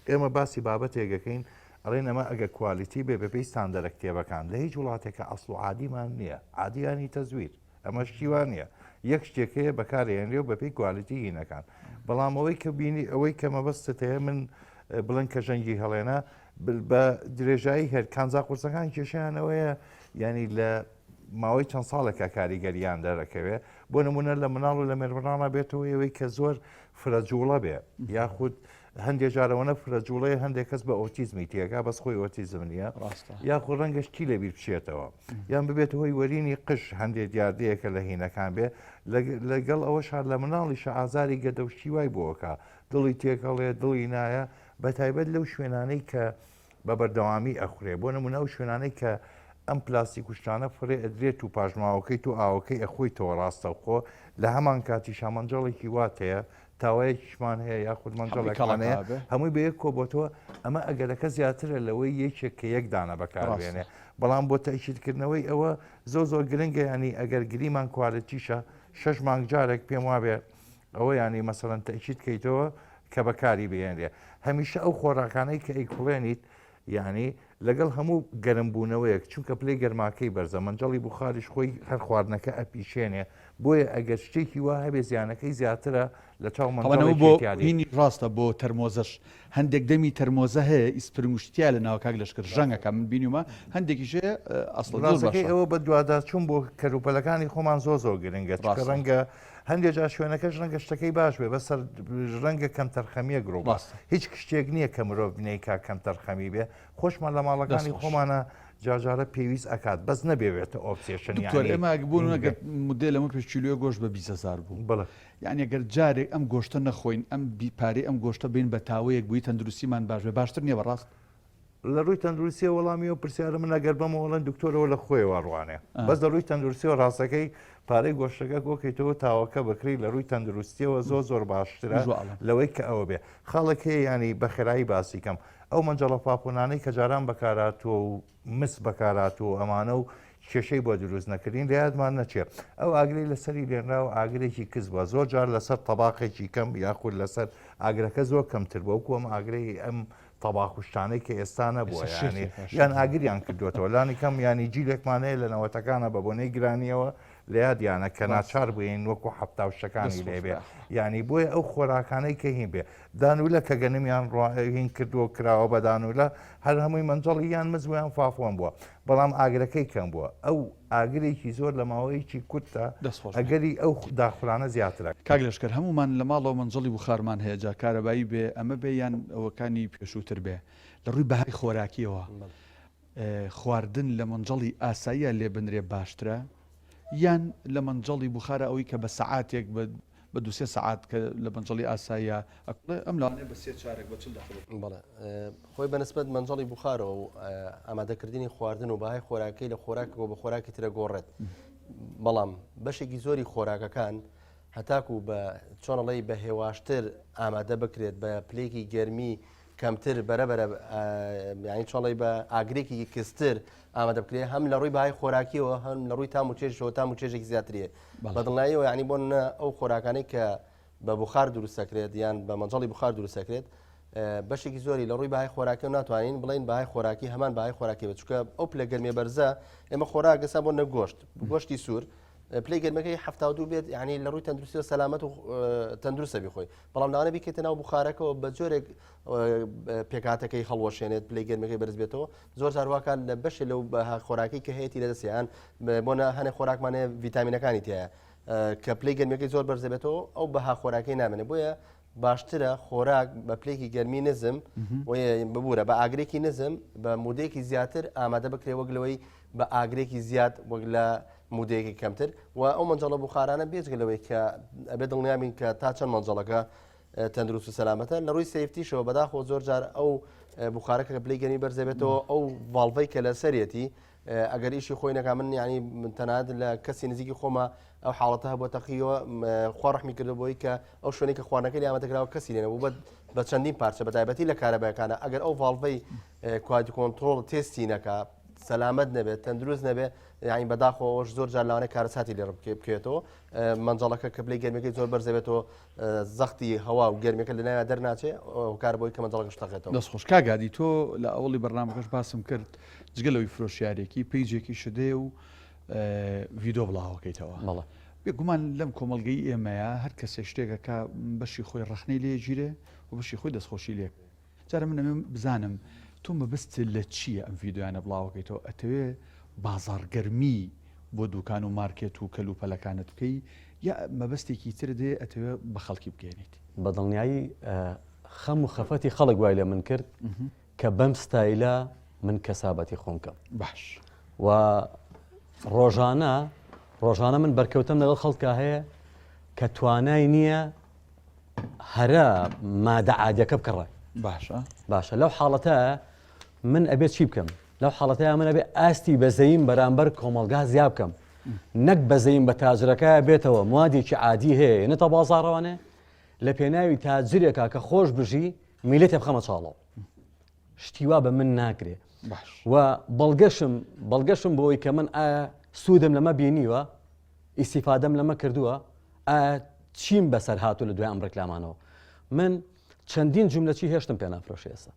ئێمە باسی بابەتێک ئەکەین ئەڵێن ئەمە ئەگە quality بێ بەپێی ستاندەرە کتێبەکان لە هیچ وڵاتێکە ئەسڵ و عادیمان نییە عادیانی تەزویر ئەمە شتی وا نییە یەک شتێک هەیە بەکارێنرێ و بەپێی quality هینەکان بەڵام ئەوەی کە بینی ئەوەی کە مەبەستت هەیە من بڵێن کە ژەنگی هەڵێنا بە درێژایی هەر کانزا قورسەکان کێشیانەوەیە ینی لە ماوەی چەند ساڵێکە کاریگەریان دەرەکەوێ بۆ نمونە لە مناڵ و لە مێرمناڵە بێتەوە ئەوەی کە زۆر فرەجوڵە بێ یاخود هەندێک جارەوەنە فرە جوڵەیە هەندێک کەس بە ئۆتیزمی تێگا بەس خۆی ئۆتیزم نییە یاخود ڕەنگە شتی لەبیر بچێتەوە یان ببێت هۆی وەرینی قژ هەندێک دیاردەیەکە لە هینەکان بێ لەگەڵ ئەوە شار لە مناڵیشە ئازاری گەدە و شتی وای بۆکە دڵی تێکەڵێ دڵی نایە بە تایبەت لەو شوێنانەی کە بە بەردەوامی ئەخورێ بۆ نمونە ئەو شوێنانەی کە ئەم پلاستیک و شتانە فڕێ ئەدرێت و پاشماوەکەی تو ئاوەکەی ئەخۆیتەوە ڕاستەوخۆ لە هەمان کاتیشا مەنجەڵێکی وات هەیە تاوایەکیشمان هەیە یاخود مەنجەڵێکمان هەیە هەمووی بە یەک کۆبۆتەوە ئەمە ئەگەرەکە زیاترە لەوەی یەکێک کە یەک دانە بەکاربێنێ بەڵام بۆ تەئکیدکردنەوەی ئەوە زۆر زۆر گرنگە ینی ئەگەر گریمان quality شە شەش مانگ جارێک پێم وابێ ئەوە ینی مەسەلەن تەئکید کەیتەوە کە بەکاری بهێنرێ هەمیشە ئەو خۆراکانەی کە ئەیکوڵێنیت یانی لەگەڵ هەموو گەرم بوونەوەیەک چونکە پلەی گەرماکەی بەرزە مەنجەڵی بوخاریش خۆی هەر خواردنەکە ئەپیشێنێ بۆیە ئەگەر شتێکی وا هەبێ زیانەکەی زیاترە لە چاو ئەوە مەنجەڵێکی بۆ تیادی. هینی ڕاستە بۆ تەرمۆزەش هەندێک دەمی تەرمۆزە هەیە ئیسپرنگ و شتیا لە ناوە کاک لەشکر ژەنگەکە من بینیومە هەندێکیش هەیە ئەسڵە زۆر ڕاستەکەی باشە. ئەوە بەدواداچوون بۆ کەلوپەلەکانی خۆمان زۆر زۆر گرنگە چونکە ڕاستە. ڕەنگە هەندێ جار شوێنەکەش ڕەنگە شتەکەی باش بێ بەس ڕەنگە کەمتەرخەمییەک ڕوو بە ڕاستە. هیچ شتێک نییە کە مرۆڤ نەیکا کەمتەرخەمی بێ خۆشمان لە دەست ماڵەکانی خۆش. خۆمانە جارجارە پێویست ئەکات بەس نەبێ بێتە obsession دکتۆر یانی ئێمە بۆ هین نمونە بێ. گەر مدەی لەمە پێش کیلۆیە گۆشت بە 20 هەزار بوو بەڵێ. یانی گەر جارێک ئەم گۆشتە نەخۆین ئەم بی پارەی ئەم گۆشتە بین بە تاوەیەک بووی تەندروستیمان باش بێ باشتر نییە بەڕاست؟ لە ڕووی تەندروستیەوە وەڵامی ئەو پرسیارە من ئەگەر بەمەوە ئەڵێن دکتۆرەوە لە خۆیەوە ڕوانێ بەس لە ڕووی تەندروستیەوە ڕاستەکەی پارەی گۆشتەکە کۆکەیتەوە تاوەکە بکری لە ڕووی تەندروستیەوە زۆر زۆر باشترە لەوەی کە ئەوە بێ خاڵێک هەیە ینی بە خێرایی باسی کەم ئەو مەنجەڵە فافۆنانەی کە جاران بەکاراتوە و مس بەکاراتوە و ئەمانە و کێشەی بۆ دروست نەکردین لە یادمان نەچێ ئەو ئاگرەی لەسەری لێنراوە ئاگرێکی کز بووە زۆر جار لەسەر تەباقێکی کەم یاخود لەسەر ئاگرەکە زۆر کەمتر بووە وەکو ئەم ئاگرەی ئەم تەباخ و شتانەی کە ئێستا نەبووە یانی یان ئاگریان کردوێتەوە لانی کەم ینی جیلێکمان هەیە لە نەوەتەکانە بە بۆنەی گرانیەوە لە یادیانە کە ناچار بووین وەکو حەفتا و شتەکانی لێبێ ینی بۆیە ئەو خۆراکانەی کە هین بێ دانولە کە گەنمیان هین کردووە کراوە بە دانولە هەر هەمووی مەنجەڵی یان مزویان فافۆن بووە بەڵام ئاگرەکەی کەم بووە ئەو ئاگرێکی زۆر لە ماوەیەکی کورتە ئەگەری ئەو داخورانە زیاترە. کاک لەشکر هەموومان لە ماڵەوە مەنجەڵی بوخارمان هەیە جا کارەبایی بێ ئەمە بێ یان ئەوەکانی پێشووتر بێ لە ڕووی بەهای خۆراکیەوە خواردن لە مەنجەڵی ئاساییە لێ بنرێ باشترە یان لە مەنجەڵی بوخارە ئەوەی کە بە سەعاتێک بە بە دوو سێ سەعات کە لە مەنجەڵی ئاساییە ئەکوڵێ ئەم لەوانەیە بە سێ چارەک بە 40 دەقە بکوڵێ. بەڵێ خۆی بە نسبەت مەنجەڵی بوخارەوە و ئامادەکردنی خواردن و بەهای خۆراکەی لە خۆراکەوە بە خۆراکی ترە گۆڕێت بەڵام بەشێکی زۆری خۆراکەکان هەتاکو بە چۆنەڵی بە هێواشتر ئامادە بکرێت بە پلێکی گەرمی کەمتر بەرە بەرە یانی چۆڵی بە ئاگرێکی کزتر ئامادە بکرێت هەم لە ڕووی بەهای خۆراکیەوە هەم لە ڕووی تام و چێژەوە تام و چێژێکی زیاتریە بە دڵنیاییەوە یانی بۆ نە ئەو خۆراکانەی کە بە بخار دروست دەکرێت یان بە مەنجەڵی بخار دروست دەکرێت بەشێکی زۆری لە ڕووی بەهای خۆراکی و ناتوانین بڵین بەهای خۆراکی هەمان بەهای خۆراکی بێت چونکە ئەو پلە گەرمیە بەرزە ئێمە خۆراک ئێستا بۆ نە گۆشت گۆشتی سوور پلەی گەرمەکەی 72 بێت یعنی لە ڕووی تەندروستیەوە سەلامەت و تەندروستە بیخۆی بەڵام لەوانە بیکەیتە ناو بخارەکەەوە بە جۆرێک پێکاتەکەی هەڵوەشێنێت پلەی گەرمەکەی بەرز بێتەوە زۆر جار واکات لە بەشێ لەو خۆراکی کە هەیەی لە دەستیان بۆنە هەنێ خۆراکمانەیە ڤیتامینەکانی تایە کە پلەی گەرمەکەی زۆر بەرز دەبێتەوە ئەو بەها خۆراکەی نامێنێ بۆیە باشترە خۆراک بە پلێکی گەرمی نزم ببوورە بە ئاگرێکی نزم بە مودەیەکی زیاتر ئامادە بکرێ وەک لەوەی بە ئاگرێکی زیاد وەک لە مودەیەکی کەمتر و ئەو مەنجەڵە بوخارانە بێجگە لەوەی کە ئەبێ دڵنیابین کە تا چەند مەنجەڵەکە تەندروست و سەلامەتە لە ڕووی safety شەوە بەداخەوە زۆر جار ئەو بخارە کە پلەی گەرمی بەرزەبێتەوە ئەو valve ەی کە لەسەرێتی ئەگەر ئیشی خۆی نەکا من یعنی من تەنانەت لە کەسی نزیکی خۆمە ئەو حاڵەتە هەبووە تەقیەوە خوا ڕەحمی کردو بۆی کە ئەو شوێنی کە خواردنەکەی لێ ئامادەکراوە کەسی لێ نەبوو بە چەندین پارچە بە تایبەتی لە کارەبایەکانە ئەگەر ئەو valve ەی quality control test ی نەکا سەلامەت نەبێت تەندروست نەبێت یعنی بەداخەوە ئەوەش زۆر جار لەوانەیە کارەساتی لێ بکەوێتەوە مەنجەڵەکە کە پلەی گەرمیەکەی زۆر بەرز دەبێتەوە زەختی هەوا و گەرمیەکە لە ناویا دەرناچێ هۆکار بۆی کە مەنجەڵەکەش تەقێتەوە. دەست خۆش کاک هادی تۆ لە ئەوەڵی بەرنامەکەش باسم کرد جگە لەوەی فرۆشیارێکی page ێکیشت هەیە و ڤیدۆ بڵاوەکەیتەوە بەڵێ. بێگومان لەم کۆمەڵگەی ئێمەیە هەر کەسێک شتێکەکە بەشی خۆی ڕەخنەی لێ گیرێ و بەشی خۆی دەستخۆشی لێ جارە من ئەمێ بزانم تۆ مەبەستت لە چییە ئەم ڤیدیۆیانە بڵاوەکەیتەوە ئەتەوێ بازاڕگەرمی بۆ دوکان و مارکێت و کەلوپەلەکانت بکەی یا مەبەستێکی ترت هەیە ئەتەوێ بە خەڵکی بگەیەنیت؟ بە دڵنیایی خەم و خەفەتی خەڵک وای لە من کرد کە بەم ستایلە من کەسابەتی خۆم کەم باش و ڕۆژانە ڕۆژانە من بەرکەوتم لەگەڵ خەڵکا هەیە کە توانای نییە هەرە مادە عادیەکە بکڕێ. باشە. باشە لەو حاڵەتە من ئەبێ چی بکەم؟ لەو حاڵەتە من ئەبێ ئاستی بەزەیم بەرامبەر کۆمەڵگا زیا بکەم. نەک بەزەیم بە تاجرەکە بێتەوە موادێکی عادی هەیە نەتە بازاڕەوانێ لە پێناوی تاجرێکا کە خۆش بژی میلەتێ بخەمە چاڵەوە. شتی وا بە من ناکرێ. باش. و بەڵگەشم بەڵگەشم بۆی کە من ئایا سوودم لەمە بینیوە ئیستیفادەم لەمە کردووە ئایا چیم بەسەر هاتوو لە دوای ئەم ڕێکلامانەوە من چەندین جملەچی هێشتم پێ نافرۆشێ ئێستا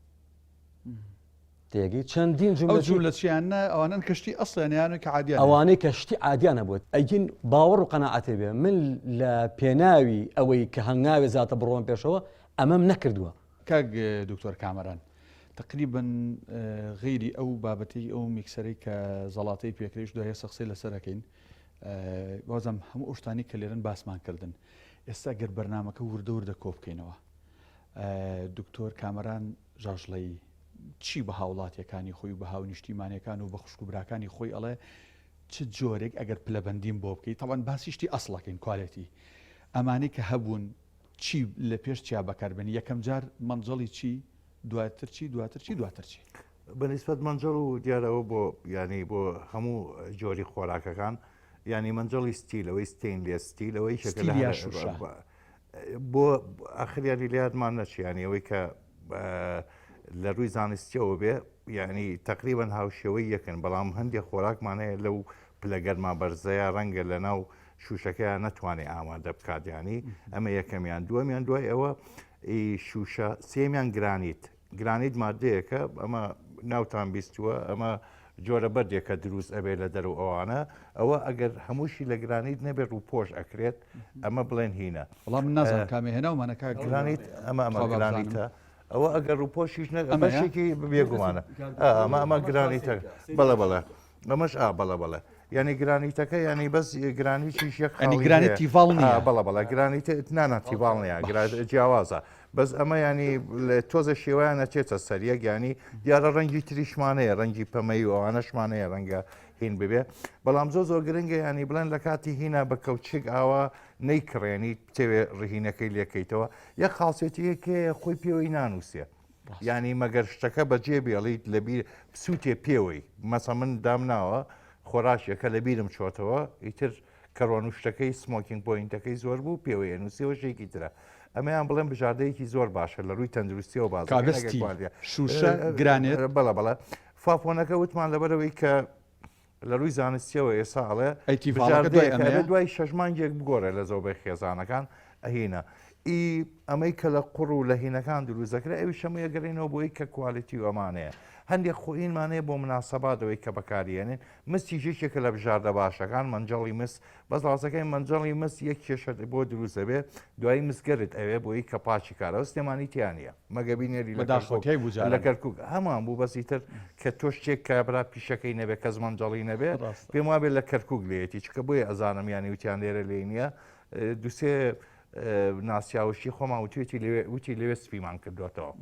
تێگەی چەندین ئەو جملەچیان نە ئەوانن کەشتی ئەسڵیان یان کە عادیان ئەوانەی کە شتی عادیان هەبوو ئەگین باوەڕ و قەناعەتێ بێ من لە پێناوی ئەوەی کە هەنگاوێ زیاتر بڕۆم پێشەوە ئەمەم نەکردووە. کاک دکتۆر کامەران تقریبا غەیری ئەو بابەتەی ئەو میکسەرەی کە زەڵاتەی پێکرێش دوای هێستا قسەی لەسەر ئەکەین بازم هەموو ئەو شتانی کە لێرن باسمان کردن ئێستا گەر بەرنمەکە وردە وردە کۆ بکەینەوە دکتۆر کامەران ژاژڵەیی چی بە هاوڵاتیەکانی خۆی و بە هاونیشتیمانەکان و بە خوشک و براکانی خۆی ئەڵێ چ جۆرێک ئەگەر پلەبەندیم بۆ بکەیت تەوان باسی شتی ئەسڵەکەین quality ئەمانەی کە هەبوون چی لە پێش چیا بەکاربێنی یەکەم جار مەنجەڵی چی دواتر چی دواتر چی دواتر چی؟ بە نیسبەت مەنجەڵ و دیارە ئەوە بۆ یانی بۆ هەموو جۆری خۆراکەکان یانی مەنجەڵی steel ئەوەی stainless steel ئەوەی شەکە steel یا شوشە؟ بۆ ئاخر یانی لە یادمان نەچی یانی ئەوەی کە لە ڕووی زانستیەوە بێ یعنی تقریبا هاوشێوەی یەکن بەڵام هەندێک خۆراکمان هەیە لەو پلە گەرما بەرزەیە ڕەنگە لە ناو شوشەکەیان نەتوانێ ئامادە بکات ینی ئەمە یەکەمیان دووەمیان دوای ئەوە شوشە سێمیان گرانیت گرانیت مادەیەکە ئەمە ناوتان بیستووە ئەمە جۆرە بەردێکە دروست ئەبێ لە دەر و ئەوانە ئەوە ئەگەر هەمووشی لە گرانیت نەبێت ڕووپۆش ئەکرێت ئەمە بڵێن هینە وەڵام من نازانم کامێ هێناومانە کاک گرانیت ئەمە ئەمە گرانیتە ئەوە ئەگەر ڕووپۆشیش نەک بەشێکی بێگومانە ئەمە ئەمە گرانیتە بەڵێ بەڵێ ئەمەش ئا بەڵێ بەڵێ یعنی گرانیتەکە یعنی بەس گرانیتیش یەک ئەنی گرانیت تیڤاڵ نییە بەڵە بەڵە گرانیت نانا تیڤاڵ نییە جیاوازە بەس ئەمە ینی تۆزە شێوەیان نەچێتە سەر یەک ینی دیارە ڕەنگی تریشمانەیە ڕەنگی پەمەی و ئەوانەشمانەیە ڕەنگە هین ببێ بەڵام زۆ زۆر گرنگە ینی بڵێن لە کاتی هینا بە کەوچک ئاوا نەیکڕێنی بتەوێ ڕهینەکەی لێکەیتەوە یەک خاڵسێتیەکەیە خۆی پێوەی نانووسێ یانی مەگەر شتەکە بەجێ بێڵیت لەبیر بسووتێ پێوەی مەسە من دامناوە خۆراکێکە لەبیرم چۆتەوە ئیتر کە ڕۆنوشتەکەی smoking point ەکەی زۆر بوو پێوەی ئەنووسیەوە شتێکی ترە ئەمەیان بڵێم بژاردەیەکی زۆر باشە لە ڕووی تەندروستیەوە باز کاگەستی شوشە گرانێت بەڵە بەڵە فافۆنەکە وتمان لەبەرەوەی کە لە ڕووی زانستیەوە ئێسا ئەڵێ ئەی تیڤاڵەکە دوای بژاردەیەکە ئەبێ دوای شەش مانگێک بگۆڕێ لە زۆربەی خێزانەکان ئەهینە ئی ئەمەی کە لە قوڕ و لە هینەکان دروست دەکرێت ئەویش هەمووی ئەگەڕێنەوە بۆی کە quality و ئەمانەیە هەندێک خۆینمان هەیە بۆ مناسەبات ئەوەی کە بەکاریێنین مسیش یەکێکە لە بژاردە باشەکان مەنجەڵی مس بەس ڕاستەکەی مەنجەڵی مس یەک کێشە بۆ دروست دەبێ دوایی مسگەرت ئەوێ بۆی کە پاکی کارەوە سلێمانی تیا نییە مەگە بینێری لە بەداخەوە کەرکوک تیای بوو لە جاران. کەرکوک هەمان بوو بەس ئیتر کە تۆ شتێک کابرا پیشەکەی نەبێ کەس مەنجەڵی نەبێ ڕاستە. پێم وابێ لە کەرکوک لێیەتی چونکە بۆیە ئەزانم یانی وتیان لێرە لێی نییە دوسێ. ناسیاوشی خۆمان وتوێتی لەوێ وتی لەوێ سپیمان کردوێتەوە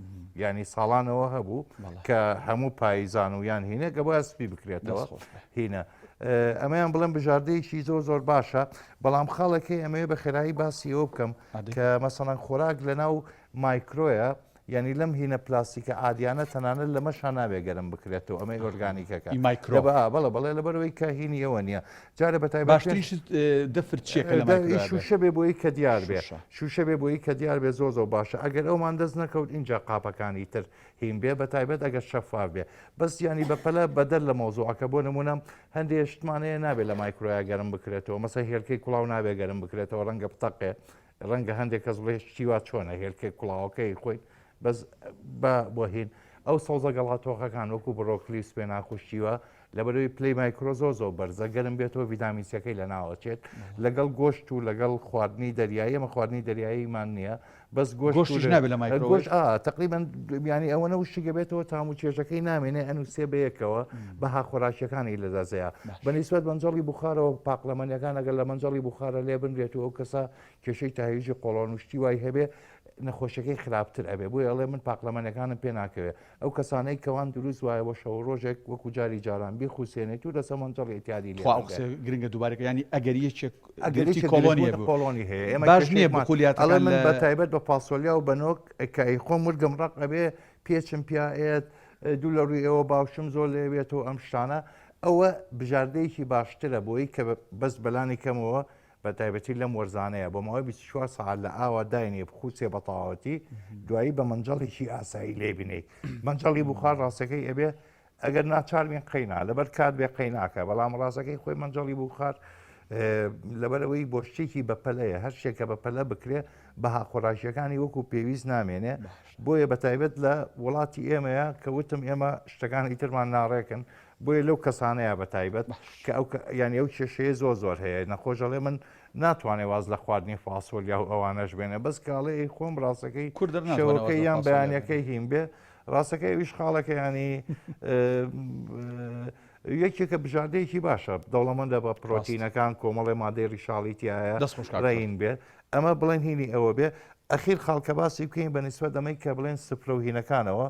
یعنی ساڵانەوە هەبوو کە هەموو پاییزان و یان هینە کە بۆە سپی بکرێتەوە هینە ئەمەیان بڵێم بژاردەیەکی زۆر زۆر باشە بەڵام خاڵەکەی ئەمەوێ بە خێرایی باسی ئەوە بکەم کە مەسەڵەن خۆراک لە ناو مایکرۆیە یانی لەم هینە پلاستیکە عادیانە تەنانەت لەمەشا نابێ گەرم بکرێتەوە ئەمەی ئۆرگانیکەکە ئی مایکرۆ. لە بە ئا بەڵێ بەڵێ لەبەرئەوەی کە هینی ئەوە نییە جارێ بە تایبەت باشترین شت دەفر چییە کە لە دە مایکرۆیا بێ؟ شووشە بێ بۆی کە دیار بێ شووشە. شووشە بێ بۆی کە دیار بێ زۆر زۆر باشە ئەگەر ئەومان دەست نەکەوت ئینجا قاپەکانی تر هین بێ بە تایبەت ئەگەر شەفاف بێ بەس یانی بە پەلە بەدەر لە مەوزوعەکە بۆ نموونە هەندێ شتمان هەیە نابێ لە مایکرۆیا گەرم بکرێتەوە مەسە هێلکەی کوڵاو نابێ گەرم بکرێتەوە ڕەنگە بتەقێ ڕەنگە هەندێک کەس بڵێ شتی وا چۆنە هێلکەی کوڵاوەکەی خۆی بەس بە بۆ هین ئەو سەوزە گەڵا تۆخەکان وەکو بڕۆکلی و سپێناخ و شتیوە لەبەرەوەی پلەی مایکرۆ زۆر زۆر بەرزە گەرم بێتەوە ڤیتامین سیەکەی لەناوەچێت لەگەڵ گۆشت و لەگەڵ خواردنی دەریایی ئەمە خواردنی دەریاییمان نییە بەس گۆشت و گۆشتیش نابێت لە مایکرۆ گۆشت ئا تقریبا یانی ئەوەنە وشکە بێتەوە تام و چێژەکەی نامێنێ ئەنووسێ بەیەکەوە بەها خۆراکیەکانی لەدەستەیە بە نیسبەت مەنجەڵی بوخارەوە پاقلەمەنیەکان ئەگەر لە مەنجەڵی بوخارە لێ بنرێت و ئەو کەسە کێشەی تاهیژی قۆڵۆن و شتی وای هەبێ نەخۆشیەکەی خراپتر ئەبێ بۆیە ئەڵێ من پاقلەمەنیەکانم پێ ناکەوێ ئەو کەسانەی کەوان دروست وایە بۆ شەو ڕۆژێک وەکو جاری جاران بیخوسێنێت و لەسەر مەنجەڵی ئیعتیادی لێ خوا ئەو بنرێ. قسەیە گرنگە دووبارە کە یانی ئەگەر یەکێک ئەگەر گرفتی یەکێک کۆڵۆنی گرفت هەبوو قۆڵۆنی هەیە ئێمە باش نییە کێشەیەکمان ئەڵێ بقولیاتەکان من لە بە تایبەت بە فاسۆلیا و بە نۆک کە ئەیخۆم ورگم ڕەق ئەبێ پێچم پیا ئێت دوو لە ڕووی ئێوە باوشم زۆر لێ بێتەوە ئەم شتانە ئەوە بژاردەیەکی باشترە بۆی کە بەس بەلانی کەمەوە بە تایبەتی لەم وەرزانەیە بۆ ماوەی 24 سەعات لە ئاوا داینێ بخوسێ بە تەواوەتی دوایی بە مەنجەڵێکی ئاسایی لێ بنێی مەنجەڵی بخار ڕاستەکەی ئەبێ ئەگەر ناچار بین قەینا لەبەر کات بێ قەیناکە بەڵام ڕاستەکەی خۆی مەنجەڵی بخار لەبەرەوەی بۆ شتێکی بەپەلەیە هەر شتێکە بەپەلە بکرێ بەها خۆراکیەکانی وەکو پێویست نامێنێ بۆیە بەتایبەت لە وڵاتی ئێمەیە کە وتم ئێمە شتەکانی ترمان ناڕێکن بۆیە لەو کەسانەیە بەتایبەت کە ئەو یانی ئەو کێشەیە زۆر زۆر هەیە نەخۆشەڵێ من ناتوانێ واز لە خواردنی فاسۆلیا و ئەوانەش بێنێ بەس کاڵێ ئی خۆم ڕاستەکەی کوردە شەوەکەی یان بەیانەکەی هیم بێ ڕاستەکەی ئەویش خاڵەکە ینی یەکێکە بژاردەیەکی باشە دەوڵەمەندە بە پرۆتینەکان کۆمەڵێ مادەی ڕیشاڵی تایە ڕین بێ ئەمە بڵێن هینی ئەوە بێ ئەخیر خاڵ کە باسی بکەین بە نیسبەت ئەمەی کە بڵێن سفرە و هینەکانەوە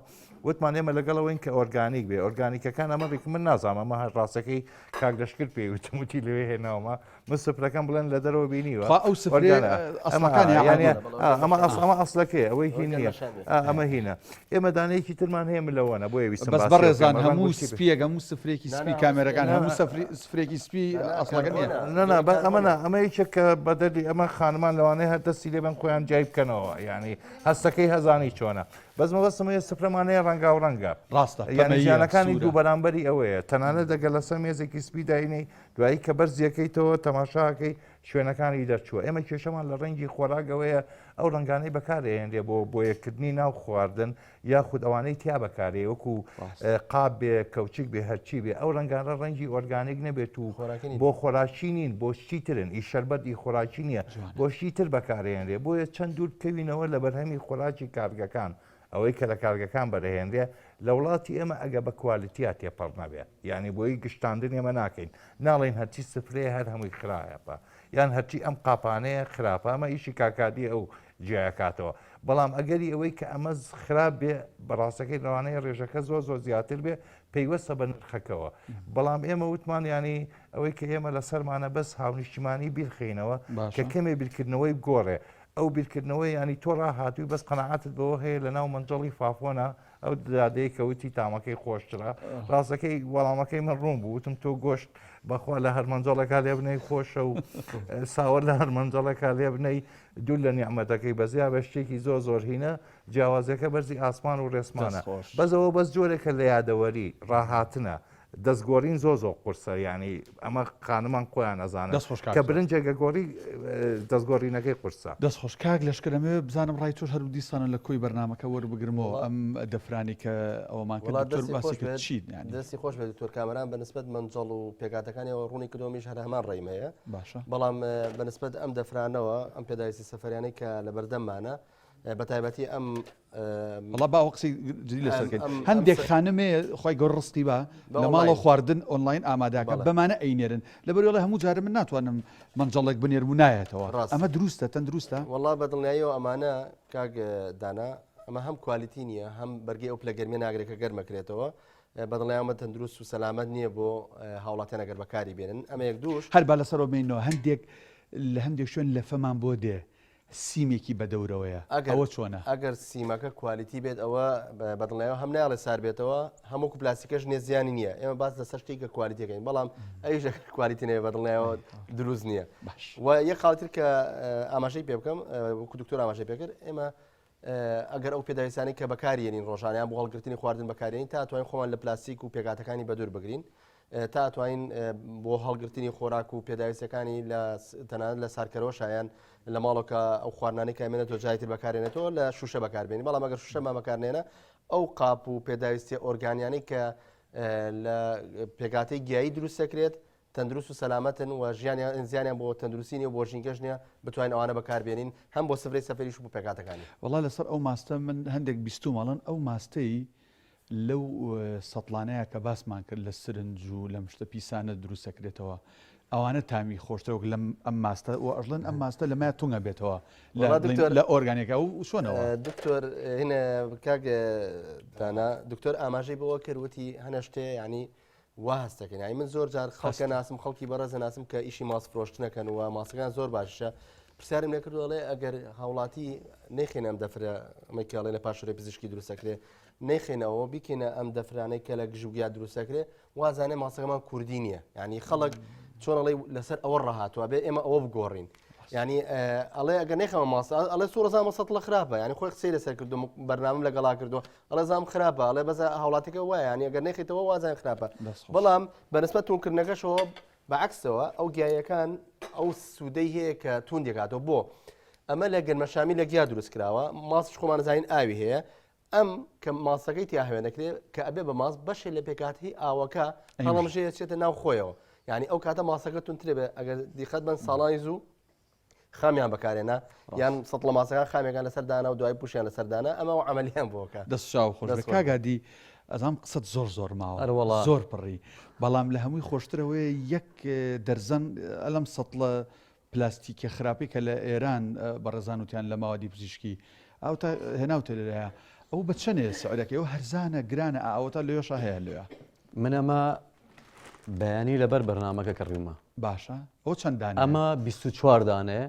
وتمان ئێمە لەگەڵ ئەوەین کە ئۆرگانیک بێ ئۆرگانیکەکان ئەمە ڕیک من نازانم ئەمە هەر ڕاستەکەی کاک لەشکر پێی وتم وتی لەوێ هێناومە من سفرەکەم بڵێن لە دەرەوە بینیوە خوا ئەو سفرەیە ئۆرگانە. ئەمە ئەسڵەکانی یانە عادیە. ئەمە ئەس ئەمە ئەسڵەکەیە ئەوەی هین ئۆرگان نییە مەشامێ. ئا، ئەمە هینە ئێمە دانەیەکی ترمان هەیە ملەوەنە بۆیە ویستم بەس باسی بەڕێزان بکەم ڕەنگ هەموو وشتی بێ. سپیەک هەموو سفرێکی نا، سپی نا، کامێرەکان نا، هەموو نا. سەفری سفرێکی سپی نا، نا، ئەسڵەکە نییە کاربۆنە. نا نا جۆری بە ئەمە نا کاربۆنە. ئەمە یەکێک کە بە دەردی ئەمە خانمان لەوانەیە هەر دەستی لێ بەن خۆیان جیای بکەنەوە یانی هەستەکەی هەزانی چۆنە بەس مەبەستم ئەوەیە سفرەمان هەیە ڕەنگاو ڕەنگە ڕاستە یانی پەمەییە زیانەکانی سوورە دوو بەرامبەری ئەوەیە تەنانەت ئەگەر لەسەر مێزێکی سپی داینێی دوایی کە بەرزیەکەیتەوە تەماشاکەی شوێنەکانی دەرچووە ئێمە کێشەمان لە ڕەنگی خۆراک ئەوەیە ئەو ڕەنگانەی بەکارئەهێنرێ بۆ بۆیەکردنی ناو خواردن یاخود ئەوانەی تیا بەکارێ وەکو قاب بێ کەوچک بێ هەرچی بێ ئەو ڕەنگانە ڕەنگی ئۆرگانیک نەبێت و بۆ خۆراکی نین بۆ شتی ترن ئی شەربەت ئی خۆراکی نییە بۆ شتی تر بەکارێنرێ بۆیە چەند دوور بکەوینەوە لە بەرهەمی خۆراکی کارگەکان ئەوەی کە لە کارگەکان بەرهێنرێ لە وڵاتی ئێمە ئەگە بە کوالیتیا تێپەڕ نەبێ یعنی بۆی گشتاندن ئێمە ناکەین ناڵێن هەرچی سفرەیە هەر هەمووی خراپە یان هەرچی ئەم قاپانەیە خراپە ئەمە ئیشی کاکادی ئەو جیاکاتەوە بەڵام ئەگەری ئەوەی کە ئەمە خراپ بێ بەڕاستەکەی لەوانەیە ڕێژەکە زۆر زۆر زیاتر بێ پەیوەستە بە نرخەکەوە بەڵام ئێمە وتمان ینی ئەوەی کە ئێمە لەسەرمانە بەس هاونیشتیمانی بیرخینەوە کە کەمێ بیرکردنەوەی بگۆڕێ ئەو بیرکردنەوەی ینی تۆ ڕاهاتووی بەس قەنەعاتت بەوە هەیە لە ناو مەنجەڵی فافۆنا ئەو دادەی کە وتی تامەکەی خۆشترە ڕاستەکەی وەڵامەکەی من ڕوون بوو وتم تۆ گۆشت بەخوا لە هەر مەنجەڵێکا لێ بنەی خۆشە و ساوەر لە هەر مەنجەڵێکا لێ بنەی دوور لە نیعمەتەکەی بەزیا بە شتێکی زۆر زۆر هینە جیاوازەکە بەرزی ئاسمان و ڕێسمانە بەزەوە بەس جۆرێکە لە یادەوەری ڕاهاتنە دەستگۆڕین زۆر زۆر قورسە یانی ئەمە خانمان خۆیان ئەزانن دەست خۆش کاک کە زۆر. برنجێکە گۆڕی دەستگۆڕینەکەی قورسە. دەست خۆش کاک لەشکر ئەمەوێ بزانم ڕای تۆش هەر دیسانە لە کۆی بەرنامەکە وەربگرمەوە وەڵا ئەم دەفرانی کە ئەوەمان کرد وەڵا دکتۆر دەستی باسی خۆش کرد بێت چیت یانی دەستی خۆش بێت دکتۆر کامەران بە نسبەت مەنجەڵ و پێکهاتەکانیەوە ڕوونی کردەوە منیش هەر هەمان ڕێیم هەیە باشە بەڵام بە نسبەت ئەم دەفرانەوە ئەم پێداویستی سەفەریانەی کە لە بەردەممانە. بە تایبەتی ئەم وەڵا با قسەی جدی لەسەر کەین هەندێک خانمێ خی گەور ڕستی بە لە ماڵەوە خواردن ئۆنلاین ئاماداکە بەمانە ئەینێرن لەبەر وڵی هەموو جارە من ناتوانم مەنجەڵێک بنێرم و نایەتەوە ئەمە دروستە تەندروستە وەڵا بە دڵنیاییەوە ئەمانە کاک دانا ئەمە هەم quality نییە هەم بەرگەی ئەو پلە گەرمیە ناگرێت کە گەرمەکرێتەوە بەدڵنیامە تەندروست و سەلامەت نییە بۆ هاوڵاتیان ئەگەر بەکاری بێنن ئەمە یەک دووش هەر با لەسەرەوە بمێنەوە هەندێک لە هەندێک شوێن لەفەمان بۆ دێ سیمێکی بەدەورەوەیە ئەوە چۆنە؟ ئەگەر سیمەکە quality بێت ئەوە بەدڵنیایەوە هەم نایەڵێ سار بێتەوە هەم وەکو پلاستیکەش نیە زیانی نییە ئێمە باس لەسەر شتێک کە quality ەکەین بەڵام ئەویش ئەگەر quality نەبێ بەدڵنیایەوە دروست نییە باش و یەک خاڵتر کە ئاماژەی پێ بکەم وەکو دکتۆر ئاماژەی پێ کرد ئێمە ئەگەر ئەو پێداویستانەی کە بەکاریێنین ڕۆژانیان بۆ هەڵگرتنی خواردن بەکارێنین تا توانین خۆمان لە پلاستیک و پێکاتەکانی بەدوور بگرین تا توانین بۆ هەڵگرتنی خۆراک و پێداویستەکانی لە تەنانەت لە سارکەرەوە شایان لە ماڵەکە ئەو خواردنانەی کە ئەمێنێتەوە جاری تر بەکارێنێتەوە لە شوشە بەکاربێنی بەڵام ئەگەر شوشەمان بەکارنێنە ئەو قاپ و پێداویستیە ئۆرگانیانەی کە لە پێکاتەی گیایی دروست دەکرێت تەندروست و سەلامەتن و ژیانیان زیانیان بۆ تەندروستی نیە و بۆ ژینگەش نیە بتوانین ئەوانە بەکاربێنین هەم بۆ سفرەی سەفەریش و بۆ پێکهاتەکانی. وەڵا لەسەر ئەو ماستە من هەندێک بیستووم ئەڵێن ئەو ماستەی لەو سەتڵانەیە کە باسمان کرد لە سرنج و لەم شتە پیسانە دروست ئەکرێتەوە ئەوانە تامی خۆشترە وەک لەم ئەم ماستە و ئەژڵێن ئەم ماستە لەمایە تونگ ئەبێتەوە لە وەڵا دکتۆر لە ئۆرگانیەکە ئەو چۆنەوە؟ دکتۆر هینە کاک دانا دکتۆر ئاماژەی بەوە کرد وتی هەنە شتێ یعنی وا هەست دەکەن یانی من زۆر جار خەڵکە ناسم خەڵکی بەڕێزە ناسم کە ئیشی ماست فرۆشتنەکەن و ماسەکان زۆر باشە پرسیارم لێ کردو ئەڵێ ئەگەر هاوڵاتی نەیخێنە ئەم دەفرە ئەمەی کە ئەڵێ لە پاشەرەی پزیشکی دروستەکرێ نەیخێنەوە بیکەینە ئەم دەفرانەی کە لە گژوگیا دروستەکرێ وازانێ ماسەکەمان کوردی نییە یعنی خەڵک چۆن ئەڵێ لەسەر ئەوە ڕاهاتوە بێ ئێمە ئەوە بگۆڕین یعنی ئەڵێ ئەگەر نەیخەمە ماست ئەڵێ سوڕەزامە سەتڵە خراپە یعنی خۆی قسەی لەسەر کردو بەرنامەم لەگەڵا کردو ئەڵێ زام خراپە ئەڵێ بەس هاوڵاتیەکە وایە یانی ئەگەر نەیخیتەوە وازان خراپە بەڵام بەنسبەت تونکردنەکەشەوە بەعکسەوە ئەو گیایەکان ئەو سوودەی هەیە کە تون دەکاتەوە بۆ ئەمە لە گەرمەشامی لە گیا دروست کراوە ماستش خۆمان زانین ئاوی هەیە ئەم کە ماستەکەی تیا هەوێن دەکرێت کە ئەبێ بە ماست بەشێ لە پێکاتی ئاوەکە هەڵەمژەیە چێتە ناو خۆیەوە یعنی ئەو کاتە ماسەکە تونترێ بێ ئەگەر دیقەت بن ساڵانی زوو خامیان بەکارێنا یان سەتڵە ماسەکان خامێکان لەسەر دانا و دوای پوشیان لەسەر دانا ئەمە و عملیان بۆکە. دەست چاو خۆش بێت کاک هادی ئەزانم قسەت زۆر زۆر ماوە ئەروەڵا. زۆر پڕی بەڵام لە هەمووی خۆشتر ئەوەیە یەک دەرزەن ئەلەم سەتڵە پلاستیکیە خراپەی کە لە ئێران بەڕێزان وتیان لە ماوادی پزیشکی ئەوتا هێناوتە لێرەیە ئەو بە چەنێ سعرەکەی ئەو هەرزانە گرانە ئەوەتا لەوێشا هەیە لەوێ. من ئەمە بەیانی لەبەر بەرنامەکە کڕیومە. باشە ئەوە چەند دانەیە؟ ئەمە 24 دانەیە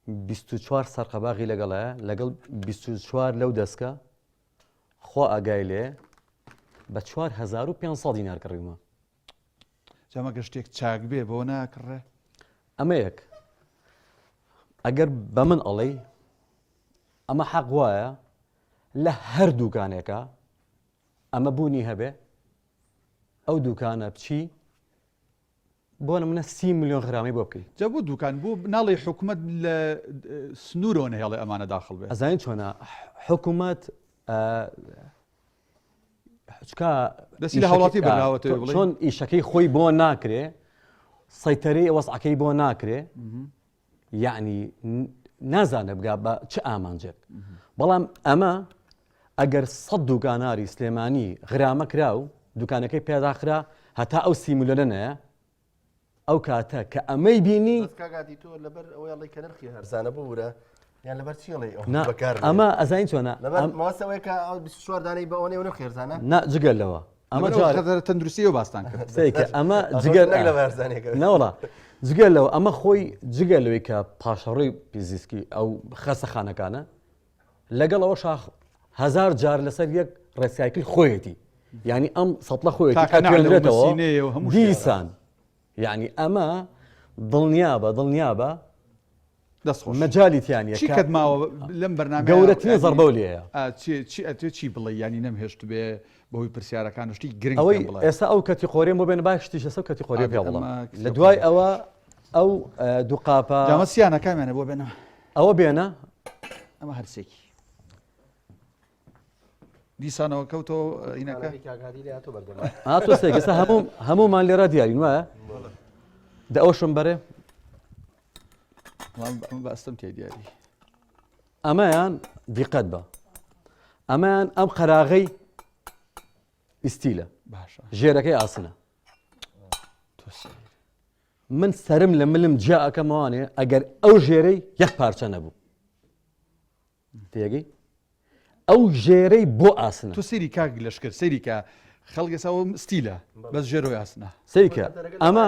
24 سەرقەباغی لەگەڵایە لەگەڵ 24 لەو دەسکە خوا ئاگای لێ بە 4500 دینار کڕیومە. جا مەگەر شتێک چاک بێ بۆ ناکڕێ؟ ئەمە یەک ئەگەر بە من ئەڵێی ئەمە حەق وایە لە هەر دووکانێکە ئەمە بوونی هەبێ ئەو دوکانە بچی بۆ نمونە سی ملیۆن غرامەی بۆ بکەی. جا بۆ دوکان بۆ ناڵێی حکومەت لە سنورەوە نەهێڵێ ئەمانە داخڵ بێ. ئەزانی چۆنە حکومەت چکا دەستی لە هاوڵاتی بەراوەتەوە بڵێ چۆن ئیشەکەی خۆی بۆ ناکرێ سەیتەرەی وەزعەکەی بۆ ناکرێ یەعنی نازانێ بگا بە چ ئامانجێک بەڵام ئەمە ئەگەر سە دوکاناری سلێمانی غرامە کرا و دوکانەکەی پێداخرا هەتا ئەو سیمولەرە نەیە ئەو کاتە کە ئەمەی بینی کاگادی تۆ لەبەر ئەوەی ئەڵێ کە نرخی هەرزانە ببورە یان لەبەر چی ئەڵێ ئەمە ئەزانین چۆنە ماسەوەی کە 24 دانەی بە ئەوەنەی نرخی هەرزانە نا جگە لەوە ئەمە جار تەندروستی و باستان کرد سەیکە ئەمە جگەر نەوەڵا جگە لەوە ئەمە خۆی جگە لەوەی کە پاشەڕۆی پزیسکی ئەو خەسەخانەکانە لەگەڵ ئەوە شاخ هزار جار لەسەر یەک ڕێسایکل خۆیەتی یعنی ئەم سەتڵە خۆیەتی ئەتوێنرێتەوە دیسان یعنی ئەمە دڵنیابە دڵنیابە دەست خۆش. مەجالی تیا نیە چی کە کەت ماوە لەم بەرنامەیە گەورەترین یانی زەڕبەو لێیە. ئا چی چی ئەتوێ چی بڵێی یانی نەمهێشتبێ بەهۆی پرسیارەکان و شتی گرنگ ئەوەی پێم بڵێ. ئێستا ئەو کەتی قۆریەم بۆ بێنە با شتیش لەسەر کەتی قۆریە ئا پێ بڵێم ئەمە لە کتێب دوای قۆریە. ئەوە ئەو دوو قاپە جامە سیانە کامیانە بۆ بێنە؟ ئەوە بێنە. ئەمە هەرسێکی. دیسانەوە کەوتەوە ئینەکە. ئا تۆ سێک ئێستا هەموو هەموومان لێرە دیارین وایە؟ دە ئەوشم بەرێ. بە ئەستم تێ دیاری. ئەمەیان دیقەت بە ئەمەیان ئەم قەراغەی ئیستیلە باشە ژێرەکەی ئاسنە من سرم لە ملم جیا ئەکەمەوانێ ئەگەر ئەو ژێرەی یەک پارچە نەبوو تێگەی ئەو ژێرەی بۆ ئاسنە تۆ سەیری کاک لەشکر سەیری کە خەڵک ئێستا ئەوە ستیلە بەس ژێرەوەی ئاسنە سەیرکە ئەمە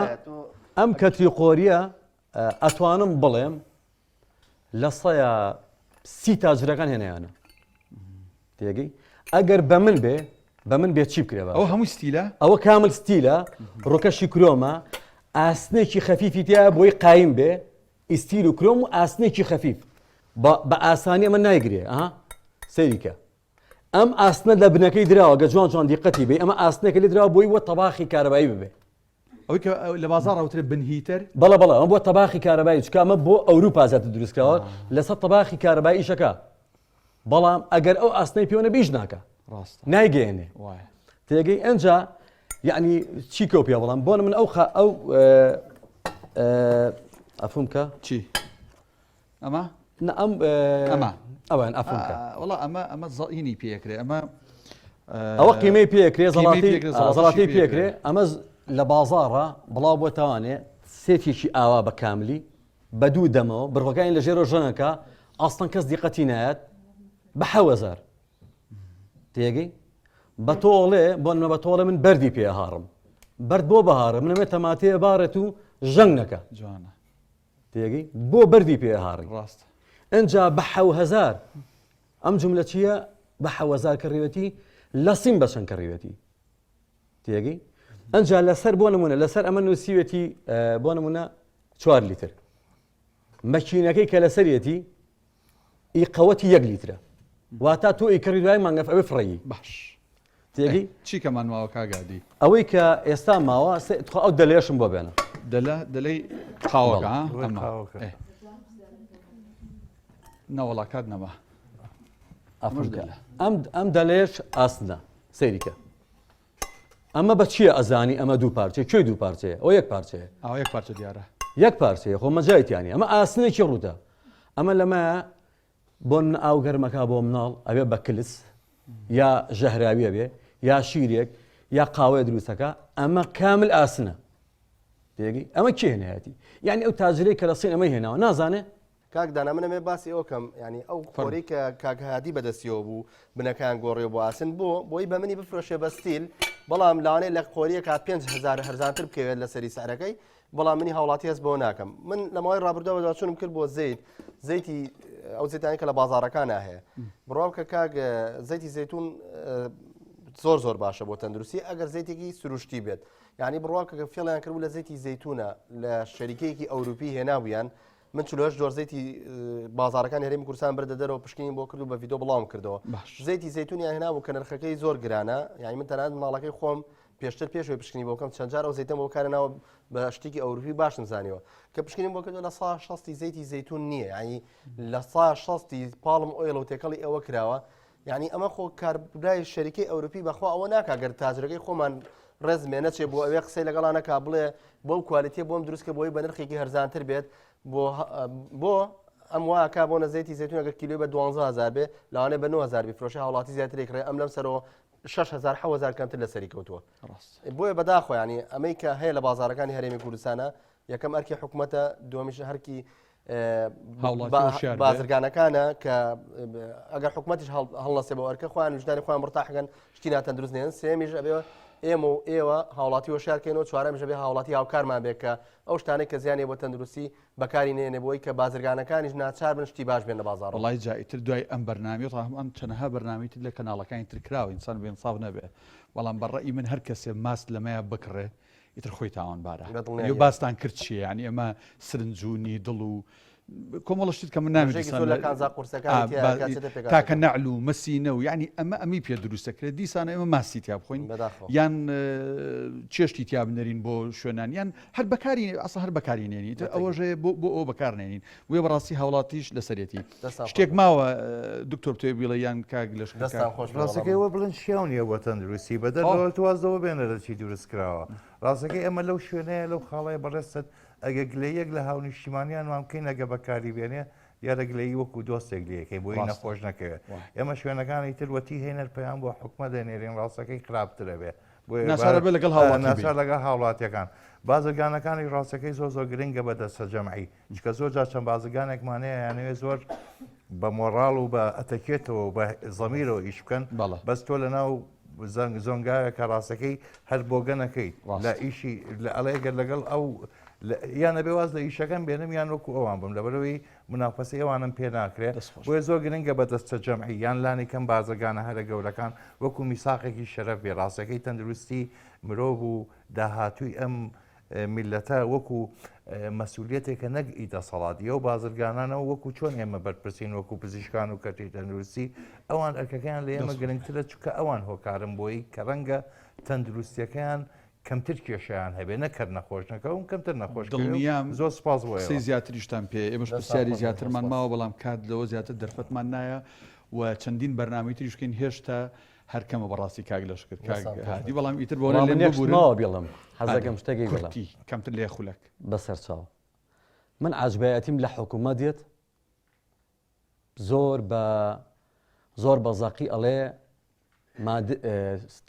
ئەم کەتری قۆریە ئەتوانم بڵێم لە سەیا سی تاجرەکان هێنایانە تێگەی ئەگەر بە من بێ بە من بێ چی بکرێ ئەو هەموو ستیلە ئەوە کامل ستیلە ڕووکەشی کرۆمە ئاسنێکی خەفیفی تیا بۆی قایم بێ ئیستیل و کرۆم و ئاسنێکی خەفیف بە ئاسانی ئەمە نایگرێ ئەها سەیریکە ئەم ئاسنە لە بنەکەی دراوە گە جوان جوان دیقەتی بێ ئەمە ئاسنێکە لێ دراوە بۆی وە تەباخی کارەبایی ببێ ئەوەی کە لە بازاڕ ئەوترێ بن heater بەڵێ بەڵێ ئەمە بۆ تەباخی کارەبایی چکە ئەمە بۆ ئەوروپا زیاتر دروستکراوە لەسەر تەباخی کارەبایی ئیشەکە بەڵام ئەگەر ئەو ئاسنەی پێوە نەبێ ئیش ناکە ڕاستە نایگەیەنێ وایە تێگەی ئەنجا یعنی چی کەو پێ بەڵام بۆن من ئەو ئەو ئەفوم کە چی ئەمە ئەم ئەمە ئەوان ئەفوم کە وڵا ئەمە ئەمە زەینی پێکرێ ئەمە ئەوە قیمەی پێکرێ زەڵاتی زەڵاتی پێکرێ ئەمە لە بازاڕە بڵاو بۆ تاوانێ سێتێکی ئاوا بە کاملی بە دوو دەمەوە بڕەکانی لە ژێرۆ ژەنەکە ئاستن کەس دیقەتی نایەت بە حەوەزار تێگەی بە تۆڵێ بۆ نمە بە تۆڵێ من بەردی پێ هاڕم بەرد بۆ بەهارە منەمێ تەماتەیە باڕێت و ژەنگ نەکە جوانە تێگەی بۆ بەردی پێ هاڕی ڕاست ئەجا بە حەوهزار ئەم جملە چییە بە حەوەزار کڕیوەتی لە سین بە چەند کڕیوەتی تێگەی ئەجا لەسەر بۆ نمونە لەسەر ئەمە نووسیوێتی بۆ نمونە چوار لیتر مەکینەکەی کە لەسەرێتی ئی قەوەتی یەک لیترە واتا تۆ ئیکڕی دوای مانگەف ئەوێ فڕێی باش تێگەی چی کەمان ماوە کاگادی ئەوەی کە ئێستا ماوە تخوا ئەو دەلێشم بۆ بێنە دەلە دەلەی قاوەکە ئەمە نەوەڵا کات نەما ئەم ئەم دەلێش ئاسنە سەیریکە ئەمە بە چییە ئەزانی ئەمە دوو پارچەیە کوێی دوو پارچەیە ئەوە یەک پارچەیە ئەوە یەک پارچە دیارە یەک پارچەیە خۆ مەجای تیانی ئەمە ئاسنێکی ڕووتە ئەمە لەمە بۆ من ئاو گەرمەکە بۆ مناڵ ئەوێ بە کلس یا ژەهراویە بێ یا شیرێک یا قاوەیە دروستەکە ئەمە کامل ئاسنە تێگەی ئەمە کێ هێنایەتی یعنی ئەو تاجرەی کە لە سین ئەمەی هێناوە نازانێ کاک دانا من ئەمێ باسی ئەوە کەم یانی ئەو خۆرەی کە کاک هادی بەدەستیەوە بوو بنەکان گۆڕیەوە بۆ ئاسن بۆ بۆی بە منی بفرۆشێ بە ستیل بەڵام لەوانەیە لە قۆریەکە 5000 هەرزانتر بکەوێت لەسەری سعرەکەی بەڵام منی هاوڵاتی هەست بۆ ناکەم من لە ماوەی ڕابردووە بەدواچوونم کرد بۆ زەیت زەیتی ئەو زەیتانی کە لە بازاڕەکانە هەیە بڕوا بکە کاک زەیتی زەیتون زۆر زۆر باشە بۆ تەندروستی ئەگەر زەیتێکی سروشتی بێت یعنی بڕوا کە فێڵیان کردبوو لە زەیتی زەیتونە لە شەریکەیەکی ئەوروپی هێنابوویان من 48 جۆر زەیتی بازاڕەکانی هەرێمی کوردستان بردە دەرەوە پشکنین بۆ کرد و بە ڤیدۆ بڵاوم کردەوە زەیتی زەیتونیان هێنابوو کە نرخەکەی زۆر گرانە یعنی من تەنانەت مناڵەکەی خۆم پێشتر پێشەوەی پشکنی بۆ بکەم چەند جار ئەو زەیتەم بۆ کارە ناوە بە شتێکی ئەوروپی باشم زانیوە کە پشکنیم بۆ کردو لە سا شەستی زەیتی زەیتون نییە یعنی لە سا شەستی palm oil و تێکەڵی ئەوە کراوە یعنی ئەمە خۆ کاربرای شەریکەی ئەوروپی بەخوا ئەوە ناکا گەر تاجرەکەی خۆمان ڕێزمێ نەچێ بۆ ئەوێ قسەی لەگەڵا نەکا بڵێ بەو quality ە بۆم دروستکە بۆی بە نرخێکی هەرزانتر بێت بۆ بۆ ئەم واکە بۆ نە زەیتی زەیتون ئەگەر کیلۆی بە 12000 بێ لەوانەیە بە 9000 بیفرۆشێ هاوڵاتی زیاترێک ڕێ ئەم لەم سەرەوە 6000 7000 کەمتر لەسەری کەوتووە بۆیە بەداخۆ ینی ئەمەی کە هەیە لە بازارەکانی هەرێمی کوردستانە یەکەم ئەرکی حکوومەتە دومیش هەرکی بازرگانەکانە کە ئەگەر حکوومەتیش هەڵنەسێ بۆ ئەرکە خۆیان وژدانی خۆیان مرتاحگەن شتی ناتەندروست نێن سێمیش ئەبێ ئێمە و ئێوە هاوڵاتی هۆشیارکەینەوە چوارەمیش ئەبێ هاوڵاتی هاوکارمان بێت کە ئەو شتانەی کە زیانی بۆ تەندروستی بەکاری نێنێ بۆی کە بازرگانەکانیش ناچار بن شتی باش بێن لە بازاڕەوە. وەڵای جا ئیتر دوای ئەم بەرنامەی ڕاهم ئەم چەنەها بەرنامەی تر لە کەناڵەکانی تر کراوە ئینسان بێ ئینساف نەبێ بەڵام بە ڕەئی من هەر کەسێ ماست لەمەیا بکڕێ ئیتر خۆی تاوانبارە بە دڵنیاییەوە. باستان کرد چییە یعنی ئێمە سرنج و needle و کۆمەڵە شتت کە من ناوی ڕێژەیەکی زۆر لە کانزا قورسەکانی تیایە کە چێتە پێکهاتەکەوە. تاکە نەعل و مەسینە و یعنی ئەمە ئەمی پێ دروست دەکرێت دیسان ئێمە ماستی تیا بخۆین بەداخەوە. یان چێشتی تیا بنەرین بۆ شوێنان یان هەر بەکاری ئەسڵ هەر بەکاری نێنین ئیتر ئەوەش هەیە بۆ بۆ ئەوە بەکار نێنین بۆیە بەڕاستی هاوڵاتیش لەسەرێتی دەستان خۆش شتێک بێت. ماوە دکتۆر بتەوێ بیڵێ یان کاک لەشکر دەستان کاک خۆش بێ ڕاستەکەی وەڵام. ئەوە بڵێن شیاو نییە بۆ تەندروستی بەدەر تەواو. لەوە تۆ واز لەوە بێنە لە چی دروست کراوە ڕاستەکەی ئەمە لەو شوێنەیە لەو خاڵەیە بەڕێزت ئەگەر گلەییەک لە هاونیشتیمانیانمان بکەین ئەگە بەکاری بێنێ. دیارە گلەیی وەکو دۆستێک لێکەی بۆی ڕاستە. نەخۆش نەکەوێت وایە. ئێمە شوێنەکانی تر وەتی هێنەر پەیام بۆ حکومەت دەنێرین ڕاستەکەی خراپترە بێ بۆیە ناچارە بێ لەگەڵ هاوڵاتی بێ. ناچار لەگەڵ هاوڵاتیەکان بازرگانەکانی ڕاستەکەی زۆر زۆر گرنگە بە دەستە جەمعی چکە زۆر جار چەند بازرگانێکمان هەیە یانەوێ زۆر بە مۆڕاڵ و بە ئەتەکێتەوە و بە زەمیرەوە ئیش بکەن بەڵێ. بەس تۆ لە ناو زەنگ زۆنگاوێکە ڕاستەکەی هەر بۆگەنەکەی لە ڕاست. ئیشی لە ئەڵێ گەر لەگەڵ ئەو یان ئەبێ واز لە ئیشەکەم بێنم یان وەکو ئەوان بم لەبەرەوەی منافەسەی ئەوانم پێ ناکرێ دەست خۆش. بۆیە زۆر گرنگە بە دەستە جەمعی یان لانی کەم بازرگانە هەرە گەورەکان وەکو میساقێکی شەرەف بێ ڕاستەکەی تەندروستی مرۆڤ و داهاتووی ئەم میللەتە وەکو مەسولیەتێکە نەک ئی دەسەڵات یەو بازرگانانەوە وەکو چۆن ئێمە بەرپرسین وەکو پزیشکان و کەرتی تەندروستی ئەوان ئەرکەکەیان لە ئێمە گرنگترە چونکە ئەوان هۆکارن بۆی کە ڕەنگە تەندروستیەکەیان کەمتر کێشیان هەبێ نەکەر نەخۆش نەکەون کەمتر نەخۆش دڵنیام زۆر سپاس بۆ قسەی زیاتریشتان پێ ئێمەش پرسیاری زیاترمان ماوە بەڵام کات لەوە زیاتر دەرفەتمان نایە و چەندین بەرنامەی تریش بکەین هێشتا هەر کەمە بەڕاستی کاک لەشکر کاک هادی بەڵام ئیتر بۆ لێم ببورن ماوە بێڵم حەزەکەم شتێکی بڵێم کورتی کەمتر لە خولەک بەسەر چاو من عاجبایەتیم لە حکوومەت دێت زۆر بە زۆر بە زەقی ئەڵێ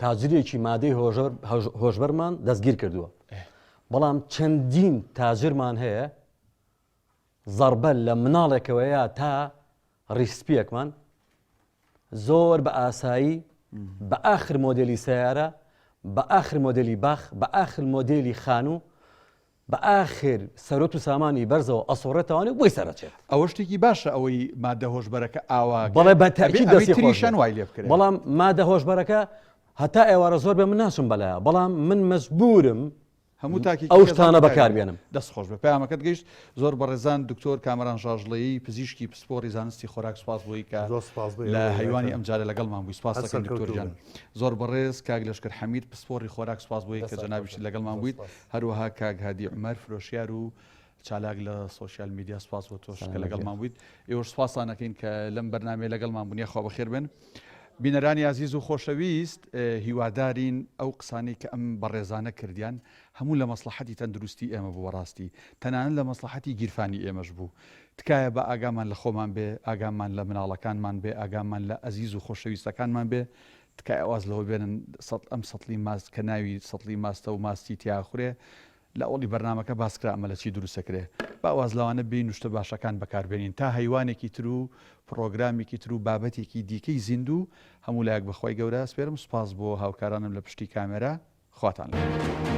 تاجرێکی مادەی هۆشبەرمان دەستگیر کردووە بەڵام چەندین تاجرمان هەیە زەڕبە لە مناڵێکەوەیە تا ڕیسپیەکمان زۆر بە ئاسایی بە ئاخر مۆدێلی سەیارە بە ئاخر مۆدێلی باخ بە ئاخر مۆدێلی خانوو بە ئاخر سەرۆت و سامانی بەرزەوە ئەسوڕێتەوانێ بۆی سەرەچێت. ئەوە شتێکی باشە ئەوەی مادە هۆشبەرەکە ئاوا بەڵێ بە تەئکید ئەبێ دەستی خۆش تریشان بێت وای لێ بکرێ. بەڵام مادە هۆشبەرەکە هەتا ئێوارە زۆر بێ من ناچم بەلایە بەڵام من مەجبورم هەموو تاکێکی ئەو خێزان شتانە بەکاری بەکار بێنن. بێنم. دەست خۆش بێ پەیامەکەت گەیشت زۆر بەڕێزان دکتۆر کامەران ژاژڵەیی پزیشکی پسپۆڕی زانستی خۆراک سوپاس بۆی کە زۆر سوپاس بۆ لە ئێوە هەیوانی هیوایتان ئەم جارە لەگەڵمان بووی سوپاس هەر دەکەین دکتۆر سەرکەوتوو گیان بن. زۆر بەڕێز کاک لەشکر حەمید پسپۆڕی خۆراک سوپاس بۆی کە دەستان خۆش جەنابیشت بێت لەگەڵمان زۆر بوویت سوپاس. هەروەها کاک هادی عومەر فرۆشیار و چالاک لە سۆشیال میدیا سوپاس بۆ تۆش کە سلامەت لەگەڵمان بێت. بوویت ئێوەش سوپاستان ئەکەین کە لەم بەرنامەیە لەگەڵمان بوون یاخوا بەخێر بێن. بینەرانی ئازیز و خۆشەویست هیوادارین ئەو قسانەی کە ئەم بەڕێزانە کردیان هەموو لە مەسڵەحەتی تەندروستی ئێمە بوو بەڕاستی تەنانەت لە مەسڵەحەتی گیرفانی ئێمەش بوو تکایە با ئاگامان لە خۆمان بێ ئاگامان لە مناڵەکانمان بێ ئاگامان لە ئەزیز و خۆشەویستەکانمان بێ تکایە واز لەوە بێنن سەت ئەم سەتڵی ماست کە ناوی سەتڵی ماستە و ماستی تیا ئەخورێ لە ئەوەڵی بەرنامەکە باس کرا ئەمە لە چی دروست ئەکرێ با واز لەوانە بێین و شتە باشەکان بەکار بێنین تا هەیوانێکی تر و پڕۆگرامێکی تر و بابەتێکی دیکەی زیندوو هەموو لایەک بە خوای گەورە ئەسپێرم سوپاس بۆ هاوکارانم لە پشتی کامێرا خواتان لەگەڵ.